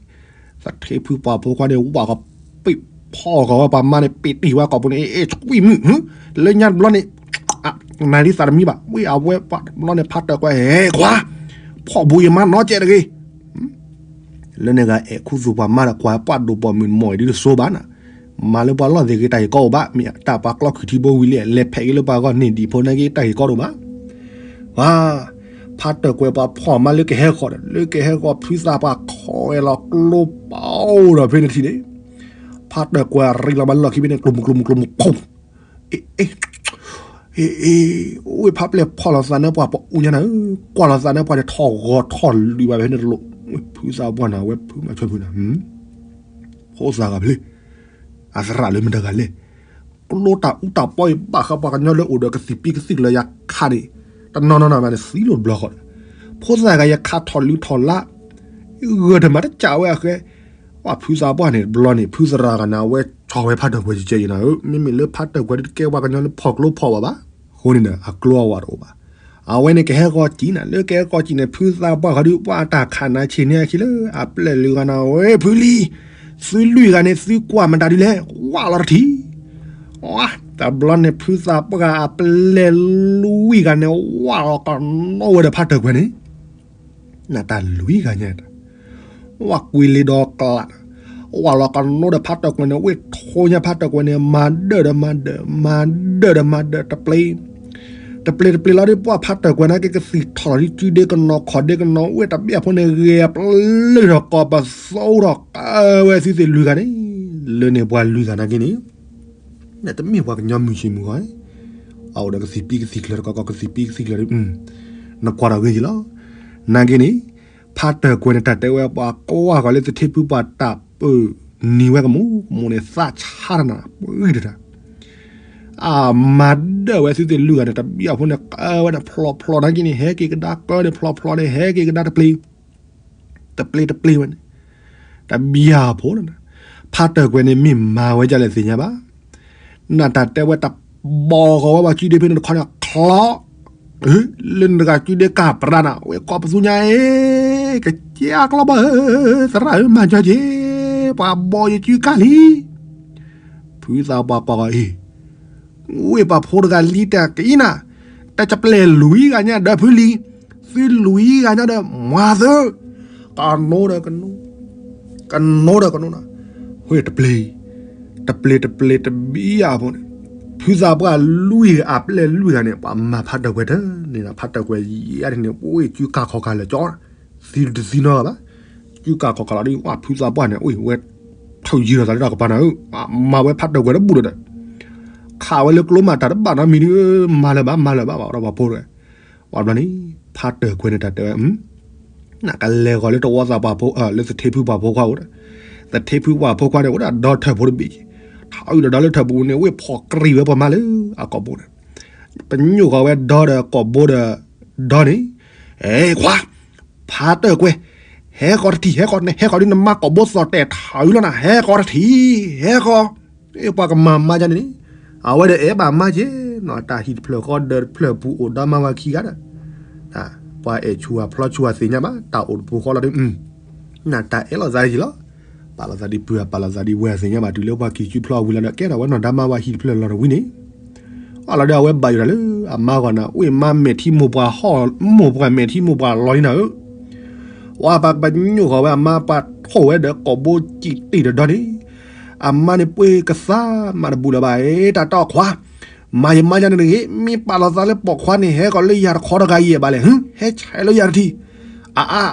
သထ့ဖုပှၢ်ဖိခွါန့ၣ် ဝၣ်ကပ့းဖီၣ်ကီးဝဲပှၤမါန့ၣ် ပ့းတံၢ်ဝဲကိာ်ပူၤန့ၣ် အ့ၣ် ဆွံမုၣ်, လၢညါတဘျီန့ၣ် နၤဒ်သးတမံဘၣ် ဝ့ၢ်အဝဲပှၤတဘျီန့ၣ် ဖါတၢၢ်ကွဲၤ ဟဲခွါ, ဖီၣ်ဘူးယမါနီကဲးတဂ့ၤ လၢန့ၣ်ဂၤ အဲၣ်ခူသူၣ်ပှၤမါဒီးကွၢ်ပှၤဒိၣ်ပိာ်မုၣ်မီၢ်အံၤဒ်တစိဘၣ်နၤ, မၤလၢပှၤလီၢ်သ့ၣ်ဂ့ၤတၢ်ဂ့ၢ်ကီအိၣ်ဘၣ်, မ့ၢ်တၢ်ပှၤကျီခုၣ်ထံဘိဝံၤလံ လဲၤဖဲးက့ၤလၢပှၤဂီၢ်န့ၢ်ဒံးဖိနာ်က့ တၢ်ဂ့ၢ်ကီတအိၣ်ဘၣ်, ပှၤ, ဖါတၢၢ်ကွဲၤပှၤဖီၣ်မါလၢကဟဲဃီၤဒီး လၢကဟဲဃီၤဖုသးပှၢ်ခီၣ်ဝဲလီၤကျိပီဒီးဖဲန့ၣ်ထံၣ်န့ၣ်, ဖါတၢၢ်ကွဲၤရံးလီၤမးလီၢ်ခံဖဲန့ၣ် ကျိမုၢ်ကျိမုၢ်ကျိမုၢ်ခိၣ် အ့ၣ်, အ့ၣ်, ဝ့ၢ်ဖါပျဲၢ်ဖီၣ်လီၤသးန့ၢ်ပှၤပအူညါနၤဧၢ, ကွၢ်လီၤသးန့ၢ်ပှၤန့ၣ် ထီၣ်ဂီၤထီၣ်လွံၢ်ဘၣ်ဖဲန့ၣ်တလိၣ်, ဝ့ၢ်ဖုသးပှၢ်နၤ ဝဲဖုမၤဆွဲဖုနၤ, ဖိသၣ်ဂၤဖျ့, အသရၣ်လၢမတၤဂၤလဲၣ်, ကျိတၢ်အူတၢ်ပီအံၤ ဘၣ်ဃးပှၤကညီလၢအိၣ်ဒီးကသံၣ်ပံကသံၣ်ကျၢၤယၤခးန့ၣ်, တနီၤနီၤနၤမးန့ၣ် သံလိာ်တဘျီဃီ, ဖိသၣ်ဂၤယခးထီၣ်လုၢ်ထီၣ်လါ, ဂၢၢ်တမၤတကးဝဲအဃဲ, ဝဲဖုသးပှၢ်န့ၣ်တဘျီန့ၣ် ဖုသရၣ်ဂၤန့ၣ် အဝဲဆီၣ်ဝဲဖါတၢၢ်ကွဲၤကဲကဲအံၤနၤဧၢ, မ့မ့ၢ်လၢဖါတၢၢ်ကွဲၤဒ်တကဲပှၤကညီလၢဖီၣ်ကျိဖီၣ်ဘၣ်ဘၣ်, အဃိန့ၣ်ဒီး အကျိအဝဲတအိၣ်ဘၣ်, အဝဲန့ၣ်ကဟဲဃီၤစံၣ်နၤ လၢကဟဲဃီၤစံၣ်န့ၣ် ဖုသးပှၢ်ဃီဒုး ပှၤတၢ်ခးနၤဆ့ၣ်န့ၢ်အခံလၢ အပျဲၢ်လုၢ်ဂၤနၤ ဝဲ ဖုလံၤ, သုလွံၢ်ဂၤန့ၣ် သုကွၢ်မတၤဒ်လဲၣ် ဝၣ်လီၤတထံၣ် တဘျီန့ၣ် ဖုသးပှၢ်အပျဲၢ်လွံၢ်ဂၤန့ၣ် ဝၣ်လီၤကနိဝဲဒီးဖါတၢၢ်ကွဲၤန့ၣ်, နတၢ်လွံၢ်ဂၤညါ, ဝၣ်ကွံာ်လံဒီးကျး, ဝၣ်လီၤကနိဒီးဖါတၢၢ်ကွဲၤန့ၣ် ဝ့ၢ်ထိညါဖါတၢၢ်ကွဲၤန့ၣ် မၤဒၢၣ်ဒီးမၤဒၢၣ်, မၤဒၢၣ်ဒီးမၤဒၢၣ် တပျ့ၤ, တပျ့ၤတပျ့ၤလီၤဒ်ပှၤဖါတၢၢ်ကွဲၤနာ်က့ ကသံၣ်ထီၣ်လီၤဒ်စုဒ့ကနီၤခီၣ်ဒ့ကနီၤ ဝ့ၢ်တဘ့ၣ်ဖိန့ၣ် ဂဲၤပျုၢ်ထီၣ်ကီၢ်ပသိထီၣ် ကဝဲသုသ့ၣ်လွံၢ်ဂၤန့ၣ်, လၢန့ၣ်ပှၤလွံၢ်ဂၤနာ်က့န့ၣ် တမ့ၢ်ပှၤကညီမုၢ်ဆ့ၣ်မုၢ်ဂီၤ, အအိၣ်ဒီးကသံၣ်ပံကသံၣ်ကျၢၤတကီကီ ကသံၣ်ပံကသံၣ်ကျၢၤ, နကွၢ်ထီၣ်ဂ့ၤက့ၤလီၤ. နာ်က့န့ၣ်, ဖါတၢၢ်ကွဲၤန့ၣ် တၢ်တဲဝဲပှၤကွၢ်ဃီၤလၢသထ့ဖုပှၢ်တၢ်ပၢၢ်နံၤဝဲကမူၣ်ကမူၣ်န့ၣ် သးဆါတနၤ ပှံၢ်တတၢ် အမၤဒၢၣ်ဝဲသုသ့ၣ်လွံၢ်ဂၤန့ၣ် တဘျီဖိန့ၣ် ကဝဲန့ၣ်ဖျိးဖျိးနာ်က့န့ၣ် ဟဲက့ၤကဒါ ကဝဲန့ၣ်ဖျိးဖျိးန့ၣ် ဟဲက့ၤကဒါတပျ့ၤ တပျ့ၤတပျ့ၤဝဲန့ၣ် တဘျီဖိန့ၣ် ဖါတၢၢ်ကွဲၤန့ၣ် မ့ၢ်မၤဝဲဒ်လဲၣ်သ့ၣ်ညါဘၣ်. နတၢ်တဲဝဲတဘီဃီဝဲဘၣ် စုဒ့ဖဲန့ၣ်တခီန့ၣ် ချီ လၢနတဂၤစုဒ့ကၢ်ပြးနၤ ဝဲကိးပသူညါအံၤ ကစၢ်ကျီဘၣ်ဧၢ, သရၣ်ဧၢ မၤကၠီက့ၤ ပှၤဘီယစုကၢ်လံ. ဖုသးပှၢ်ကွၢ်ဂီၤအံၤ ဝ့ၢ်ပှၤဖိတဂၤလံတၢ်ကအံၤနၤ, တၢ်ကပျဲၢ်လွံၢ်ဂၤညါဒီးဖုလံၤ, သုလွံၢ်ဂၤညါဒီးမၤသၢ, ကနိဒီးကနိ, ကနိဒီးကနိနၤ, ဝ့ၢ်တပျ့ၤ, တပျ့ၤတပျ့ၤတဘျီဖိန့ၣ် ဖုသးပှၢ်လွံၢ်ဂၤ အပျဲၢ်လွံၢ်ဂၤန့ၣ် ပှၤမၤဖးတၢၢ်ကွဲၤတၢၢ်န့ၣ်ဒီး ဖးတၢၢ်ကွဲၤယံာ်အါန့ၣ် အိၣ်ဝဲစုကၢ်ခီၣ်ကၢ်လၢာ်ကၠီ, သံတသံနီတဂၤဘၣ်. စုကၢ်ခီၣ်ကၢ်လီၤဒီး ဖုသးပှၢ်န့ၣ် အိၣ်ဝဲ ထုးယံၤလီၤသးလၢတၢ်ကပၤနၤဧၢ, မၤဝဲဖးတၢၢ်ကွဲၤတဘူၣ်ဒီး ခးဝဲလၢကျိမးတၢ်တဘၣ်နီတမံၤဒီး မၤလၢၤဘၣ် မၤလၢၤဘၣ် ဘၣ်ဒီးပှၤဖိတဂၤ. ပှၤဘျီန့ၣ် ဖးတၢၢ်ကွဲၤန့ၣ် တၢ်တဲဝဲ နကလဲၤဂီၤလၢတဝီသးပှၢ်ဖိ လၢသထ့ဖုပှၢ်ဖိခွါအိၣ်ဒီး, သထ့ဖုပှၢ်ဖိခွါန့ၣ် အိၣ်ဒၣ်ဒီထၢၣ်ဖိတဘ့ၣ်က့ၤ, ထီၣ်အုၣ်ဒီးဒီလၢထၢၣ်ပူၤန့ၣ် ဝ့ၢ်ဖီၣ်ကြံၤဝဲပှၤမါလၢအကိာ်ဘိန့ၣ်, ပညိၣ်ဃီၤဝဲဒီဒီးကိာ်ဘိဒီးဒီန့ၣ်, အဲ ခွါ ဖးတၢၢ်ကွဲၤ, ဟဲဃီၤတထံၣ် ဟဲဃီၤန့ၣ် ဟဲဃီၤဒ်နမါကိာ်ဘိသီၣ်တဲာ်ထးအုၣ်လီၤနၤ ဟဲဃီၤတထံၣ် ဟဲဃီၤ, အ့ၣ် ပှၤကမၤမါယါန့ၣ်န့ၣ်, အဝဲဒီးအဲၣ်ဘၣ်မါက့ၤ, တၢ်ဟံၣ်တဖျၢၣ်ဃီဒီးတဖျၢၣ်ပူၤအိၣ်ဒီမါဝၤခံဂၤဒီး ပှၤအဲၣ်ဆူၣ်ဝဲဖျီဆူၣ်ဝဲသ့ၣ်ညါဘၣ် တၢ်အိၣ်တပူၤဃီလီၤဒီး, နတၢ်အဲၣ်လိာ်သးယံာ်လီၤ, ပာ်လိာ်သးဒ်ပှၤ ပာ်လိာ်သးဒ်ဝဲသ့ၣ်ညါဘၣ် တုၤလၢပှၤက့ၤစုဖျီဝံၤလီၤဒီး ကဲထီၣ်ဝဲနီၢ်ဒါမါဝၤဟံၣ်တဖျၢၣ်လီၤတဝံၤန့ၣ်, အလီၤဒီးအဝဲဘၣ်ယိၣ်တၢ်လၢ အမါဂီၢ်နၤ အိၣ်မါမဲာ်ထံမိၢ်ပှၢ်ဟီၣ် မိၢ်ပှၢ်မဲာ်ထံမိၢ်ပှၢ်လီၤလံနၤဧၢ ပှၤပှၤပညိၣ်ဃီၤဝဲအမါ ပှၤထိၣ်ဝဲဒီးကိာ်ဘိစံးတ့ၢ်တဒီန့ၣ်, အမါန့ၣ်ပှ့ၤကသါမးတဘူၣ်လၢၤဘၣ် အ့ၣ် တၢ်တီခွါ, မၤယမါယါန့ၣ်တဂ့ၤ မ့ၢ်ပာ်လီၤသးလၢပိာ်ခွါန့ၣ် ဟဲဃီၤလၢယၤတခီတဂၤယဲၢ်ဘၣ်လဲၣ် ဟဲဆဲးလၢယၤတထံၣ်, အအါ,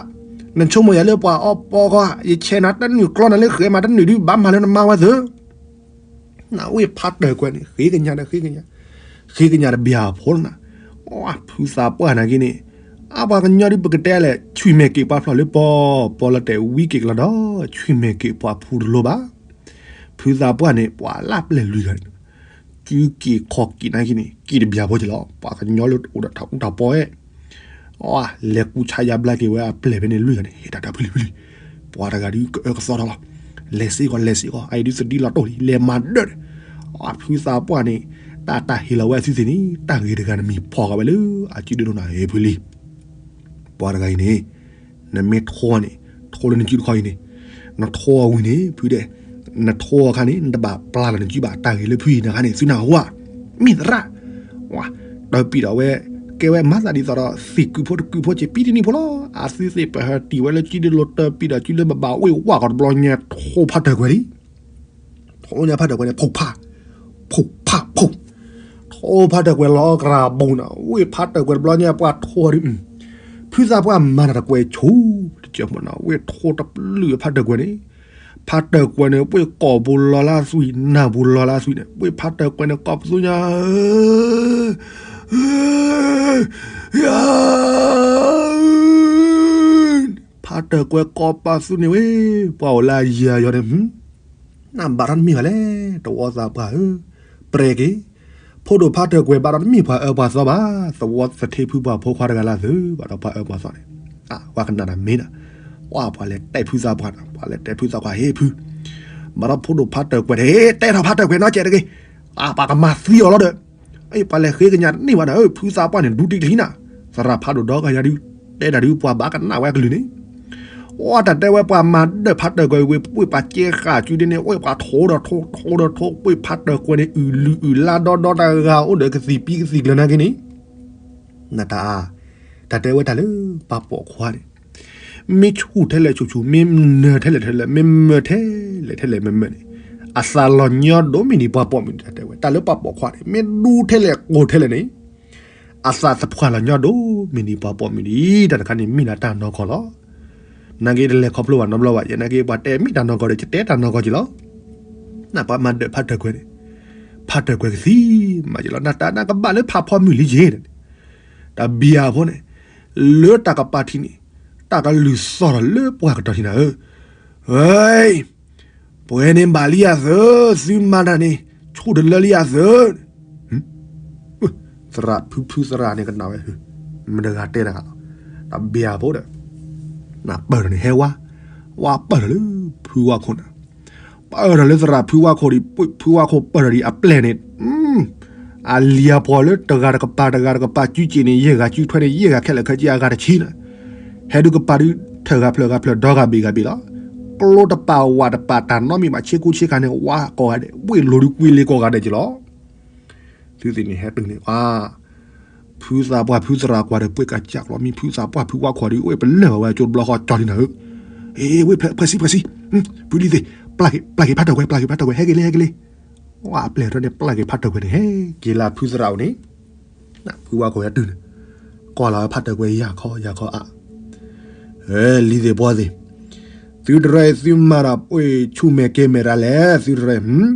နဆိကမိၣ်ယၤလၢပှၤအီပီဃီ ယဆဲးနၤတနုာ်ကျီနၤလၢဃဲမးတနုာ်ဒုးဘၣ်မၤလၢနမါဝဲသၢ နဝ့ၢ်ဖးတၢၢ်ကွဲၤန့ၣ် ဃ့ကညးဒီးဃ့ကညး, ဃ့ကညးတဘျီဖိလီၤနၤ, ဖုသးပှၢ်နာ်က့န့ၣ်, အပှၤကညီဒ်ပကတဲလဲၣ် ဆွံၣ်မဲာ်က့ၤပှၤဖျီၣ်လၢပီ, ပီလီၤတဲာ်ဝံက့ၤကလီၤဒီး ဆွံၣ်မဲာ်က့ၤပှၤဖူတလိၤဘၣ်, ဖုသးပှၢ်န့ၣ် ပှၤလၢပျဲၢ်လွံၢ်ဂၤန့ၣ် စုက့ၤခီၣ်က့ၤနာ်က့န့ၣ် က့ၤတဘျီဖိက့ၤလီၤ ပှၤကညီလၢအိၣ်ဒီးတၢ်အူတၢ်ပီအဲၣ် လဲၤကူဆါယါဘျါက့ၤဝဲအပျဲၢ်ဖဲန့ၣ်လွံၢ်ဂၤန့ၣ် ဟ့ၣ်တၢ်တၢ်ဖုလံဖုလံ, ပှၤတဂၤဒုးကအၢကသီထီၣ်လီၤ, လဲၤစ့ၢ်ကီးလဲၤစ့ၢ်ကီး အအံၤဒုးသဒံလီၤတိၢ်လံ လဲၤမၤဒၢးဒီး, ဖုသးပှၢ်န့ၣ်, တၢ်တၢ်ဟ့ၣ်လီၤဝဲအသုသ့ၣ်န့ၣ် တၢ်ဂ့ၤတဂၤနမံၤဖီၣ်ဃာ်ဝဲလၢ အစုဒုးဒိၣ်နၤဟ့ၣ်ဖုလံ ပှၤတဂၤအံၤန့ၣ်, နမ့ၢ်ထိန့ၣ်, ထိလၢနစုတခီအံၤန့ၣ်, နထိအီၤဝံၤန့ၣ် ဖုဒဲး, နထိအခါန့ၣ် နတဘၣ်ပျၢ်လီၤနစုဘၣ် တၢ်ဂ့ၤလၢဖုအံၤန့ၣ်အခါန့ၣ် သုနၢ်ဟူဧါ, မ့ၢ်သရၣ်, တၢ်ပံာ်ဒီးဝဲ, ကဲဝဲမၤသးဒ်သိးဒီး သ့ၣ်ကုၢ်ဖိတကုၢ်ဖိက့ၤပံတနံၣ်ဖိလီၤ အသုသ့ၣ်ပဟဲတံၢ်ဝဲလၢစုဒုးလိၤတၢ်ပံာ်ဒီးစုလၢဘဘၣ်ဝ့ၢ်ဝၢ်ကီးတဘျီညါထိဖးတၢၢ်ကွဲၤလံ ထိညါဖးတၢၢ်ကွဲၤန့ၣ် ဖိးဖး, ဖိးဖးဖိး, ထိဖးတၢၢ်ကွဲၤလီၤကရၤဘိနၤ ဝ့ၢ်ဖးတၢၢ်ကွဲၤတဘျီညါပှၤထိဒုး, ဖုသးပှၢ်မၤနၤတကွဲၤဆူ, တကဲမနၤ ဝ့ၢ်ထိတပျုာ်ဖးတၢၢ်ကွဲၤန့ၣ်, ဖးတၢၢ်ကွဲၤန့ၣ် ဝ့ၢ်ကိာ်ပူၤလီၤလၢအသွံၣ် နၢ်ပူၤလီၤလၢအသွံၣ်န့ၣ် ဝ့ၢ်ဖးတၢၢ်ကွဲၤန့ၣ် ကိးပသူညါ ဖးတၢၢ်ကွဲၤကိးပသူန့ၣ်ဝဲ, ပှၤအိၣ်လၢအယံၤအယီၤန့ၣ်, နဘၣ်ထီၣ်တမ့ၢ်ဘၣ်လဲၣ်, တဝီသးပှၢ်ဧၢ, ပြဲက့ၤ, ဖိဒိၣ်ဖးတၢၢ်ကွဲၤဘၣ်ဒီးတမ့ၢ်ပှၤအၢပှၤသီဘၣ်, သဝီသထ့ဖုပှၢ်ဖိခွါတဂၤလၢသု, ဘၣ်ဒီးပှၤအၢပှၤသီန့ၣ်, ဝဲကနၣ်တၢ်မ့ၢ်ဒီး, ပှၤလဲၤတဲဖုသးပှၢ်, ပှၤလဲၤတဲဖုသးပှၢ် ဟ့ၣ်ဖု ဘၣ်ဒီးဖိဒိၣ်ဖးတၢၢ်ကွဲၤန့ၣ် တဲထီၣ်ဖးတၢၢ်ကွဲၤနီတစဲးတဂ့ၤ, ပှၤကမၤသံအီၤလီၤဒီး, ပှၤလဲၤဃ့ကညးတန့ၢ်ဘၣ်ဒီး ဖုသးပှၢ်န့ၣ် ဒူတံၢ်ကလံနၤ, သရၣ်ဖးဒိၣ်ဒီဂၤယၤဒုး, တဲဒၣ်ဒုးပှၤဘၣ်ကနၣ်ဝဲအကလုၢ်န့ၣ်, အတၢ်တဲဝဲပှၤမၤဒၢးဖးတၢၢ်ကွဲၤဝံၤ ဝ့ၢ်ပှၤကဲဃာ်စုဒ်န့ၣ် ဝ့ၢ်ပှၤထိဒီးထိ ထိဒီးထိ ဝ့ၢ်ဖးတၢၢ်ကွဲၤန့ၣ် အုၣ်လုၣ်အုၣ်လါဒီဒီတဂၤအိၣ်ဒီးကသံၣ်ပံကသံၣ်ကျၢၤနာ်က့န့ၣ်, နတၢ်အါ, တၢ်တဲဝဲတၢ်လၢပှၤပိာ်ခွါန့ၣ် မ့ၢ်ဆူၣ်ထဲလဲၣ်ဆူၣ်ဆူၣ် မ့ၢ်နၢၤထဲလဲၣ်ထဲလဲၣ် မ့ၢ်မၢထဲလဲၣ်ထဲလဲၣ်မ့ၢ်မၢန့ၣ်, အသးလီၤညီဒိၣ်မ့ၢ်ဒ်ပှၤပိာ်မုၣ်တၢ်တဲဝဲ တၢ်လၢပှၤပိာ်ခွါန့ၣ် မ့ၢ်ဒူထဲလဲၣ်ကိၢ်ထဲလဲၣ်န့ၣ်, အသးသဖှၢ်လီၤညီဒိၣ်မ့ၢ်ဒ်ပှၤပိာ်မုၣ်ဒ် တၢ်တခါန့ၣ်မ့ၢ်ဒၣ်တၢ်နီၢ်ကီၢ်လီၤ. နာ်က့တလဲၤခီဖျိဘၣ်နီတဘျီဘၣ် ယဲနာ်က့ပှၤတဲမ့ၢ်တၢ်နီၢ်ကီၢ်ဒီး ယတဲတၢ်နီၢ်ကီၢ်က့ၤလီၤ. နပှၤမၤဒၢးဖးတၢၢ်ကွဲၤန့ၣ်, ဖးတၢၢ်ကွဲၤကသံၣ်မးက့ၤလီၤ နတၢ်နကဘၣ်လၢဖးဖီမုၢ်လံက့ၤ တဘျီဖိန့ၣ်, လၢတၢ်ကပၤထံးန့ၣ်, တၢ်ကလုၢ်သီၣ်ထီၣ်လၢပှၤကတီၢ်ထံးနၤဧၢ, ပှဲၤန့ၣ်ဘၣ်လံယၤသၢ, သုမၤတၢ်န့ၣ်, ဆူၣ်တလၢလံယၤသၢ, သရၣ်ဖုဖုသရၣ်န့ၣ်ကနၣ်ဝဲ, မတဂၤတဲတဂၤလီၤ, တဘျီဖိဒီး, နပၢၢ်ထီၣ်န့ၣ်ဟဲဝါ, ဝါပၢၢ်ထီၣ်လၢဖုဝါခိၣ်န့ၣ် ပၢၢ်ထီၣ်လၢသရၣ်ဖုဝါခိၣ်ဒီး ဖုဝါခိၣ်ပၢၢ်ထီၣ်ဒံးအပျဲၢ်န့ၣ်, အလံၤအပှီၤလၢတဂၤတကပၤ တဂၤတကပၤ စုစ့ၣ်န့ၣ် ယဲၢ်ဂၤစုထွဲန့ၣ် ယဲၢ်ဂၤခဲလၢာ်ခဲဆ့အဂၤတဆံန့ၣ်, ဟဲဒုးကပၤဒုး ထၢၣ်ဂၤဖျၢၣ်ဂၤဖျၢၣ်ဒီဂၤဘ့ၣ်ဂၤဘ့ၣ်လီၤ. ကျိတပာ်ဝးတပာ်တၢ်နီတမံၤဘၣ် ဆ့ကူဆ့ကၤန့ၣ် ဝါကိးဂၤဒဲး ဝ့ၢ်လိၤဒုးကွံလ့ၤကိးဂၤဒဲးက့ၤလီၤ. သုသ့ၣ်န့ၣ်ဟဲတုၤန့ၣ် ပှၤ ဖုသးပှၢ်ဖုသရၣ်ကွၢ်ဒီး ပှ့ၤကစၢ်ကျီမံၤ ဖုသးပှၢ်ဖုဝါခိၣ်ဒီး အိၣ်ပလၢၢ်ဘၣ်ဝဲကၠိတဘျီဃီကၠီလံနၤဧၢ, အ့ ဝ့ၢ်ဖဲ ဖဲစံ ဖဲစံ, ဖုလံသ့ၣ်, ပျၢ်က့ၤ ပျၢ်က့ၤဖးတၢၢ်ကွဲၤ ပျၢ်က့ၤဖးတၢၢ်ကွဲၤ ဟဲက့ၤလံ ဟဲက့ၤလံ. အပျဲၢ်တရၢန့ၣ် ပျၢ်က့ၤဖးတၢၢ်ကွဲၤန့ၣ် ဟဲက့ၤလၢဖုသရၣ်အိၣ်န့ၣ်, ဖုဝါခိၣ်ဟဲတုၤန့ၣ်, ကွၢ်လီၤဝဲဖးတၢၢ်ကွဲၤ ယၤခီယၤခီအါ, လံၤသ့ၣ်ပှီသ့ၣ်, သုတရၢအံၤသုမၤတၢ်အိၣ်ဆူၣ်မဲာ်ကဲၤမဲာ်ဒၣ်လဲၣ် သုတရၢအံၤ,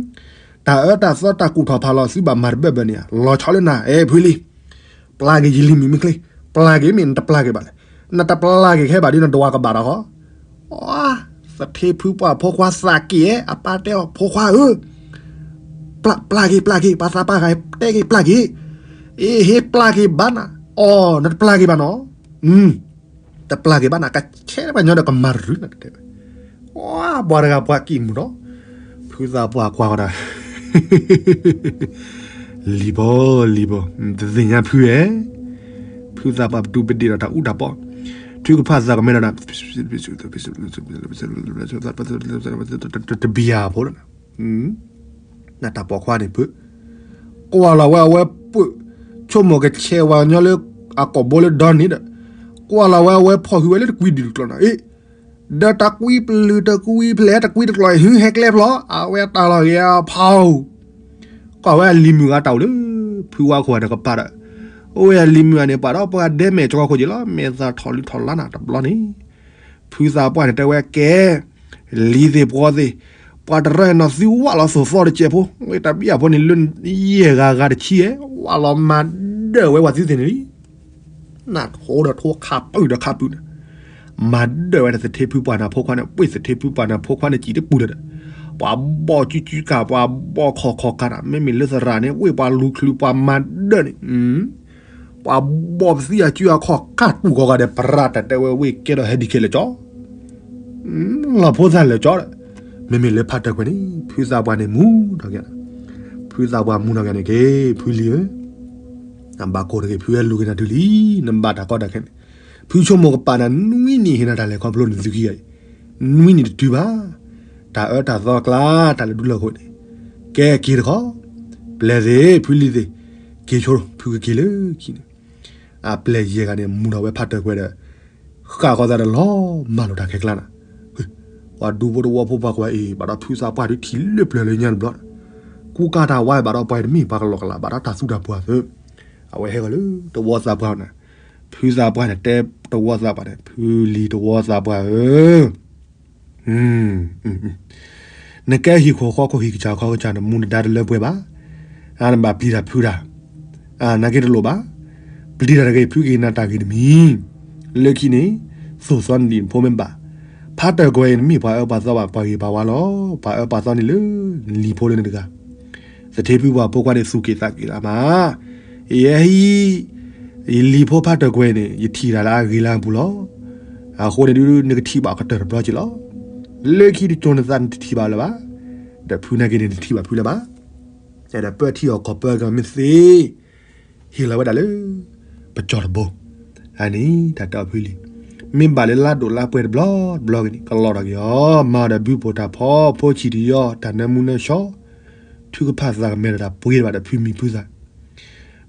တၢ်အၢတၢ်သီတၢ်ကူၣ်ထီၣ်ဖးလီၤ သုဘၣ်မၤတဘၢၣ်ဘၢၣ်န့ၣ် လီၤဆီလၢနၤ အဲၣ်ဖုလံၤ, ပျၢ်က့ၤယလံၤမုၣ်မ့ၢ်ချ့, ပျၢ်က့ၤမ့ၢ်နတပျၢ်က့ၤဘၣ်လဲၣ်, နတပျၢ်က့ၤခဲဘၣ်ဒ်နတဝၤကဘၣ်ဒီးဃီ, သထ့ဖုပှၢ်ဖိခွါသးက့ၤဧဲ အပၢ်တဲအီၤဖိခွါဧၢ, ပျၢ်က့ၤ ပျၢ်က့ၤ ပှၤသးပှၢ်ဂၤတဲက့ၤပျၢ်က့ၤ, အ့ ဟ့ပျၢ်က့ၤဘၣ်နၤ, အီ နတပျၢ်က့ၤဘၣ်နီၤ, တပျၢ်က့ၤဘၣ်နၤ ကဆဲးတပှၤညီဒီးကမၤတရုၤနၤ တဲဝဲ, ပှၤတဂၤပှၤကံၣ်မုၢ်နီၤ, ဖုသးပှၢ်ကွၢ်ဃီဒီး လံၤဘီ လံၤဘီ, တသ့ၣ်ညါဖုဧဲ, ဖုသးပှၢ်ပတူၢ်ပဒ့ၣ်ဒီးတၢ်အူတၢ်ပီ, ထုကဖၣ်သးကမဲဒီး တဘံယၤဖိလီၤ, နတၢ်ပိာ်ခွါန့ၣ်ဖု, ကွၢ်လီၤဝဲအဝဲပှၢ်, ဆိကမိၣ်ကဆဲးဝဲညီလၢအကိာ်ဘိလၢဒီန့ၣ်ဒီး, ကွၢ်လီၤဝဲအဝဲဖီၣ်ဟုၣ်ဝဲလၢတကွံဒုၣ်တကျီၤနီၤ, အ့ ဒီးတကွံပျုၢ်တကွံဖျဲးတကွံတကျီၤ ဟုဟဲကျဲဖျီ အဝဲတၢ်လီၤဂ့ၤအဖီ, ကွၢ်ဝဲအလံၤမုၣ်ဂၤတၢ်အိၣ်လၢ ဖုဝါခိၣ်ဂၤတကပၤဒီး, အိၣ်ဝဲအလံၤမုၣ်ဂၤန့ၣ် ပှၤဒီးပှၤဒဲမဲာ်ကီခိၣ်က့ၤလီၤ မဲာ်သၣ်ထီၣ်လံထီၣ်လါနၤတဘျီန့ၣ်, ဖုသးပှၢ်န့ၣ်တဲဝဲကဲ လံၤသ့ၣ်ပှီသ့ၣ်, ပှၤတရၢနီၤသုဝၣ်လီၤသိၣ်သီတစဲးဖိ, ဝဲတၢ်ဘံၣ်အဖိန့ၣ်လၢယဲၢ်ဂၤဂၤတဆံဧဲ, ဝၣ်လီၤမၤဒၢၣ်ဝဲပှၤသုသ့ၣ်န့ၣ်လံ, နၢ်ထိဒီးထိခးပုၢ်ဒီးခးပုၢ်န့ၣ်, မၤဒၢၣ်ဝဲဒၣ်သထ့ဖုပှၢ်နၢ်ဖိခွါန့ၣ်, ပှ့ၢ်သထ့ဖုပှၢ်နၢ်ဖိခွါန့ၣ်စံးတပူၤဒီး, ပှၤဘီၣ်ကၠူကၠူကၢ် ပှၤဘီၣ်ခီၣ်ခီၣ်ကၢ်ဒီး မ့မ့ၢ်လၢသရၣ်န့ၣ် ဝ့ၢ်ပှၤလူၤချုးပှၤမၤဒၢၣ်န့ၣ် ပှၤဘီၣ်ပသံအစုအခီၣ်ကၢ်တူၢ်ကီၢ်ဂၤဒီး ပရၢ်တၢ်တဲဝဲဝ့ၢ်ကဲထီၣ်ဟဲဒံးခဲလၢာ်ကၠီ, လီၤဖိသၣ်လၢာ်ကၠီဒီး, မ့မ့ၢ်လၢဖးတၢၢ်ကွဲၤန့ၣ် ဖုသးပှၢ်န့ၣ်မူထီၣ်က့ၤ, ဖုသးပှၢ်မူထီၣ်က့ၤန့ၣ်က့ၤ ဖုလံၤဧၢ, နဘၣ်ကိၢ်တဂ့ၤ ဖုဟဲလူၤက့ၤနၤတုၤလံ, နဘၣ်တၢ်ကီတၢ်ခဲန့ၣ်, ဖုဆိကမိၣ်ကပာ်နၤနွံနံၣ် ဟ့ၣ်နၤတၢ်လဲၤခီဖျိနသုခံဂၤအံၤ, နွံနံၣ်တတုၤဘၣ်, တၢ်အၢတၢ်သီကျါ တၢ်လၢဒူလၢအဃိန့ၣ်, ကဲက့ၤတခီ, ပျဲၢ်သ့ၣ် ဖုလံၤသ့ၣ်, က့ၤဆိ ဖုကက့ၤလၢခံန့ၣ်, အပျဲၢ်ယဲၢ်ဂၤန့ၣ် မူထီၣ်ဝဲဖးတၢၢ်ကွဲၤဒီး, ဃၣ်ဃီသးဒီးလီၤမၢ်လိာ်တၢ်ခဲကျါနၤ, ပှၤဒူဖိတဝီဖိပှၤကွၢ်အံၤ ဘၣ်ဒီးဖုသးပှၢ်ဒုးထံၣ်လၢပျၢၤလၢညါတဘျီ, ကူကၤတၢ်ဝါဘၣ်ဒီးပှၤတမ့ၢ်ပှၤကလီကလး ဘၣ်ဒီးတၢ်သူတၢ်ပှၢ်သၢ, အဝဲဟဲဂီၤလၢတဝီသးပှၢ်နၤ, ဖုသးပှၢ်န့ၣ်တဲတဝီသးပှၢ်န့ၣ် ဖုလံၤတဝီသးပှၢ်ဧၢ နကဲဟံၣ်ခိၣ်ဃီခိၣ်ဟံၣ်ကစၢ်ခီကစၢ်န့ၣ် မူနဒါတလၢပှဲၤဘၣ်, နဘၣ်ပျံၤတၢ်ဖုးတၢ်, နာ်က့တလိၣ်ဘၣ်, ပျံၤတၢ်တဂ့ၤ ဖုက့ၤနၤတၢ်ဂ့ၤတမံၤ, လၢခံန့ၣ်, သိၣ်သီနလံၤနဖိမ့ၢ်ဘၣ်, ဖးတၢၢ်ကွဲၤအံၤနမ့ၢ်ပှၤအၢပှၤသီဘၣ် ပှၤဂ့ၤပှၤဝါလီၤ, ပှၤအၢပှၤသီန့ၣ်လၢနလံၤဖိလၢနတဂၤ သထ့ဖုပှၢ်ဖိခွါန့ၣ် သူၣ်က့ၣ်သးက့ၣ်လၢမး, ယဲဟံး, ယလံၤဖိဖးတၢၢ်ကွဲၤန့ၣ် ယထံၣ်တၢ်လၢအဂ့ၤလၢအပူၤလီၤ. အဃိန့ၣ်ဒုး နကထံၣ်ဘၣ်ကတၢၢ်တဘျီက့ၤလီၤ. လၢခံတကၠိၤနသးနတထံၣ်ဘၣ်လၢၤဘၣ်, ဒီးဖုနာ်က့န့ၣ် နထံၣ်ဘၣ်ဖုလၢၤဘၣ်. ဒီးပၢထံအီၣ်ကီၢ်ပၢကမ့ၢ်သ့ ဟ့ၣ်လီၤဝဲဒၣ်လၢ ပကၠီၣ်တဘိ, အန့ၣ် တၢ်တဲအီၤဖုလံၤ, မ့ၢ်ဘၣ်လၢလါဒိၣ်လါပှဲၤတဘျီတဘျီဂ့ၤန့ၣ် ကလီၤထီၣ်က့ၤအီၤ, မၤဒီးဘုဖိတၢ်ဖီ ဖိဆံၣ်တယီ တၢ်နၢမူနၢဆှီ, ထုကဖၣ်သးကမဲဒီးတၢ်ပှ့ၤဘၣ်ဒီးဖုမံၤဖုသၣ်,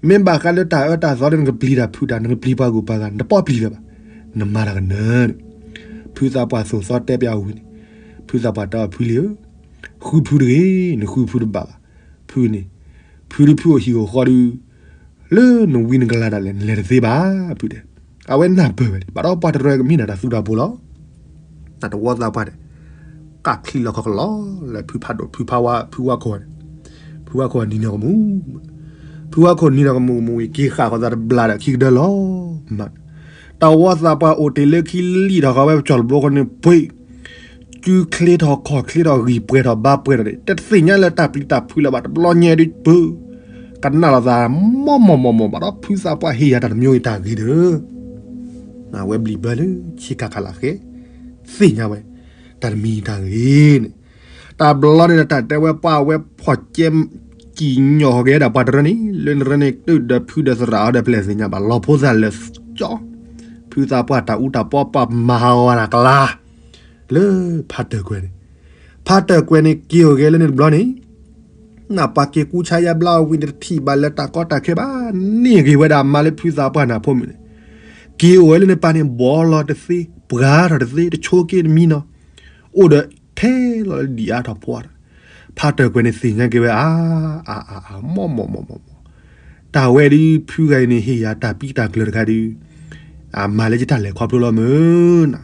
မ့ၢ်ဘၣ်ဃးလၢတၢ်အၢတၢ်သီလၢနကပျံၤတၢ်ဖုးတၢ် နကပျံၤပှၤဂုၤပှၤဂၤ နတပီၢ်ပျံၤလၢၤဘၣ်, နမၤတၢ်ကနၢၤန့ၣ်, ဖုသးပှၢ်သိၣ်သီတဲပျးဝံၤန့ၣ်, ဖုသးပှၢ်တဲအီၤဖုလံၤဧၢ, ဃုဖုတဂ့ၤ, နဃုဖုတဘၣ်ဘၣ်, ဖုန့ၣ်, ဖုဒုးဖုအိၣ်ဟံၣ်အိၣ်ဃီဒုး လၢနဝံနကလၤဒၣ်လဲာ် နလဲၤတသ့ဘၣ်, ဖုတဲ, အဝဲနၢ်ပၢၢ်ဝဲဒၣ် ဘၣ်ဒီးပှၤတရၢကမ့ၢ်နၤတၢ်သူတၢ်ပှ့ၤလီၤ. တၢ်တဝီသးပှၢ်န့ၣ်, ကၣ်ချံလီၤခီကလီၤလၢဖုဖးဒိၣ် ဖုဖးဝါ ဖုဝါခိၣ်န့ၣ်, ဖုဝါခိၣ်နံၤနီၢ်ကမူၣ်, ဖုဝါခိၣ်နံၤနီၢ်ကမူၣ်ကမူၣ်အံၤ က့ၤဃာ်ဃီသးတဘျါဒီးခံကဒၢလီၤမး, တဝီသးပှၢ်အိၣ်တ့ၢ်လၢခံလံၣ်ထီၣ်ဃီဝဲပကၠီၣ်တဘိဃီန့ၣ် ပှ့ၤ စုချ့ထီၣ်ခီၣ်ချ့ထီၣ်ဂံၢ်ပှဲၤထီၣ်ဘါပှဲၤထီၣ်န့ၣ် တသ့ၣ်ညါလၢတၢ်ပျံၤတၢ်ဖုးလၢၤဘၣ် တဘျီညါဒုးပၢ, ကနၣ်လိာ်သး မီၢ်မီၢ်မီၢ်မီၢ် ဘၣ်ဒီးဖုသးပှၢ်ဟ့ၣ်ယၤတၢ်တမံၤအံၤတၢ်ဂ့ၤဒီး, အဝဲဘျံးဘၢလၢဆ့ကၤခးလၢဃဲ, သ့ၣ်ညါဝဲ, တၢ်တမံၤတၢ်ဂ့ၤန့ၣ်, တၢ်ဘျီန့ၣ်ဒီးတၢ်တဲဝဲပှၤဝဲ ဖီၣ်ကဲ ကံၣ်ညီၣ်ဟီၣ်က့ၤဒၣ်ပှၤတရၢန့ၣ် လၢနရၢန့ၣ် တုၤဒီးဖုဒီးသရၣ်အီၤဒီးပျဲၢ်သ့ၣ်ညါဘၣ် လီၤဖိသၣ်လၢာ်ကၠီ, ဖုသးပှၢ်တၢ်အူတၢ်ပီပှၢ်မၤဟးဂီၤတၢ်ကျါ လၢဖးတၢၢ်ကွဲၤန့ၣ်, ဖးတၢၢ်ကွဲၤန့ၣ် က့ၤအိၣ်ဂဲၤလၢန့ၣ်တဘျီန့ၣ်, နပှၤက့ၤကူဆါယါဘျါဝံၤန့ၣ် တထံၣ်ဘၣ်လၢတၢ်ကီတၢ်ခဲဘၣ်, န့ၢ်ဂ့ၤဝဲဒၣ်မါလၢဖုသးပှၢ်နၢ်ဖိမုၣ်န့ၣ်, က့ၤအိၣ်ဝဲလၢန့ၣ်ပၢ်န့ၣ် ဘီလီၤတသ့, ပှၤထီၣ်တသ့, တဆိက့တမံနီၤ, အိၣ်ဒီးထဲလီၤလၢဒံၣ်အါထီၣ်ဖီတၢ်, ဖးတၢၢ်ကွဲၤန့ၣ်သ့ၣ်ညါက့ၤဝဲအါ အါ အါ အါ မီၢ် မီၢ် မီၢ် မီၢ် မီၢ်, တၢ်ဝဲဒုးဖုဂၤအံၤန့ၣ် ဟ့ၣ်ယၤတၢ်ပံးတၢ်ကျၢၤတခါဒုး အမၤလၢယတၢ်လဲၤခီဖျိလီၤမုၢ်နၤ,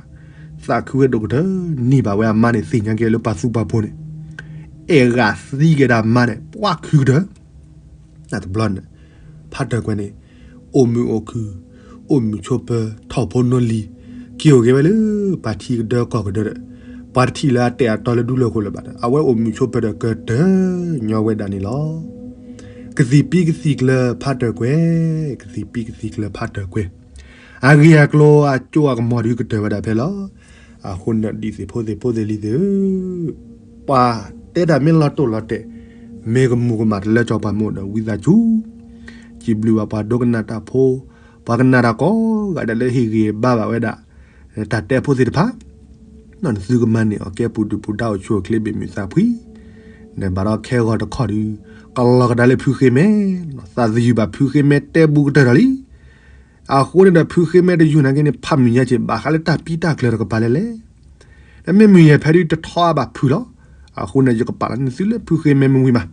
သးခုဝဲဒိၣ်ကတၢၢ်, န့ၢ်ဘၣ်ဝဲအမါန့ၣ် သ့ၣ်ညါက့ၤလၢပှၤသူပှၤဖိန့ၣ် အဲၣ်ဂၤသံက့ၤဒၣ်မါန့ၣ် ပှၤခုကတၢၢ်. တဘျီန့ၣ် ဖးတၢၢ်ကွဲၤန့ၣ် အိၣ်မုာ်အိၣ်ခုၣ်, အိၣ်မုာ်ဆိးပၢၤ, ထီၣ်ဖိနီၢ်လံၤ, က့ၤအိၣ်က့ၤဝဲလၢပှၤထံကဒၢကီၢ်ကဒၢဒီး ပှၤတထံၣ်လၢအတဲာ်အတီလၢဒူလၢၢ်ဃိလၢၤဘၣ်ဒီး အဝဲအိၣ်မုာ်ဆိးပၢၤဒီးကတၢၢ်ညီဝဲဒၣ်န့ၣ်လီၤ. ကသံၣ်ပံကသံၣ်ကျၢၤဖးတၢၢ်ကွဲၤ, ကသံၣ်ပံကသံၣ်ကျၢၤဖးတၢၢ်ကွဲၤ, အဂ့ၢ်အကျိၤအကၠိအကမီၤဒုးကတၢၢ်ဝဲဒၣ်ဖဲလီၤ. အဃိန့ၣ်ဒ်သ့ၣ်ဖိသ့ၣ်ဖိသ့ၣ်လံၤသ့ၣ်ဧၢ, ပှၤတဲတၢ်မ့ၢ်လီၤတိၢ်လီၤတဲာ်, မ့ၢ်ကမူၤကမၣ်တလၢကၠီပှၤမ့ၢ်အိၣ်ဒီးဝံသးစူၤ စံးဘျုးဘၣ်ပှၤဒိကနၣ်တၢ်ဖိ, ပှၤကနၣ်တၢ်ကိးဂၤဒဲးလၢဟ့ၣ်ဂံၢ်ဘါဘၣ်ဝဲဒၣ် တၢ်တဲဖိသ့ၣ်တဖၣ်, နသုကမၤန့ၢ်အီၣ်ကဲပူၤဒုၣ်ပူၤဒါအိၣ်ဆူၣ်အိၣ်ချ့ဘၣ်မုာ်သးဖှံ, နဘၣ်ဒီးခဲဂီၤတခီဒုး ကလီၤကဒါလၢဖုဃ့မဲ, သးသယုၢ်ဘၣ်ဖုဃ့မဲတဲဘူးကတၢၢ်ဒီးလံ. အဃိန့ၣ်ဒီးဖုဃ့မဲတယုၢ်နာ်က့န့ၣ် ဖးမုၢ်ညါက့ၤဘၣ်ဃးလၢတၢ်ပံးတၢ်ကျၢၤတကပၤလဲၣ်လဲၣ် နမ့ၢ်မုၢ်ယဲၢ်ဖဲဒုးတထီအဘၣ်ဖုၣ်လီၤ. အဃိန့ၣ် ယကပာ်လီၤန့ၢ်သုလၢဖုဃ့မဲမ့ၢ်ဝံၤမး,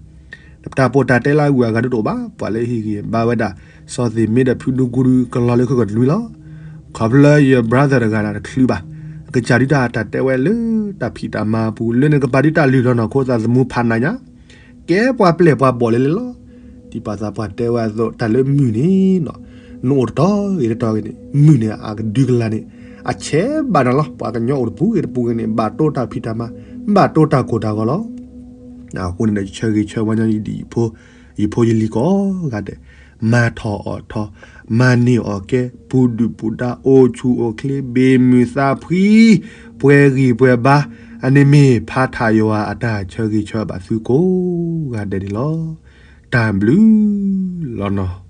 တၢ်ပိာ်တၢ်တဲလၢအဂုၤအဂၤဒိၣ်တအိၣ်ဘၣ်, ပှၤလၢဟ့ၣ်ဂံၢ်ဘါဝဲဒၣ် စီၤသ့ၣ်မ့ဒီးဖုဒူကူဒုးကလီၤလၢခဲကီၢ်တနွံလီၤ. ခီဖျိလၢယ brother တဂၤန့ၣ်တချုးဘၣ်, အကစၢ်ဒုးတၢ်တၢ်တဲဝဲလၢတၢ်ဖံးတၢ်မၤအပူၤ လၢန့ၣ်ကပၤဒုးတၢ်လုၢ်လီၤနီၢ်ခိသးသမူဖးနးညါ ကဲပှၤပျဲၢ်ပှၤဘီၣ်လဲၣ်လဲၣ်လီၤ. ဒ်ပှၤသးပှၢ်တဲဝဲအသိး တၢ်လၢမုၢ်န့ၣ် နအိၣ်တတီၤဂ့ၤတတီၤဂ့ၤန့ၣ် မုၢ်န့ၣ်အကဒုကလၤန့ၣ် အဆဲးဘၣ်နၤလီၤ. ပှၤကညီအိၣ်တပူၤဂ့ၤတပူၤဂ့ၤန့ၣ် ဘၣ်တိၢ်တၢ်ဖံးတၢ်မၤ ဘၣ်တိၢ်တၢ်ကိၢ်တၢ်ဂီၤလီၤ. အဃိန့ၣ်ဒီး ယဆၢဂ့ၤဆၢဝါညီနုၢ်ဒ်ယဖိယလံၤကိးဂၤဒဲး, မၤထီၣ်အီၣ်ထီၣ်, မၤန့ၢ်အီၣ်ကဲ, ပူၤဒုၣ်ပူၤဒါ အိၣ်ဆူၣ်အိၣ်ချ့ ဘၣ်မုာ်သးဖှံ, ပှဲၤဂံၢ်ပှဲၤဘါ, အန့ၣ်မ့ၢ်ဖးထးယွၤအတၢ်ဆၢဂ့ၤဆၢဝါဘၣ်သုကိးဂၤဒဲးန့ၣ်လီၤ. တၢ်ဘျုးလီၤနီၤ.